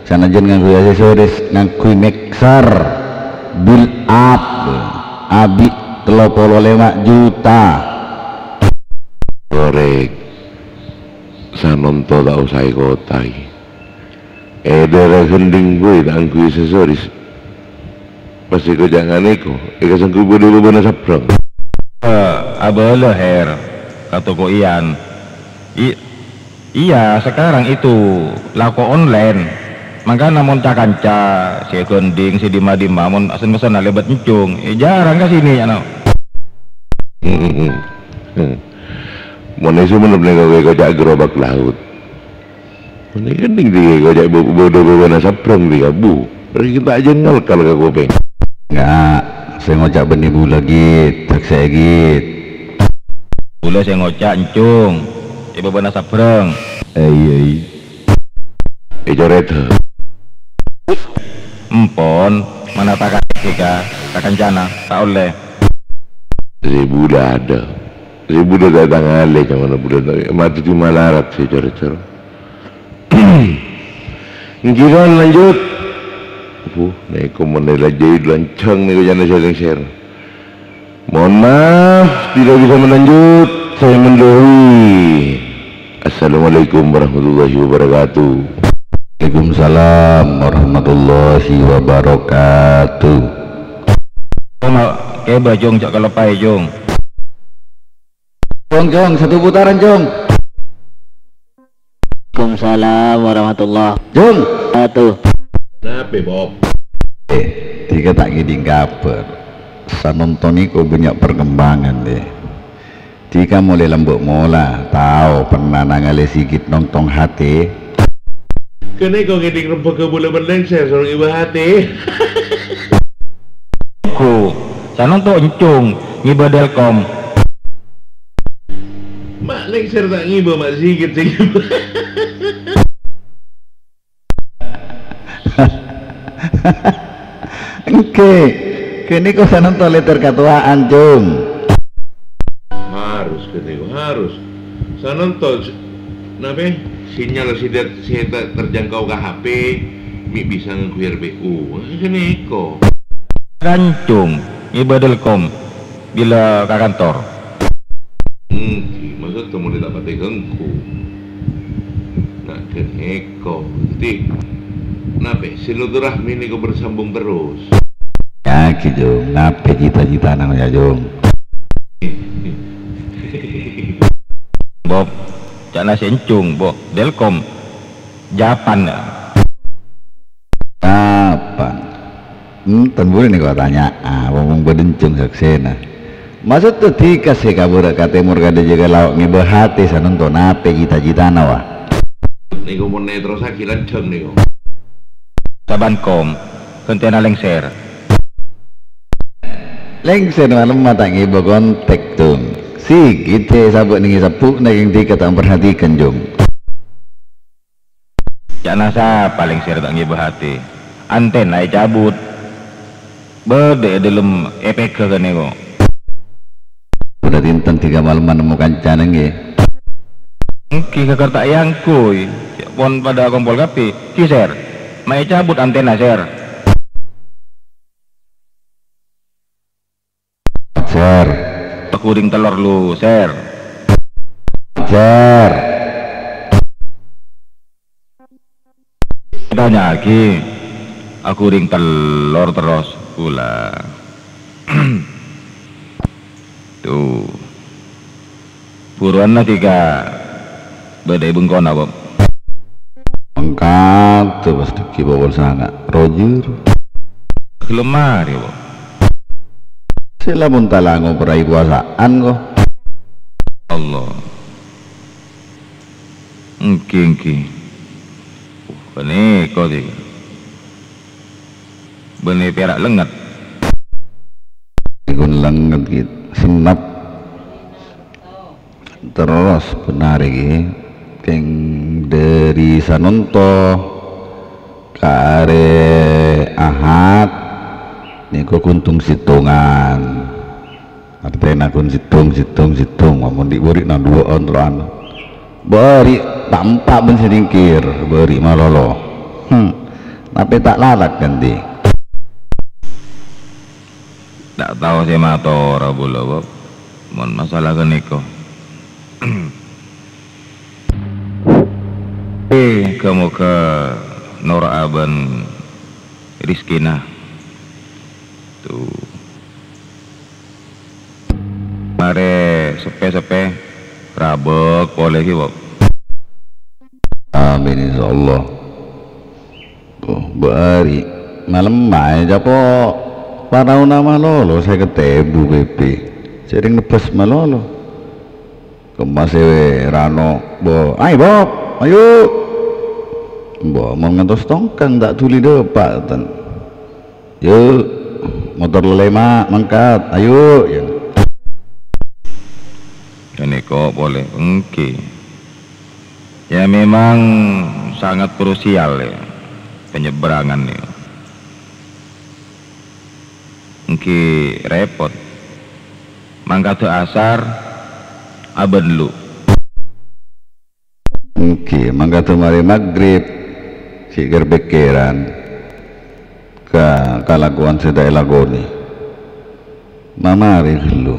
sanajjhân ngangghuy aksesoris, ngangghuy mixer, build up, abi' tello polo lèma' juta." Korèk, sanonto ta' osa èkotaè. È dârâ ghendhing buwi ta' ngangghuy aksesoris. Pas èkoca' nganèko, èkasangghu bâdâ bâbâna sabrang. Eh, abâlâ, Her, ka toko Iyan. I-, iya, sekarang itu lako online. Mangkana mon ca-kanca sè ghendhing sè dimma-dimma mon sen-pessenna lèbât encong, eh, jarang ka sini, ya, no. Mon è Sumenep nèko èkoca' gerobak laut. Nèka nèng dhika koca'è bâ-, bâdâ bâbâna sabrang dhika, Bu. Rèng ta' jhân ngalkal ka kopèng. Enggak, sè ngoca' bânnè bulâ, ghi', taksè'è, ghi'. Bulâ sè ngoca' encong, è bâbâna sabrang. Eh, iyâ, iyâ. Ècorèt. Empon, mana takan dhika, ka kancana, ta' ollè. Sè bulâ adâ'. Sè bulâ ta' tangalè, ca'na bulâ ta', madu dimalarat sè corèt-corèt. Ngghi, Ron, lanjut. Wuh, nèko mon èlajâi lanjhâng nèko jhâna sè lèngsèr. Mohon maaf, tidak bisa melanjut. Saya mendahului. Assalamualaikum warahmatullahi wabarakatuh. Waalaikumsalam warahmatullahi wabarakatuh. Cong, kèbâ, Cong, jhâ' kaloppaè, Cong. Cong, Cong, satu putaran, Cong. Waalaikumsalam warahmatullahi Jung. Wabarakatuh. Napè, Bob? Eh, dhika ta' ngèdhing kabhâr. Sanonton nèko bânnya' perkembangan, deh. Dhika molaè lambâ' mola, tao pernah nangalè sigit nongtong hatè. Kènè' ko ngèdhing rembhâghâ bulâ bân lèngsèr soro ngibâ hatè. Ko, sanonton encong ngibâ Delkom. Ma' lèngsèr ta' ngibâ, ma' sigit sè ngibâ. Èngghi, kènè' ko sanonton lètèr katoa'an, Jung. Harus kènè' ko, harus. Sanonton, napè? Sinyal sè ter-, sè ter-, terjangkau ka H P, mè' bisa ngangghuy R P U. Kènè' ko. Kancong, ngibâ Delkom. Bilâ ka kantor? Èngghi, maksodda molaè ta' patè ganggu. Na' ghânèka, dhâddhi, napè silaturahmi nèko bersambung terus? Èngghi, Jung, napè cita-citana, ya, Jung? Bob, ca'na sè encong, Bob, Delkom. Japan, ya. Japan. Enten bulâ nèko atanya'a, wong-wong bâdâ encong saksèna. Maksodda dhika sè kabârâ' ka tèmor ka dâjâ ka lao' ngibâ hatè sanonton napè cita-citana, wa? Nèko mon èterrossaghi lanjhâng nèko. Saban Kom, ghântèna lèngsèr. Lèngsèr malemma ta' ngibâ kontèk, Jung. Sigit sè sabâ' nèng è sabbu'na kèng dhika ta' amparhatikan, Jung. Ca'na sapa lèngsèr ta' ngibâ hatè? Antèna ècabut. Bâdâ è dâlem èpèghâ ghânèko. Bâdâ dinten dhika malemma nemmo kancana, èngghi? Èngghi, ghâghâr ta' èangghuy. Pon padâ akompol kabbhi. Ghi, Sèr. Ma' ècabut antèna, Sèr. Sèr. Paghuding tellor lu, Sèr. Sèr. Tanya'aghi, aghuding tellor terros, ghulâ. Tuh. Buruanna dhika bâdâ è bengkona, Bob. Mangkat, pas dhâggi' pokol sanga', Roger. Ghellem marè, Bob. Sè lamun ta' la ngoperai kobâsa'an, ko. Allah. Èngghi, èngghi. Uh, ghânèka, dhika. Bânnè pèra' lengnget. Ghun lengnget, ghi, sennep. Terros bhender, ghi. Kèng dâri Sanonto ka arè Ahad, nèko ghun tong-sèttongan. Artèna ghun sèttong, sèttong, sèttong, mon dhi' bâri' na duwâ'ân terro'an. Bâri' tampa' bân sè nyèngkèr, bâri' malolo. Hmm. Tapè ta' lalak ghântè. Ta' tao sè matora bulâ, Bob, mon masalah ghânèka. Eh, moghâ-moghâ noro'a bân rizkina. Tu. Marè seppè-seppè, rabâk polè ghi, Bob. Amin, insyaallah. Oh, bâri'. Malem aè capo' paraona malolo sèket èbu P P. Sèrèng nebbhâs malolo. Kemma sè rano, bo, "Ayo, Bob, ayo." Bo, mon ngantos tongkang ta' dhuli dâpa', ten. "Yu, motor lalèma' mangkat, ayo," ya. Ghânèka polè, èngghi. Ya, memang sangat krusial, ya, penyeberangan ini. Èngghi rèpot. Mangkadhâ asar, abâllu. Èngghi, mangkadhâ marè magrib, ghi' kèr-pèkkèran ka kalakowan sè ta' èlakonè. Mamarè ghâllu.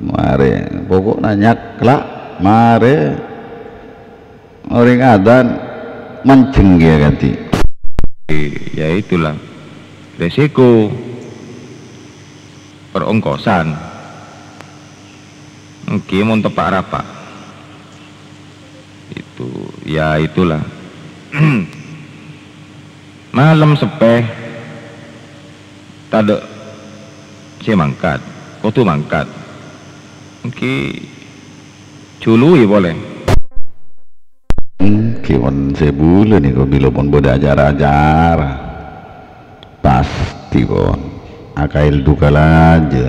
Marè, poko'na nyakla', marè orèng adzan manjheng kèya kadhi. Ya itulah resiko perongkosan. Èngghi mon teppa' rapa'. Itu, ya itulah. Malem seppè, tadâ' sè mangkat, kodhu mangkat. Èngghi juluwi polè. Èngghi mon sè bulâ nèko bilâ pon bâdâ acara-acara. Pastè pon. Akaèl duka lajâ.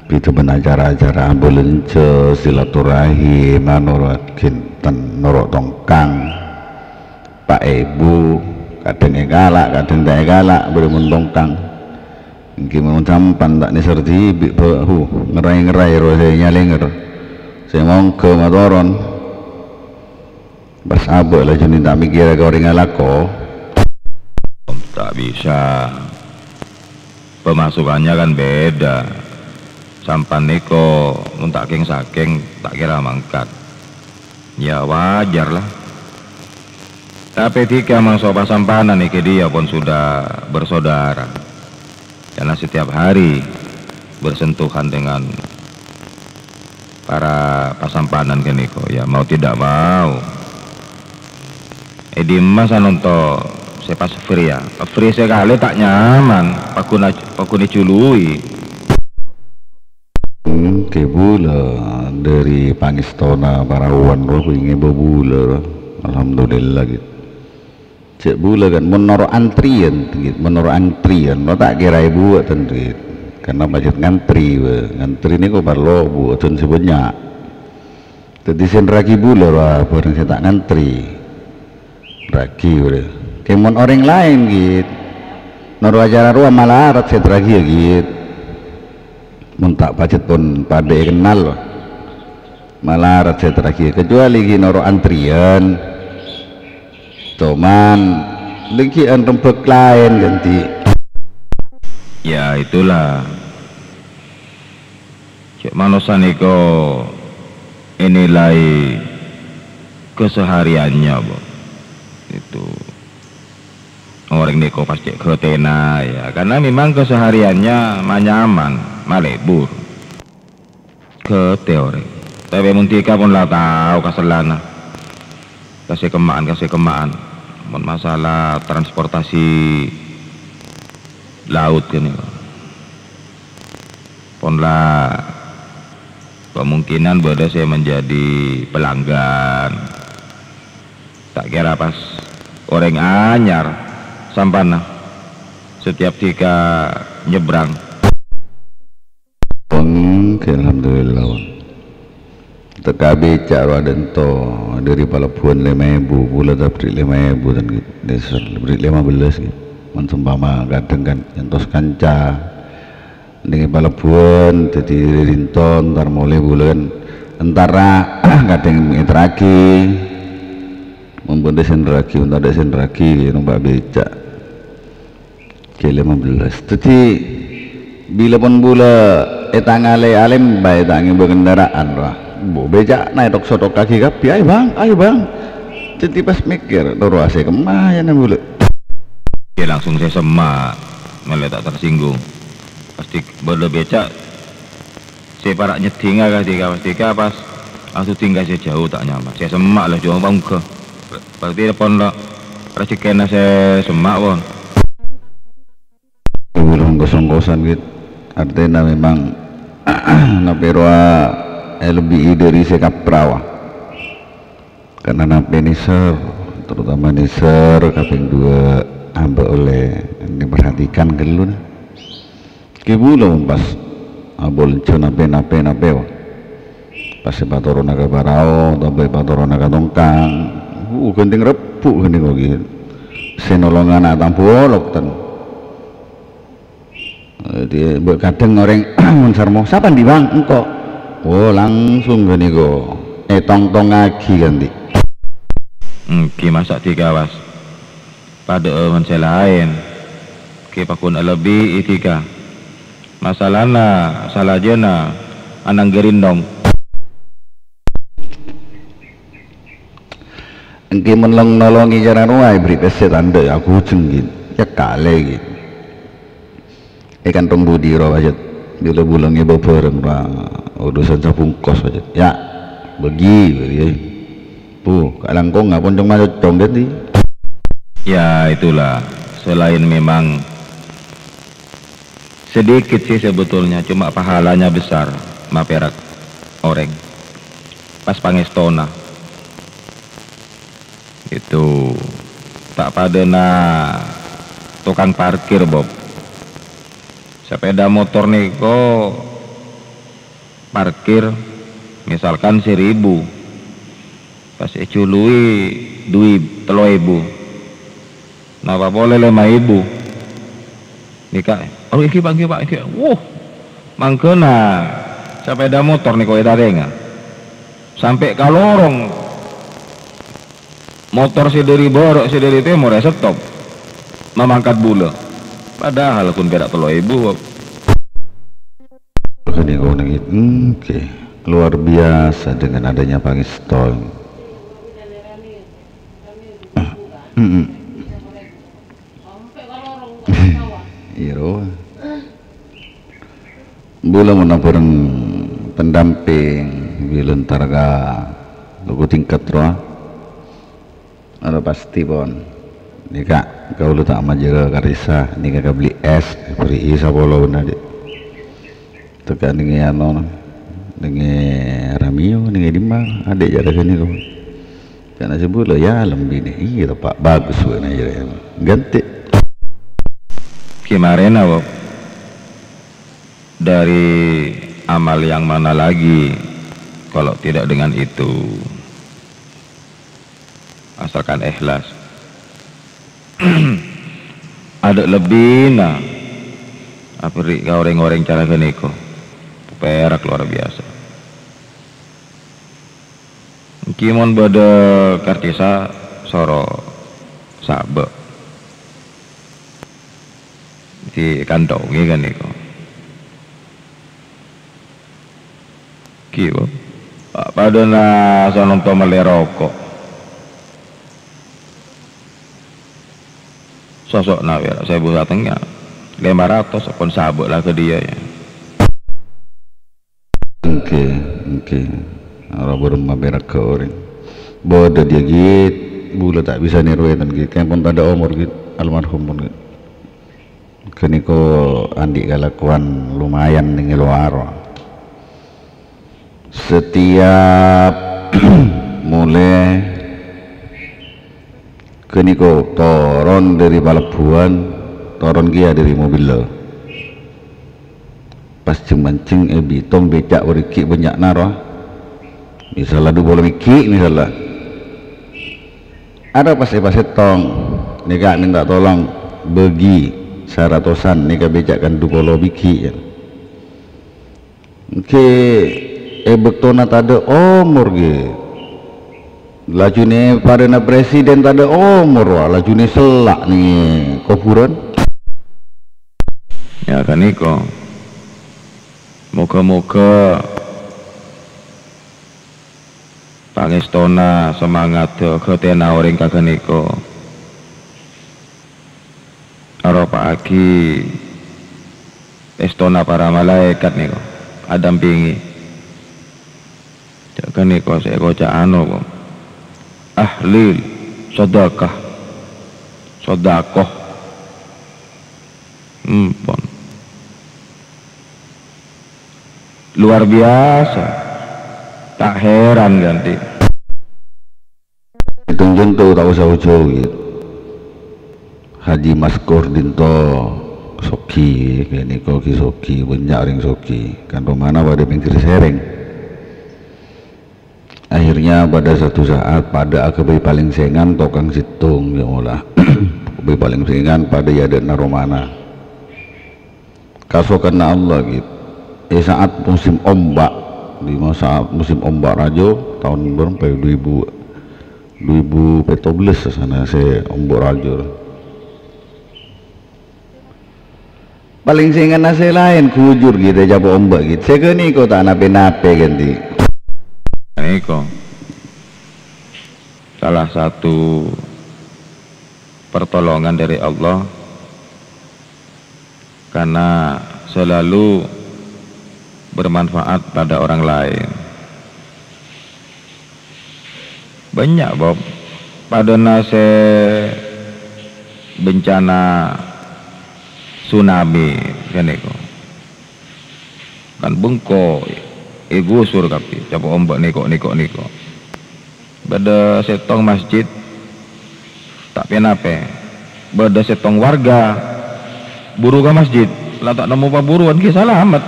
Bhidhâ bân acara-acara abâlânjhâ, silaturahim, anu, ghânten, noro' tongkang. Pa' èbu, kadhâng èkala', kadhâng ta' èkala', bâdâ mon tongkang. Èngghi mon sampan ta' nèser dhibi', bâ-, hu, ngèraè-ngèraè rowa sè nyalènger. Sè mongghâ matoron. Pas abâ' laju nèng ta' mèkkèrè ka orèng alako. Ta' bisa. Pemasukannya kan beda. Sampan nèko mon ta' kèng-sakèng ta' kèra mangkat. Ya, wajar lah. Tapè dhika mangso pasampanan nèkè dhiyâ pon sudah bersaudara. Karena setiap hari bersentuhan dengan para pasampanan ghânèka, ya mau tidak mau. È dimma sanonto sè pas free ya? Free sakalè ta' nyaman, paghun-, paghun èjuluwi. Hmm, kèbulâ dâri pangèstona para uwan rowa ngèbâ bulâ rowa. Alhamdulillah, gitu. Cè' bulâ kan, mon noro' antrian, gitu. Mon noro' antrian, lo ta' kèra èbuwâ' ten, gitu. Karena pajhât ngantri, bâ. Ngantri nèko parlo buwâ'ân sè bânnya'. Dhâddhi sè nraghi bulâ rowa bhâreng sè ta' ngantri. Nraghi, bâ. Kèng mon orèng laèn, gitu. Noro' acara rowa malarat sè nraghi, gitu. Mon ta' pajhât pon padâ èkennal, malarat sè èterraghi, kecuali ghi' noro' antrian. Coman, lènggi'an rembhâk laèn ghântè. Ya, itulah. Cè' manossa nèko ènilai kesehariannya, Bu. Itu. Orèng nèko pas cè' ghâtèna, ya, karena memang kesehariannya manyaman, malebur. Ghâtè orèng. Tapè mon dhika pon la tao kasellana. Kasè kemma'an, kasè kemma'an. Mon masalah transportasi laut ghânèko. Pon la kemungkinan bâdâ sè menjadi pelanggan. Ta' kèra pas orèng anyar sampanna setiap dhika nyebrang. Pon, alhamdulillah, pon. Teka beca' rowa dânto, dâri palebbuwân lèma èbu, bulâ ta' bri' lèma èbu, ten, gitu. Dâri lèma bellâs, gitu. Mon seumpama kadhâng kan nyentos kanca. Neng palebbuwân, dhâddhi rinto, entar molè bulân, entara kadhâng ènterraghi, mon bâdâ sè ènterraghi, mon tadâ' sè ènterraghi, nompa' beca'. Kèlè lèma bellâs. Dhâddhi, bilâ pon bulâ ètangalè alèmbâ, ta' ngèbâ kendaraan, rowa. Bu, beca'na ètok-sotokkaghi kabbhi, "Ayo, Bang, ayo, Bang." Dhâddhi pas mèkkèr, "Toro' asè kemma, ya, nang bulâ?" Iyâ, langsung sè semma', mellè ta' tersinggung. Pastè bâdâ beca' sè para' nyeddhingnga ka dhika, pastè ka pas asoddhing ka sè jhâu ta' nyaman. Sè semma' la jhung pangga. Berarti pon la rejhekkèna sè semma', pon. Belum kos-ongkosan, git. Artèna memang napè rowa èlebbi'i dhâri sè kaprawa. Karena napè nèser, terutama nèser kapèng duwâ', abâ' ollè diperhatikan ghâllu, nah. Kèbulâ pas abâ' lenjhâ napè, napè, napè, wa. Pas èpatorona ka parao, otabâ èpatorona ka tongkang, uh, ghântèng rebbhu' ghântèng ogi. Sè nolonga ana' tambu olok, ten. Dhâddhi, bâ-, kadhâng orèng mon sarmo, "Sapa andi', Bang?" "Engko'." Oh, langsung ghânèka ètongtongngaghi ghântè. Èngghi masa' dhika, Bas. Padâ'â mon sè laèn. Èngghi paggun alebbi'i dhika. Masalana salajâna ananggâ rindong. Èngghi mon long-, nolongè cara rowa èberri' pèssè tandhâ, ya, ghujeng, git. Ya, kalè, git. È kantong budi rowa, Jat. Bilâ bulâ ngèbâ bhârâng, rowa, urusan sabungkos, Jat. Ya, bâgi, bâgi. Bu, kalangkong, ngapon cong macocong, Jat, di? Ya, itulah. Selain memang sedikit sih sebetulnya, cuma pahalanya besar, maperak orèng. Pas pangèstona. Itu ta' padâna tokang parkir, Bob. Sepeda motor nèko parkir, misalkan seribu, pas èjuluwi dui-, tello èbu, napa polè lèma èbu. Nèka, "Oh, èngghi, Pak, èngghi, Pak, èngghi." Wuh, mangkana sepeda motor nèko ètarènga. Sampè' ka lorong. Motor sè dâri bârâ', sè dâri tèmor èsettop. Mamangkat bulâ. Padahal ghun pèra' tello èbu, Bob. Ghânèka nèng, oke. Luar biasa dengan adanya pangèsto. Mm-mm. Iyâ, rowa. Bulâ mon abhâreng pendamping, bilâ entar ka toko tingkat rowa. Anu pastè pon. Nèka, kaulâ ta' majârâ karissa, nèka kabelli es, bherri'i sapolo bân adhi'. Teka nèngè anu, nèngè Ramio, nèngè dimma, adhi' jârâ ghânèka. Kana sè bulâ, ya, lembina. Iyâ, teppa' bagus bâ'na jârâ. Ghântè. Gimana, Bob? Dari amal yang mana lagi kalau tidak dengan itu? Asalkan ikhlas. Adâ' lebbina aberri' ka orèng-orèng cara ghânèka. Perak luar biasa. Èngghi mon bâdâ karcissa, soro sabâ'. Dikantongè ghânèka. Ghi, Bo. Pa-, padâna sanonto mellè roko'. Soso'na pèra' sèbu satengnga. Lèma ratos pon sabâ' la ka dhiyâ, ya. Èngghi, èngghi. Ora bârâmma pèra' ka orèng. Bâdâ dhiyâ, ghi, bulâ ta' bisa nèroè, ten, ghi. Kèng pon tadâ' omor, ghi, almarhum pon, ghi. Ghânèka andi' kalakowan lumayan neng è lowar. Setiap molè ghânèka toron dhâri palebbuwân, toron kèya dhâri mobilla. Pas jeng-manjeng è bitong bèca' orèng ghi' bânnya'na rowa. Misalla du polo bighi', misalla. Arapa sè èpasèttong? Nèka mènta tolong bâgi saratosan nèka bèca' kan du polo bighi', ya. Èngghi è bâktona tadâ' omor, ghi. Lajunè padâna presiden tadâ' omor, wa, lajunè sella' neng kobhurân. Ya, ghânèka. Moghâ-moghâ pangèstona, samangaddhâ, ghâtèna orèng ka ghânèka. Aropa'aghi èstona para malaèkat nèko adampingè. Jhâ' ghânèka sè èkoca' anu, kok. Tahlil, sedekah, sedekah. Empon. Luar biasa. Ta' heran, ghi. Ètong conto ta' osa ojhâ, ghi. Haji Maskur Dinto soghi, ghânèka ghi soghi, bânnya' orèng soghi. Kan romana padâ pinggir sèrèng. Akhirnya pada satu saat padâ aghâbây palèngsengan tokang sèttong, ya Allah. Aghâbây palèngsengan padâ è adâ'na romana. Kasokanna Allah, ghi. È saat musim ombak, di masa musim ombak rajâ, taon bârâmpa, dua ribu, dua ribu pètto bellâs sana sè ombak rajâ. Palèngsenganna sè laèn ghujur, ghi, ècapo' ombak, ghi. Sè ghânèka ta' napè-napè, ghi. Nèko salah satu pertolongan dari Allah. Karena selalu bermanfaat pada orang lain. Bânnya', Bob, padâna sè bencana tsunami ghânèko. Kan bengko, èghusur kabbhi, ècapo' ombak nèko, nèko, nèko. Bâdâ sèttong masjid ta' pè-napè. Bâdâ sèttong warga buru ka masjid, la ta' nemmo pabhuruwân ghi salamet.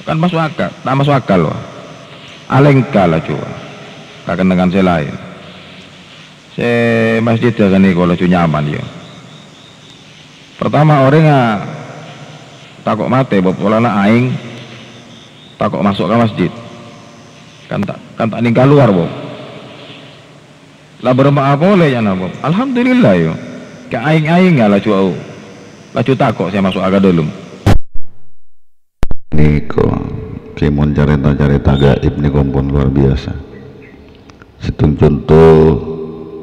Kan maso' akal, ta' maso' akal, wa. Alèngka laju, wa, ka kennengngan sè laèn. Sè masjid ghânèka laju nyaman, ya. Pertama, orèngnga tako' matè, Bob, polana aèng tako' maso' ka masjid. Kan ta', kan ta' nèng kalowar, Bob. La bârâmpa'a polè, ca'na, Bob. Alhamdulillah, yo. Ka aèng-aèngnga laju, laju tako' sè maso'a ka dâlem. Nèko, kèmon carèta-carèta gaib nèko pon luar biasa. Sèttong conto,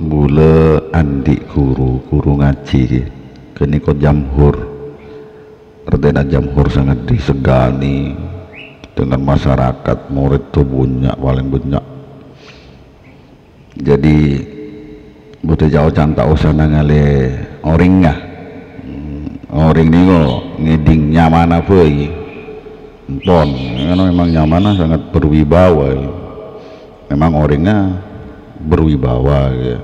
bulâ andi' ghuru, ghuru ngajhi, ghânèko jamhur. Artèna jamhur sangat disegani dengan masyarakat, morèdda bânnya', palèng bânnya'. Jadi, bâdâ ca'-oca'an ta' osa nangalè orèngnga. Hmm, orèng nèko ngèdhing nyamana bhâi. Empon, karena memang nyamana sangat berwibawa. Memang orèngnga berwibawa, ya.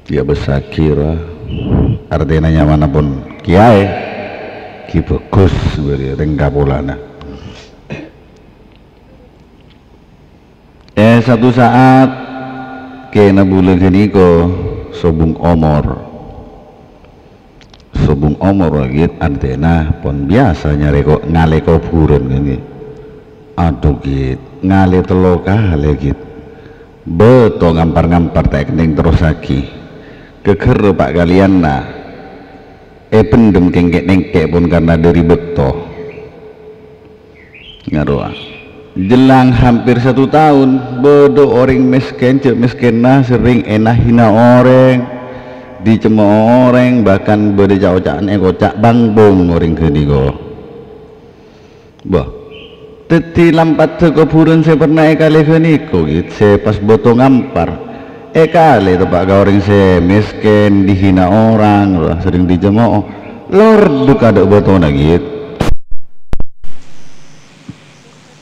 Ya, besakira. Artèna nyamana pon kiyaè. Ghi bhâghus, bâri' rèng kapolana. Eh, satu saat, kèna bulâ ghânèka sobung omor. Sobung omor, ghi, artèna pon biyasa nyarè ko-, ngalè kobhurân, kan, ghi. Adhu, ghi, ngalè tello kalè, ghi. Bâto ngampar-ngampar ta' èkennèng terrossaghi. Ghâghârrâ pa' kalèyanna èpendem kèng-kènèngkè pon karna dâri bâkto. Ngarowa. Jhellang hampir satu taon, bâdâ orèng mèskèn, jhâ' mèskènna serrèng èna-hina orèng, dicemmo orèng, bahkan bâdâ ca'-oca'an èkoca' bang-bong orèng ghânèka. Bâh, dhâddhi lampadhâ kobhurân sè perna èkalè ghânèka, ghi, sè pas bâto ngampar. Èkalè teppa' ka orèng sè mèskèn, dihina orang, serrèng dicemmo'o. Lor duk adâ' bâtona, ghi.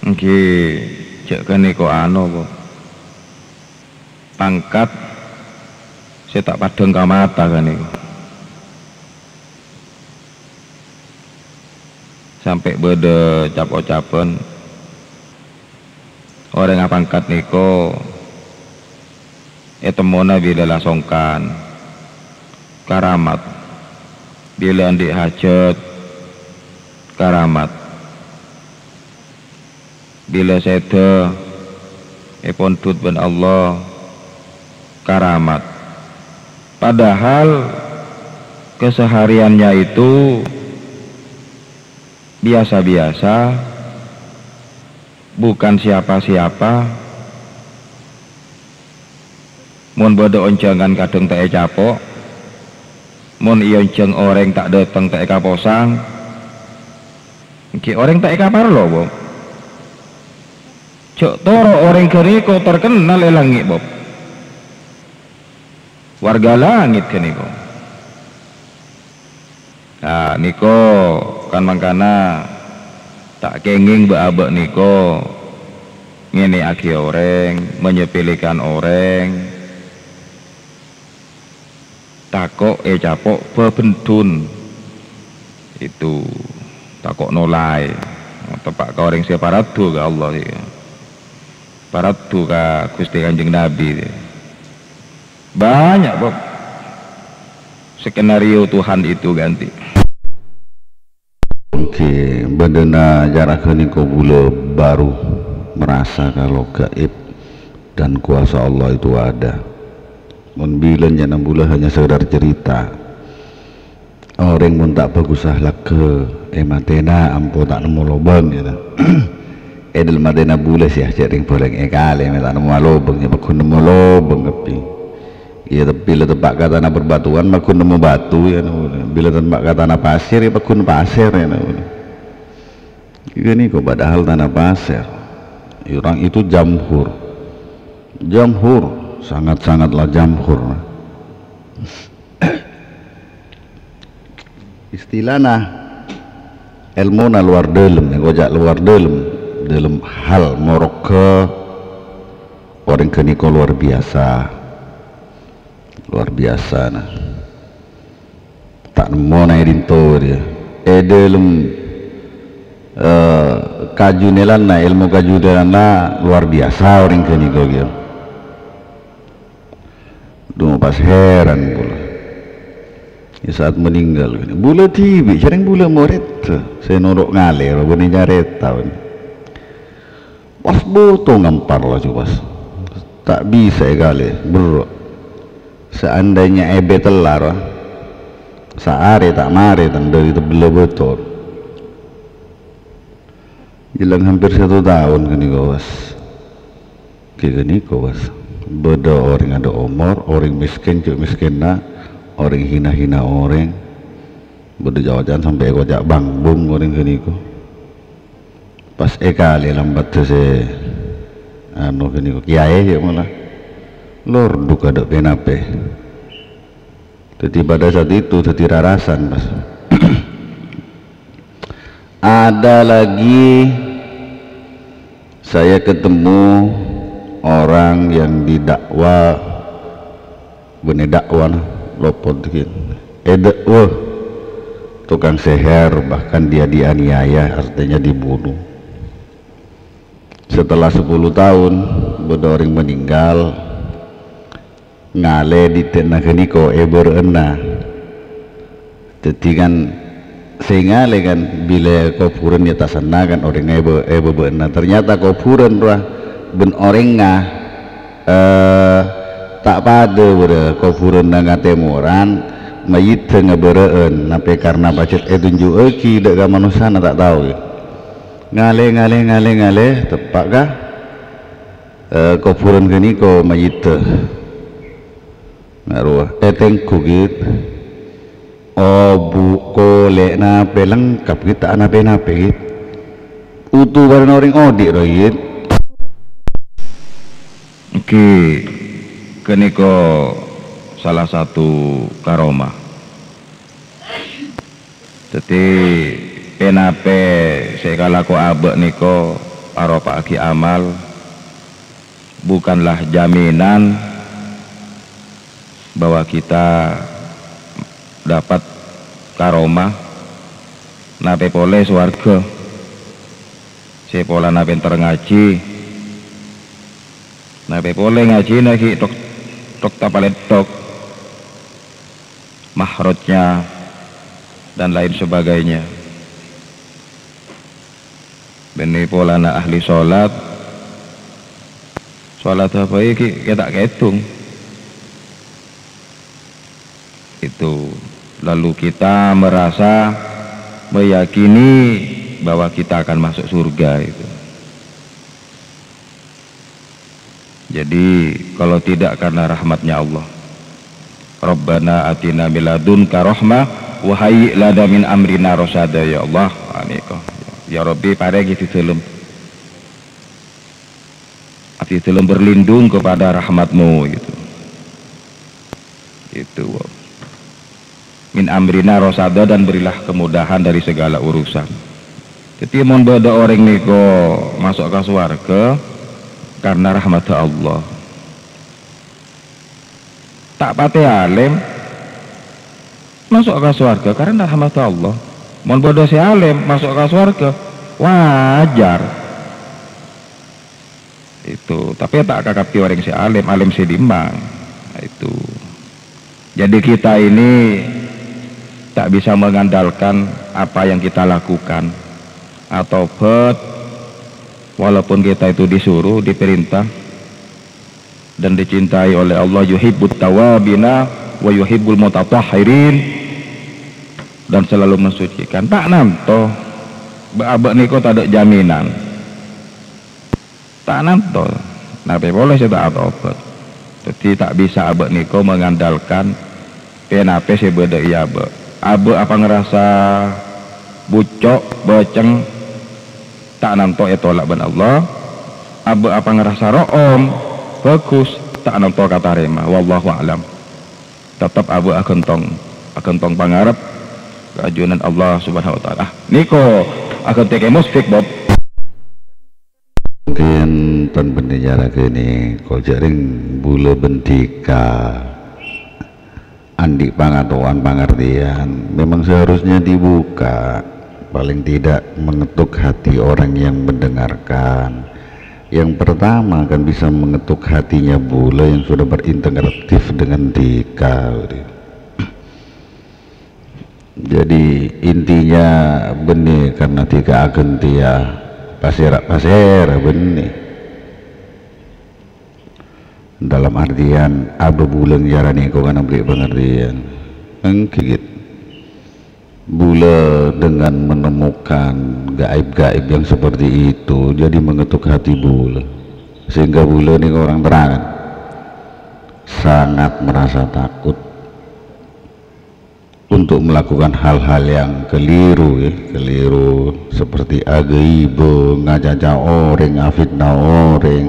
Èngghi, jhâ' ghânèka anu, Bu. Pangkat sè ta' padhâng ka mata ghânèka. Sampè' bâdâ cap-ocapan, orèng apangkat nèko ètemmona bilâ la songkan, karamat, bilâ andi' hajat, karamat. Bilâ sèdhâ èpondhut bân Allah, karamat. Padahal kesehariannya itu biasa-biasa, bukan siapa-siapa. Mon bâdâ onjhângan kadhâng ta' ècapo', mon èonjhâng orèng ta' dâteng ta' èkaposang, èngghi orèng ta' èkaparlo, Bob. Jhâ' toro' orèng ghânèka terkennal è langngè', Bob. Warga langngè' ghânèka. Nah, nèko kan mangkana ta' kèngèng bâ'-abâ' nèko ngènè'aghi orèng, menyepelekan orèng, tako' ècapo' bhâbhendhun. Itu tako' nolaè, teppa' ka orèng sè paraddu ka Allah, ya. Paraddu ka Ghustè Kanjeng Nabi. Banyak, Bob, skenario Tuhan itu ganti. Oke, bâdâna cara ghânèka bulâ baru merasa kalau gaib dan kuasa Allah itu ada. Mon bilân nyana bulâ hanya sekedar cerita. Orèng mon ta' bhâghus akhlakka, èmatèna ampo ta' nemmo lobâng, ya ta. È dâlem atèna bulâ sè ajhâ' rèng-bhârèng èkalè, mè' ta' nemmo lobâng, ya pagghun nemmo lobâng kabbhi. Iyâ, tapè la teppa' ka tana bârbâtowan, pagghun nemmo bâto, ya, bilâ teppa' ka tana pasèr, ya pagghun pasèr, ya. Ghânèka padahal tana pasèr. Orang itu jamhur. Jamhur, sangat-sangatlah jamhur. Istilana èlmona lowar dâlem, èkoca' lowar dâlem, dâlem hal morogga orèng ghânèka lowar biyasa. Lowar biyasa, nah. Ta' nemmo na è dinto rèya. È dâlem, eh, kajunelanna, èlmo kajunelanna lowar biyasa orèng ghânèka kèya. Dhu, pas heran kaulâ. Di saat meninggal, kaulâ dhibi', sareng kaulâ morèdda sè noro' ngalè, bânnè nyarèta, bânnè. Pas bhuto ngampar laju, pas. Ta' bisa èkalè, berro'. Seandainya èbâ tellar, saarè ta' marè, tang dâri tebbhâlla bhuto. Jhellâng hampir satu taon ghânèka, pas. Ghi ghânèka, pas. Bâdâ orèng adâ' omor, orèng mèskèn cè' mèskènna, orèng hina-hina orèng. Bâdâ ca'-oca'an sampè' èkoca' bang-bung orèng ghânèka. Pas èkalè lampadhâ sè, anu, ghânèka, kiyaè, ya, mala. Lor, dhu, adâ' ponapa. Jadi pada saat itu jadi rarasan, Mas. Ada lagi saya ketemu orang yang didakwa, bânnè dakwa, nah, lopot dikit. Èdakwa tukang seher, bahkan dia dianiaya, artinya dibunuh. Setelah sepuluh tahun, bâdâ orèng meninggal, ngalè dhi-, dhina ghânèka è bârâ'ânna. Dhâddhi kan sè ngalè kan bilâ kobhurân ya tasanna kan orèngnga è bâ-, è bâbâ'ânna. Ternyata kobhurân rowa bân orèngnga, eh, ta' padâ bârâ, kobhurânna ngatèmoran, mayyidda ngabârâ'ân. Napè karna pajhât ètunju'aghi dâ' ka manossana ta' tao, ya. Ngalè, ngalè, ngalè, ngalè, teppa' ka Eh, kobhurân ghânèka mayyidda. Nga' rowa, ètengghu, ghi. Obu', kolè', napè lengkap, ghi, ta' napè-napè, ghi. Utu bârâna orèng odi' rowa, ghi. Èngghi, ghânèka salah satu karomah. Dhâddhi, ponapa sè èkalako abâ' nèko aropa'aghi amal, bukanlah jaminan bahwa kita dapat karomah, napè polè sowarghâ. Sè polana pènter ngajhi, napè polè ngajhina ghi' tok-, tok-, tapalèttok. Mahrajnya, dan lain sebagainya. Bânnè polana ahli sholat, sholat apa iki kita' kèdhung. Itu. Lalu kita merasa meyakini bahwa kita akan masuk surga itu. Jadi, kalau tidak karena rahmatnya Allah. Rabbana atina min ladunka rahmah wa hayyi' lana min amrina rasyada, ya Allah. Amin. Ya Rabbi, parèngè abdhi dhâlem. Abdhi dhâlem berlindung kepada rahmat-Mu, gitu. Gitu. Min amrina rasyada, dan berilah kemudahan dari segala urusan. Jadi, mon bâdâ orèng nèko maso' ka sowarghâ karena rahmat Allah. Ta' patè alèm, maso' ka sowarghâ karena rahmat Allah. Mon bâdâ sè alèm maso' ka sowarghâ, wajar. Itu, tapè ta' kakabbhi orèng sè alèm, alèm sè dimma. Nah, itu. Jadi kita ini tak bisa mengandalkan apa yang kita lakukan. Atobhât, walaupun kita itu disuruh, diperintah, dan dicintai oleh Allah, yuhibbut tawabina wa yuhibbul mutatahhirin, dan selalu mensucikan. Ta' nanto, bâ'-abâ' nèko tadâ' jaminan. Ta' nanto, napè polè sè ta' atobhât. Dhâddhi ta' bisa abâ' nèko mengandalkan ponapa sè bâdâ è abâ'. Abâ' apa ngarassa bucco', bâceng, ta' nanto ètolak bân Allah. Abâ' apa ngarassa ro'om, bhâghus, ta' nanto katarèma. Wallahu a'lam. Teptep abâ' aghântong, aghântong pangarep ka ajunan Allah Subhanahu wa Ta'ala. Ah, nèko aghântèkè Musfik, Bob. Mungkin ten bânnè nyaraghi nèko, jhâ' rèng bulâ bân dhika andi' pangataowan pangartèyan. Memang seharusnya dibuka, paling tidak mengetuk hati orang yang mendengarkan. Yang pertama akan bisa mengetuk hatinya bulâ yang sudah berinteraktif dengan dhika. Jadi, intinya bânnè karena dhika aghântèya pasèra-pasèra bânnè. Dalam artian, abâ' bulâ ngarana nèko kan aberri' pangartèyan. Èngghi, ghi. Bulâ dengan menemukan gaib-gaib yang seperti itu, jadi mengetuk hati bulâ. Sehingga bulâ nèko orang terangan. Sangat merasa takut untuk melakukan hal-hal yang keliru, ya, keliru seperti aghaiba, ngacaca orèng, afitnah orèng,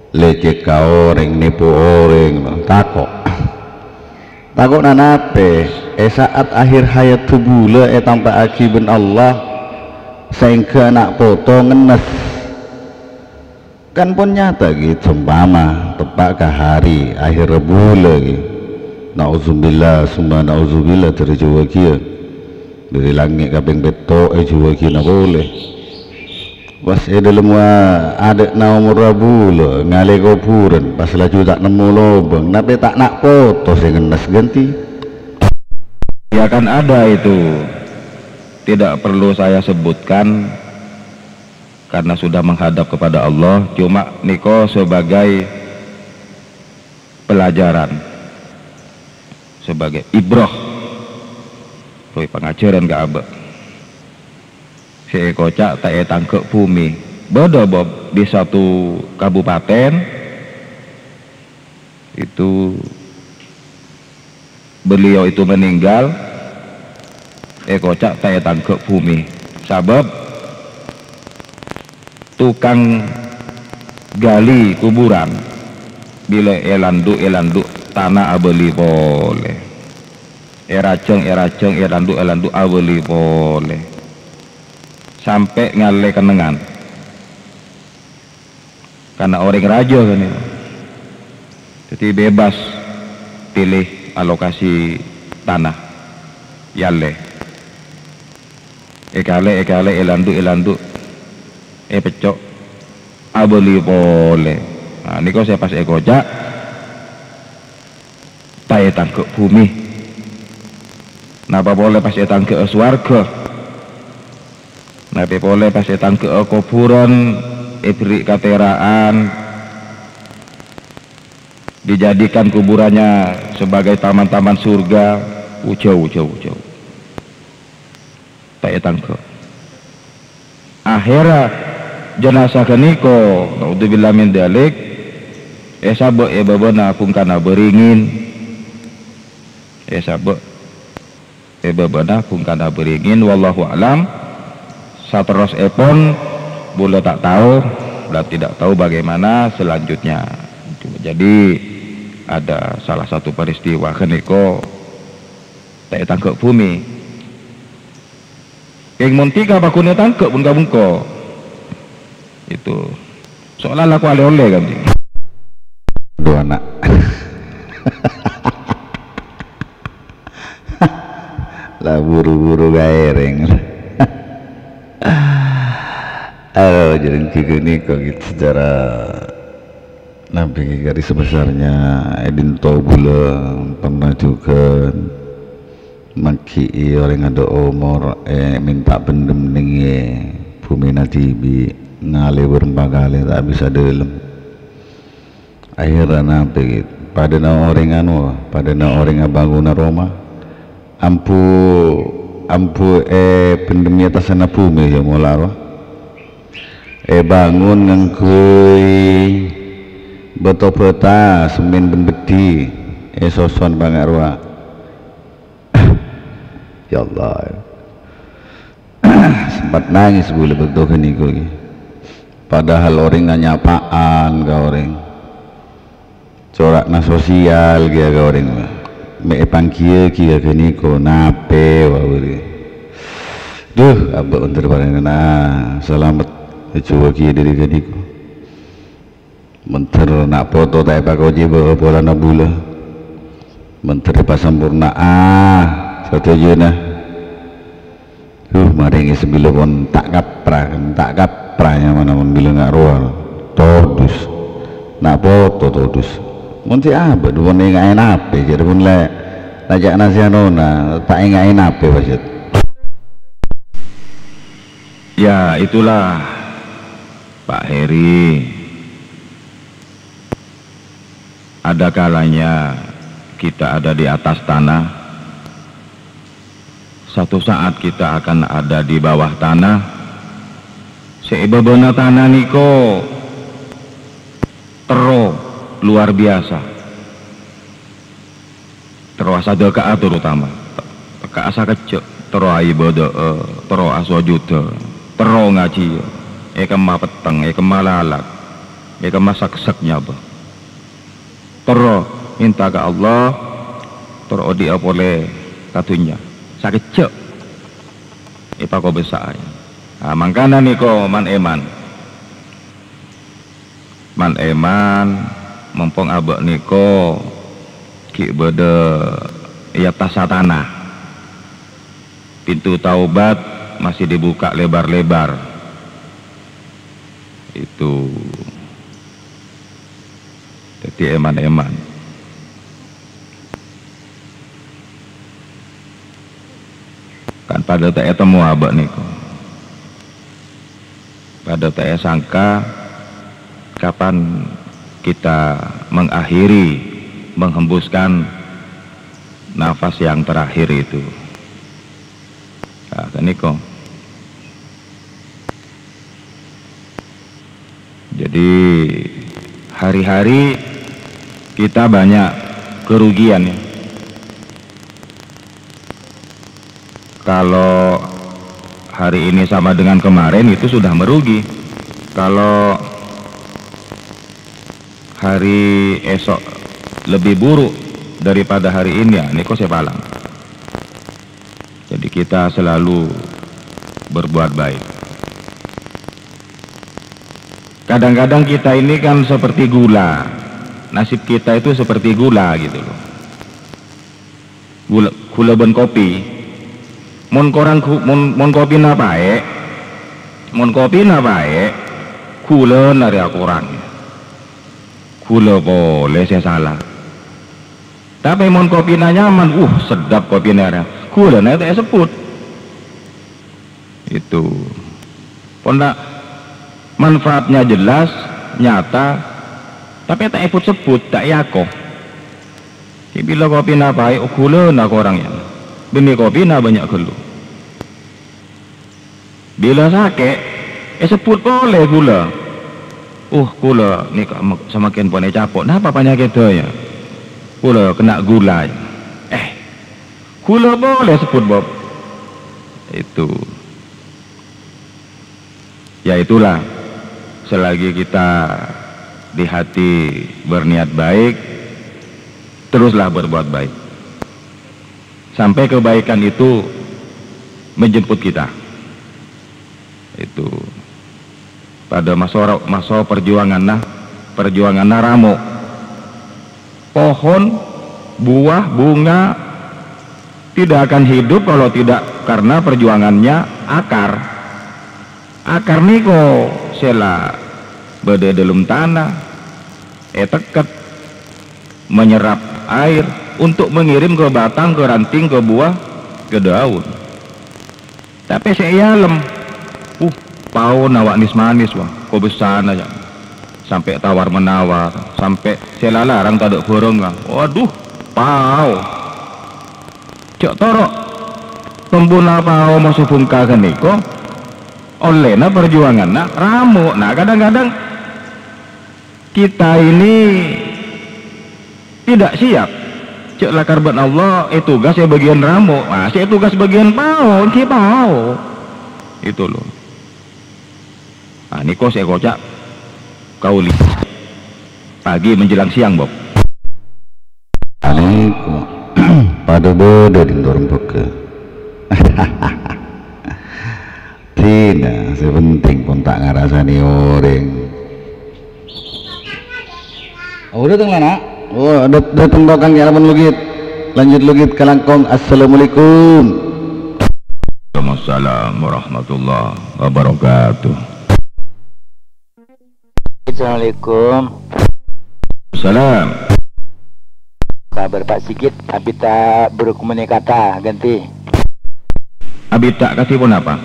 lècèk ka orèng, nèpo orèng, tako'. Tako' nanapè, è sa'at akhir hayatta bulâ ètampa'aghi bân Allah, saèngghâ ana' poto ngennes. Kan pon nyata, ghi, seumpama teppa' ka hari akhir bulâ, ghi. Na'udzubillah, summa na'udzubillah, dâri jâwâ ghiyâ. Dâri langngè' kapèng pètto' èjâwâghina polè. Pas è dâlem wa-, adâ'na omorra bulâ, ngalè kobhurân, pas laju ta' nemmo lobâng, napè ta' na' poto sè ngennes ghânti. Ya kan ada itu. Tidak perlu saya sebutkan karena sudah menghadap kepada Allah, cuma nèko sebagai pelajaran, sebagai ibrah, otabâ pangajhârân ka abâ'. Sè èkoca' ta' ètangghâ' bhumè. Bâdâ, Bob, di satu kabupaten, itu beliau itu meninggal, èkoca' ta' ètangghâ' bhumè. Sabâb tukang gali kuburan, bilâ èlandu'-èlandu' tana abâli polè. Èrajâng-èrajâng, èlandu'-èlandu' abâli polè. Sampè' ngalè kennengngan. Karena orèng rajâ kan ya. Jadi bebas pilih alokasi tanah. Yalè. Èkalè, èkalè, èlandu', èlandu'. Èpècco'. Abâli polè. Nah, nèko sè pas èkoca'. Ta' ètangghâ' bhumè. Napa polè pas ètangghâ'â sowarghâ? Na Tapè polè pas ètangghâ'â kobhurân, èbherri' katèra'an, dijadikan kuburannya sebagai taman-taman surga, jhâu, jhâu, jhâu. Ta' ètangghâ'. Akhèrra jenazah ghânèka, naudzubillah min dzalik, èsabâ' è bâbâna bhungkana bâringin. Èsabâ' è bâbâna bhungkana bâringin, wallahu a'lam. Saterrossèpon, bulâ ta' tao dan tidak tahu bagaimana selanjutnya. Jadi, ada salah satu peristiwa ghânèka ta' ètangghâ' bhumè. Kèng mon dhika paghun ètangghâ' pon ka bengko. Itu. Soalnya laku olè-olè kan. Dua anak. Lah buru-buru gaèrèng. Oh, jadi ghi ghânèka gitu secara Nabi garis besarnya, èdinto bulâ pernah juga maghi'i orèng adâ' omor, eh, mènta pendem nèng è bhumèna dhibi', ngalè bârâmpa kalè ta' bisa dâlem. Akhèrra nabi, padâna orèng anu, padâna orèng abângona roma, ambu, ambu èpendem è attassanna bhumè, ya, mola rowa. Èbângon ngangghuy bâto bata, semmèn bân beddhi, èsoson bânga' rowa. Ya Allah. Sempat nangis bulâ bâkto ghânèka ghi. Padahal orèng anyapa'an ka orèng. Cora'na sosial ghi ka orèng. Mè' èpangghiyâ ghi ghânèka, napè wae. Duh, abâ' onter parèna salamet. Èjhuwâghi dâri ghânèka. Mènter na' poto ta' èpakocèbâ polana bulâ. Mènter èpasampurna'a sadhâjâna. Huh, marèngè sè bilâ pon ta' kapra, ta' kapra nyamana mon bilâ nga' rowa. Todus. Na' poto todus. Mon sè abâ' dhu pon ènga'è napè, jârèya pon lè' na' ca'na sè anona, ta' ènga'è napè, pajhât. Ya, itulah, Pak Heri. Ada kalanya kita ada di atas tanah, satu saat kita akan ada di bawah tanah. Sè è bâbâna tana nèko terro luar biasa. Terro asadhâka'a terutama. Tekka'a sakejjhâ', terro aibâdâ'â, terro asojuddhâ, terro ngajhiyâ, è kemma petteng, è kemma lalak, è kemma seksek nyabâ. Terro mènta ka Allah, terro odi'â polè ka dhunnya. Sakejjhâ' èpakobâsa'a. Ah, mangkana nèko man-èman. Man-èman, mompong abâ' nèko ghi' bâdâ è attassa tana. Pintu taubat masih dibuka lebar-lebar. Itu. Dhâddhi èman-èman. Kan padâ ta' ètemmo abâ' nèko. Padâ ta' èsangka kapan kita mengakhiri, menghembuskan nafas yang terakhir itu. Nah, kan nèko. Jadi, hari-hari kita banyak kerugian, ya. Kalau hari ini sama dengan kemarin, itu sudah merugi. Kalau hari esok lebih buruk daripada hari ini, ya, nèko sè palang. Jadi, kita selalu berbuat baik. Kadang-kadang kita ini kan seperti gula. Nasib kita itu seperti gula gitu loh. Gula, gula bân kopi. Mon korang gu-, mon, mon kopina paè', mon kopina paè', gulana rèya korang. Gula polè sè sala. Tapè mon kopina nyaman, wuh, seddhâp kopina rèya. Gulana ta' èsebbhut. Itu. Pon ta' manfaatnya jelas, nyata, tapè ta' èbut-sebbut, ta' èako. Ghi' bilâ kopina paè, ghulâna korang, yâ. Bânnè kopina bânnya' ghâllu. Bilâ sakè', èsebbut polè ghulâ. Uh, ghulâ nèka me-, samangkèn pon ècapo'. Napa panyakèddhâ, yâ? Ghulâ kènè' ghulâ, yâ. Eh, ghulâ polè èsebbut, Bob. Itu. Ya itulah, selagi kita di hati berniat baik, teruslah berbuat baik. Sampai kebaikan itu menjemput kita. Itu. Padâ maso, maso perjuanganna, perjuanganna ramo'. Pohon, buah, bunga tidak akan hidup kalau tidak karena perjuangannya akar. Akar nèko sè la bâdâ è dâlem tana, ètekket, menyerap air untuk mengirim ke batang, ke ranting, ke buah, ke daun. Tapè sè è alem, uh, pao nawa' nès-manès, wah, kobâsana, yâ. Sampè' tawar-menawar, sampè' sè la larang tadâ' bhârângnga. Waduh, pao. Jhâ' toro' tombuna pao maso bhungka ghânèka, ollèna parjuwanganna ramo'. Nah, kadhâng-kadhâng kita ini tidak siap. Jhâ' lakar bân Allah ètugas è bâgiyân ramo'. Nah, sè ètugas bâgiyân pao, èngghi pao. Itu loh. Ah, nèko sè èkoca' kaulâ. Pagi menjelang siang, Bob. Anèko padâ bâdâ è dinto rembhâghâ. Dina sè penting pon ta' ngarasanè orèng. Oh, dâteng la, Na'. Oh, dat-, dâteng tokang ya, ampon lugit. Lanjut lugit ka langkong. Assalamualaikum. Waalaikumsalam warahmatullahi wabarakatuh. Assalamualaikum. Salam. Kabhâr Pak Sigit, abit ta' berkomunikata, ganti. Abit ta' kadhi ponapa?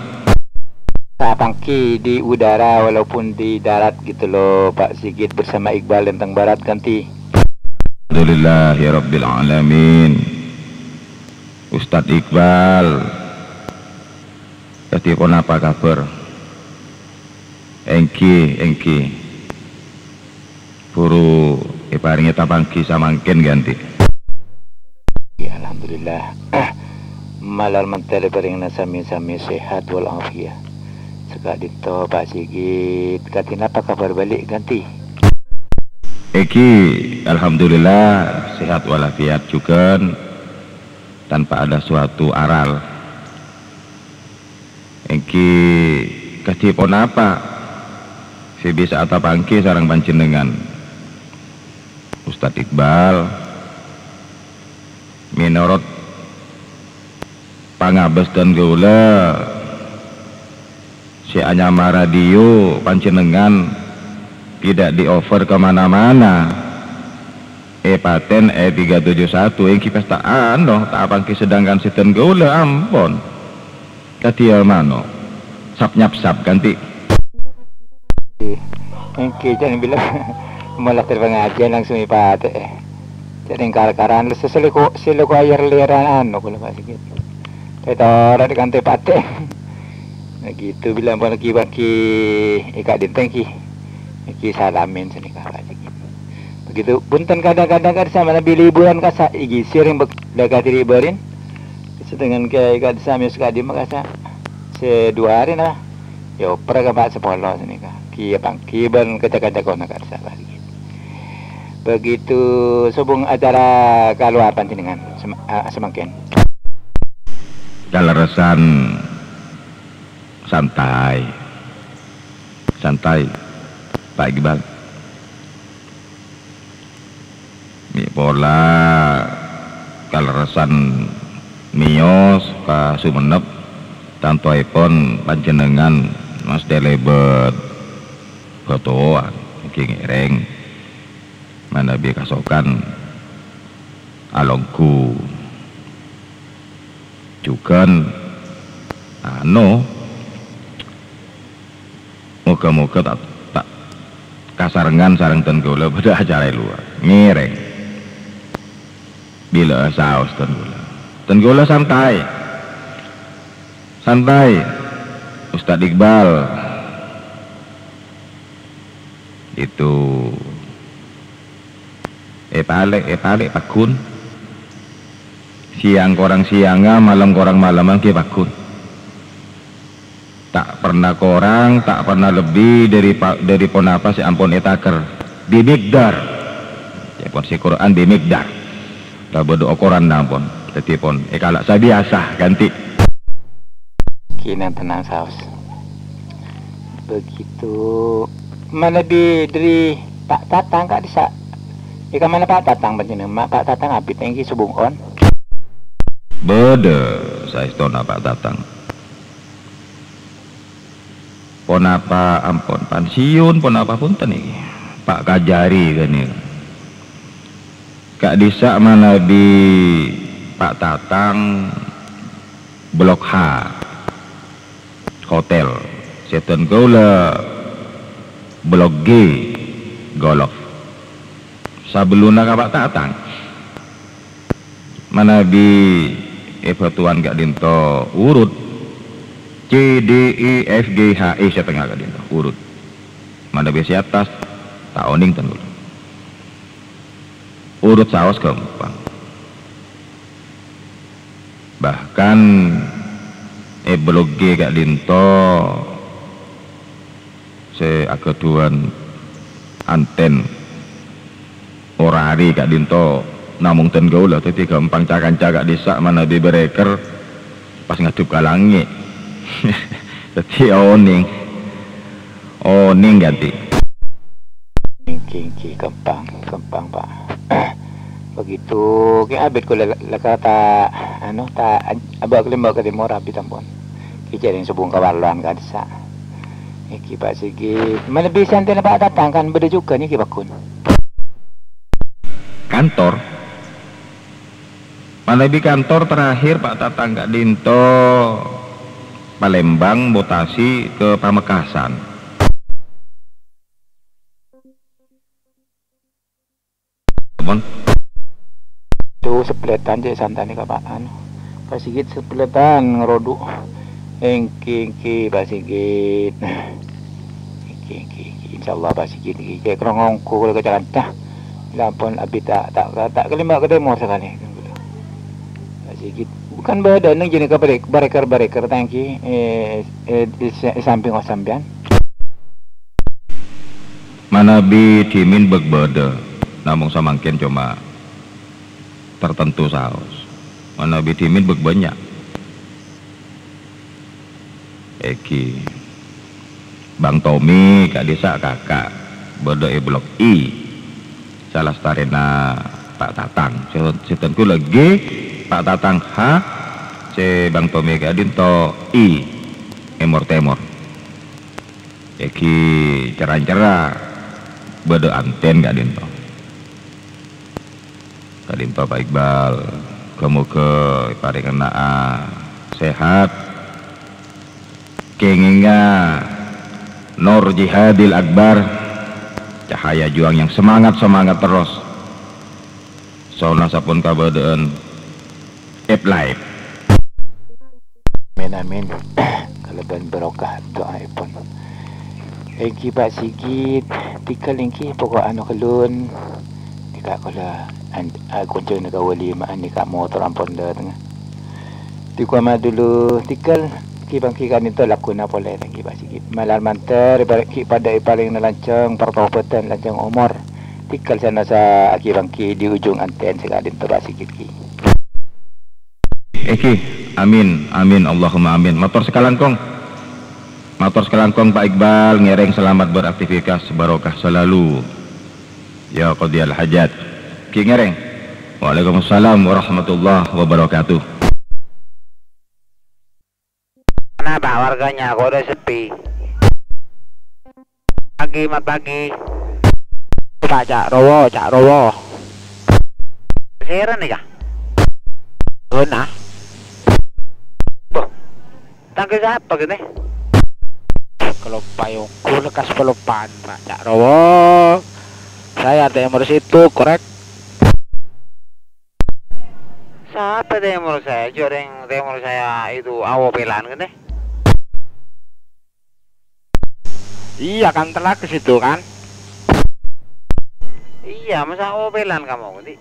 Tapangghi di udara walaupun di darat gitu loh, Pak Sigit bersama Iqbal Lenteng Barat, ganti. Alhamdulillahirabbil alamin. Ustadz Iqbal, kadhi ponapa kabhâr? Èngghi, èngghi. Buru èparèngè tapangghi samangkèn, ganti. Ya, alhamdulillah. Malar mantè èparèngana sami-sami sehat wal afiyah. Saka'dinto Pak Sigit, kadhi napa kabhâr bâli', ganti? Èngghi, alhamdulillah, sehat walafiat jhughân, tanpa ada suatu aral. Èngghi kadhi ponapa sè bisa atapangghi sareng panjhennengngan, Ustadz Iqbal? Mènorot pangabâsdhân kaulâ, sè anyama radio panjhennengngan tidak di-over ka mana-mana. È patèn è tiga tujuh satu èngghi pèsta ano, ta' apangghi, sedangkan sèdhân kaulâ ampon. Kadhiyâ mano, sap-nyapsap, ganti. Èngghi, jhân bilâ mola dhâri pangajiân langsung èpatè'è. Jhân kar-karan, sè lèko-, sè lèko ayar lèran ano, kaulâ Pak Sigit. Toro' kanti patè. Nah, gitu, bilâ ampon lagi-lagi èka'dinto èngghi. Èngghi salamin sanèka, Pak Sigit. Begitu, bhunten, kadhâng-kadhâng kan samana bilâ hiburan kasa', èghi sering bek-, dhâ' kadhi ribârin. Sedangkan ka'dissa' mèyos ka'dimma kasa', sè duwâ arèna, yâ, oper ka empa' sapolo sanèka. Kèya pangghi bân ka-, ka-, ka-, kona ka'dissa' bâli. Begitu sobung acara kalowar panjhennengngan sem-, a-, samangkèn. Kalerressan santai. Santai, Pak Iqbal. Mè' pola kalerressan mèyos ka Songennep, tantoèpon panjhennengngan mastè lèbât bâtowan èngghi ngèrèng manabi kasokan alongghu. Jhughân, ano, Moga-moga ta', ta' kasarengngan sareng dân kaulâ bâdâ acara è lowar. Ngèrèng. Bilâ saos dân kaulâ. Dân kaulâ santai. Santai. Ustadz Iqbal. Itu. Èpalè', èpalè' pagghun. Siang korang sianga, malem korang maleman ghi' pagghun. Ta' pernah korang, ta' pernah lebbi dâri pa-, dâri ponapa sè ampon ètakèr. Bimiqdar. Ca'èpon sè Qur'an bimiqdar. La bâdâ okoranna ampon. Dâddhi pon èkala' sabiyasa, ghântè. Kènè' tenang saos. Begitu. Manabi dâri Pa' Tatang ka'dissa'. È kamana Pa' Tatang panjhennengngan? Ma' Pa' Tatang abit èngghi sobung on. Bâdâ saèstona Pa' Tatang. Ponapa ampon pansiun, ponapa bhunten nèka? Pa' Kajari ghânèka. Ka'dissa' manabi Pa' Tatang Blok H, hotel. Sè dân kaulâ Blok G, golf. Sabellunna ka Pa' Tatang. Manabi è bâtowan ka'dinto urut C, D, E, F, G, H, I, satengnga ka'dinto urut. Manabi sè attas, ta' onèng dân kaulâ. Urut saos ghâmpang. Bahkan è Blok G ka'dinto sè aghâdhuwân antèn orari ka'dinto namong dân kaulâ, dâddhi ghâmpang ca-kanca ka'dissa' manabi bârèkèr pas ngaddhep ka langngè'. Dâddhi onèng. Onèng ghântè. Èngghi, èngghi, ghâmpang, ghâmpang, Pa'. Begitu, kè abit kaulâ la-, la-, ka ta', anu, ta' abâ' kalimba ka tèmor abit ampon. Kè jhârèng sobung ka warlowan ka'dissa'. Èngghi, Pa' Sigit. Manabi santèna Pa' Tatang kan bâdâ jhughân èngghi, pagghun. Kantor. Manabi kantor terakhir Pa' Tatang ka'dinto Palembang mutasi ke Pamekasan. Mon. Tuh, seplètan cè' santèna ka Pa', anu. Pa' Sigit seplètan ngerodu'. Èngghi, èngghi, Pa' Sigit. Èngghi, èngghi, èngghi. Insyaallah, Pa' Sigit, èngghi. Cè' kerrong ongghu kaulâ ka ca-kanca. La ampon abit ta', ta', ta' kalimba ka tèmor sakalè. Pa' Sigit. Bukan bâdâ neng jhâ' nèka bârè-, bârèkèr-bârèkèr ta' èngghi, è, è, è, è sampèng sampèyan. Manabi dhimèn bâk bâdâ, namong samangkèn coma tertentu saos. Manabi dhimèn bâk bânnya'. Èngghi. Bang Tommy ka'dissa' kaka', bâdâ è Blok I, salastarèna Pa' Tatang. Sè, sè tengku lagi Pa' Tatang H, sè Bang Tommy ka'dinto I, è mor-tèmor. Èngghi cèra-cèra bâdâ antèn ka'dinto. Ka'dinto Pa' Iqbal, moga-moga èparèngana sehat. Kèngènga Nur Jihadil Akbar, cahaya juang yang semangat-semangat terros. Sona sampon kabâdâ'ân F live. Amin, amin. Kalabân barokah du'aèpon. Èngghi, Pa' Sigit, tèghâl èngghi, poko' anu ghâllu. Nèka kaulâ an-, a-, koncona ka walimah, nèka motor ampon dâtengnga. Tèghâl ma' dulu, tèghâl, ghi-, bânggi ka'dinto lagghuna polè, èngghi, Pa' Sigit. Malar mandhâr, èparè-, ghi' padâ èparèngana lanjhâng partobâdhân, lanjhâng omor. Tèghâl sanasa ghi-, bânggi di ujung antèn sè ka'dinto, Pa' Sigit, ghi. Èngghi, amin, amin, Allahumma amin. Mator sakalangkong. Mator sakalangkong, Pa' Iqbal, ngèrèng selamat beraktivitas, barokah selalu. Ya qadiyal hajat. Ghi' ngèrèng. Waalaikumsalam warahmatullahi wabarakatuh. Kenapa warganya kok udah sepi? Pagi, mat pagi. Pak, cak rowo, cak rowo. Seren nih, Kak. Guna. Boh, tangke siapa gini? Pelopa yongku lekas pelopan, Pak. Cak Rowo. Saya Timur Situ, korek. Sapa Timur saya? Joreng Timur saya itu awo pelan kan deh? Iya kan, telak ke situ kan? Iya, masa awo pelan kamu, Gusti?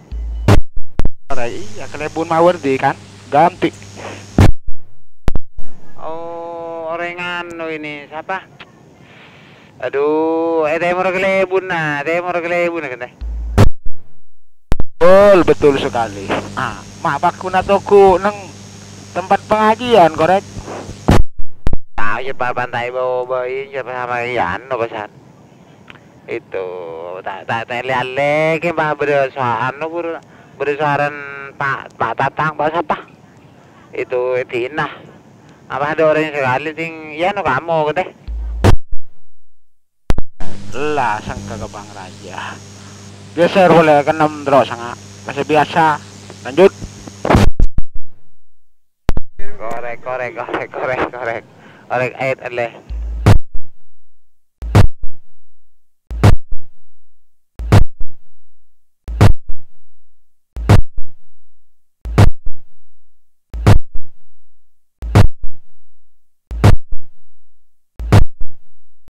Ora, iya, kelebun mawar di kan? Ganti. Oh, orang anu ini, siapa? Aduh, eh, Timur kelebun nah, Timur kelebun kan deh. Betul, betul sekali. Ah, mak pakuna toko neng tempat pengajian, korek? Tahu ya, Pak, pantai bawa bayi, siapa sama Ian, apa san? Itu, tak, tak, tak lihat lagi, Pak, berdua soal, anu, bur-, berdua soalan Pak, Pak Tatang, Pak siapa? Itu, Dina. Apa ada orang sekali, sing, ya, no, kamu, gitu. Lah, sengka ke Bang Raja. Geser boleh ke enam terus, sanga. Masih biasa. Lanjut. Korek, korek, korek, korek, korek. Korek, ait, eleh.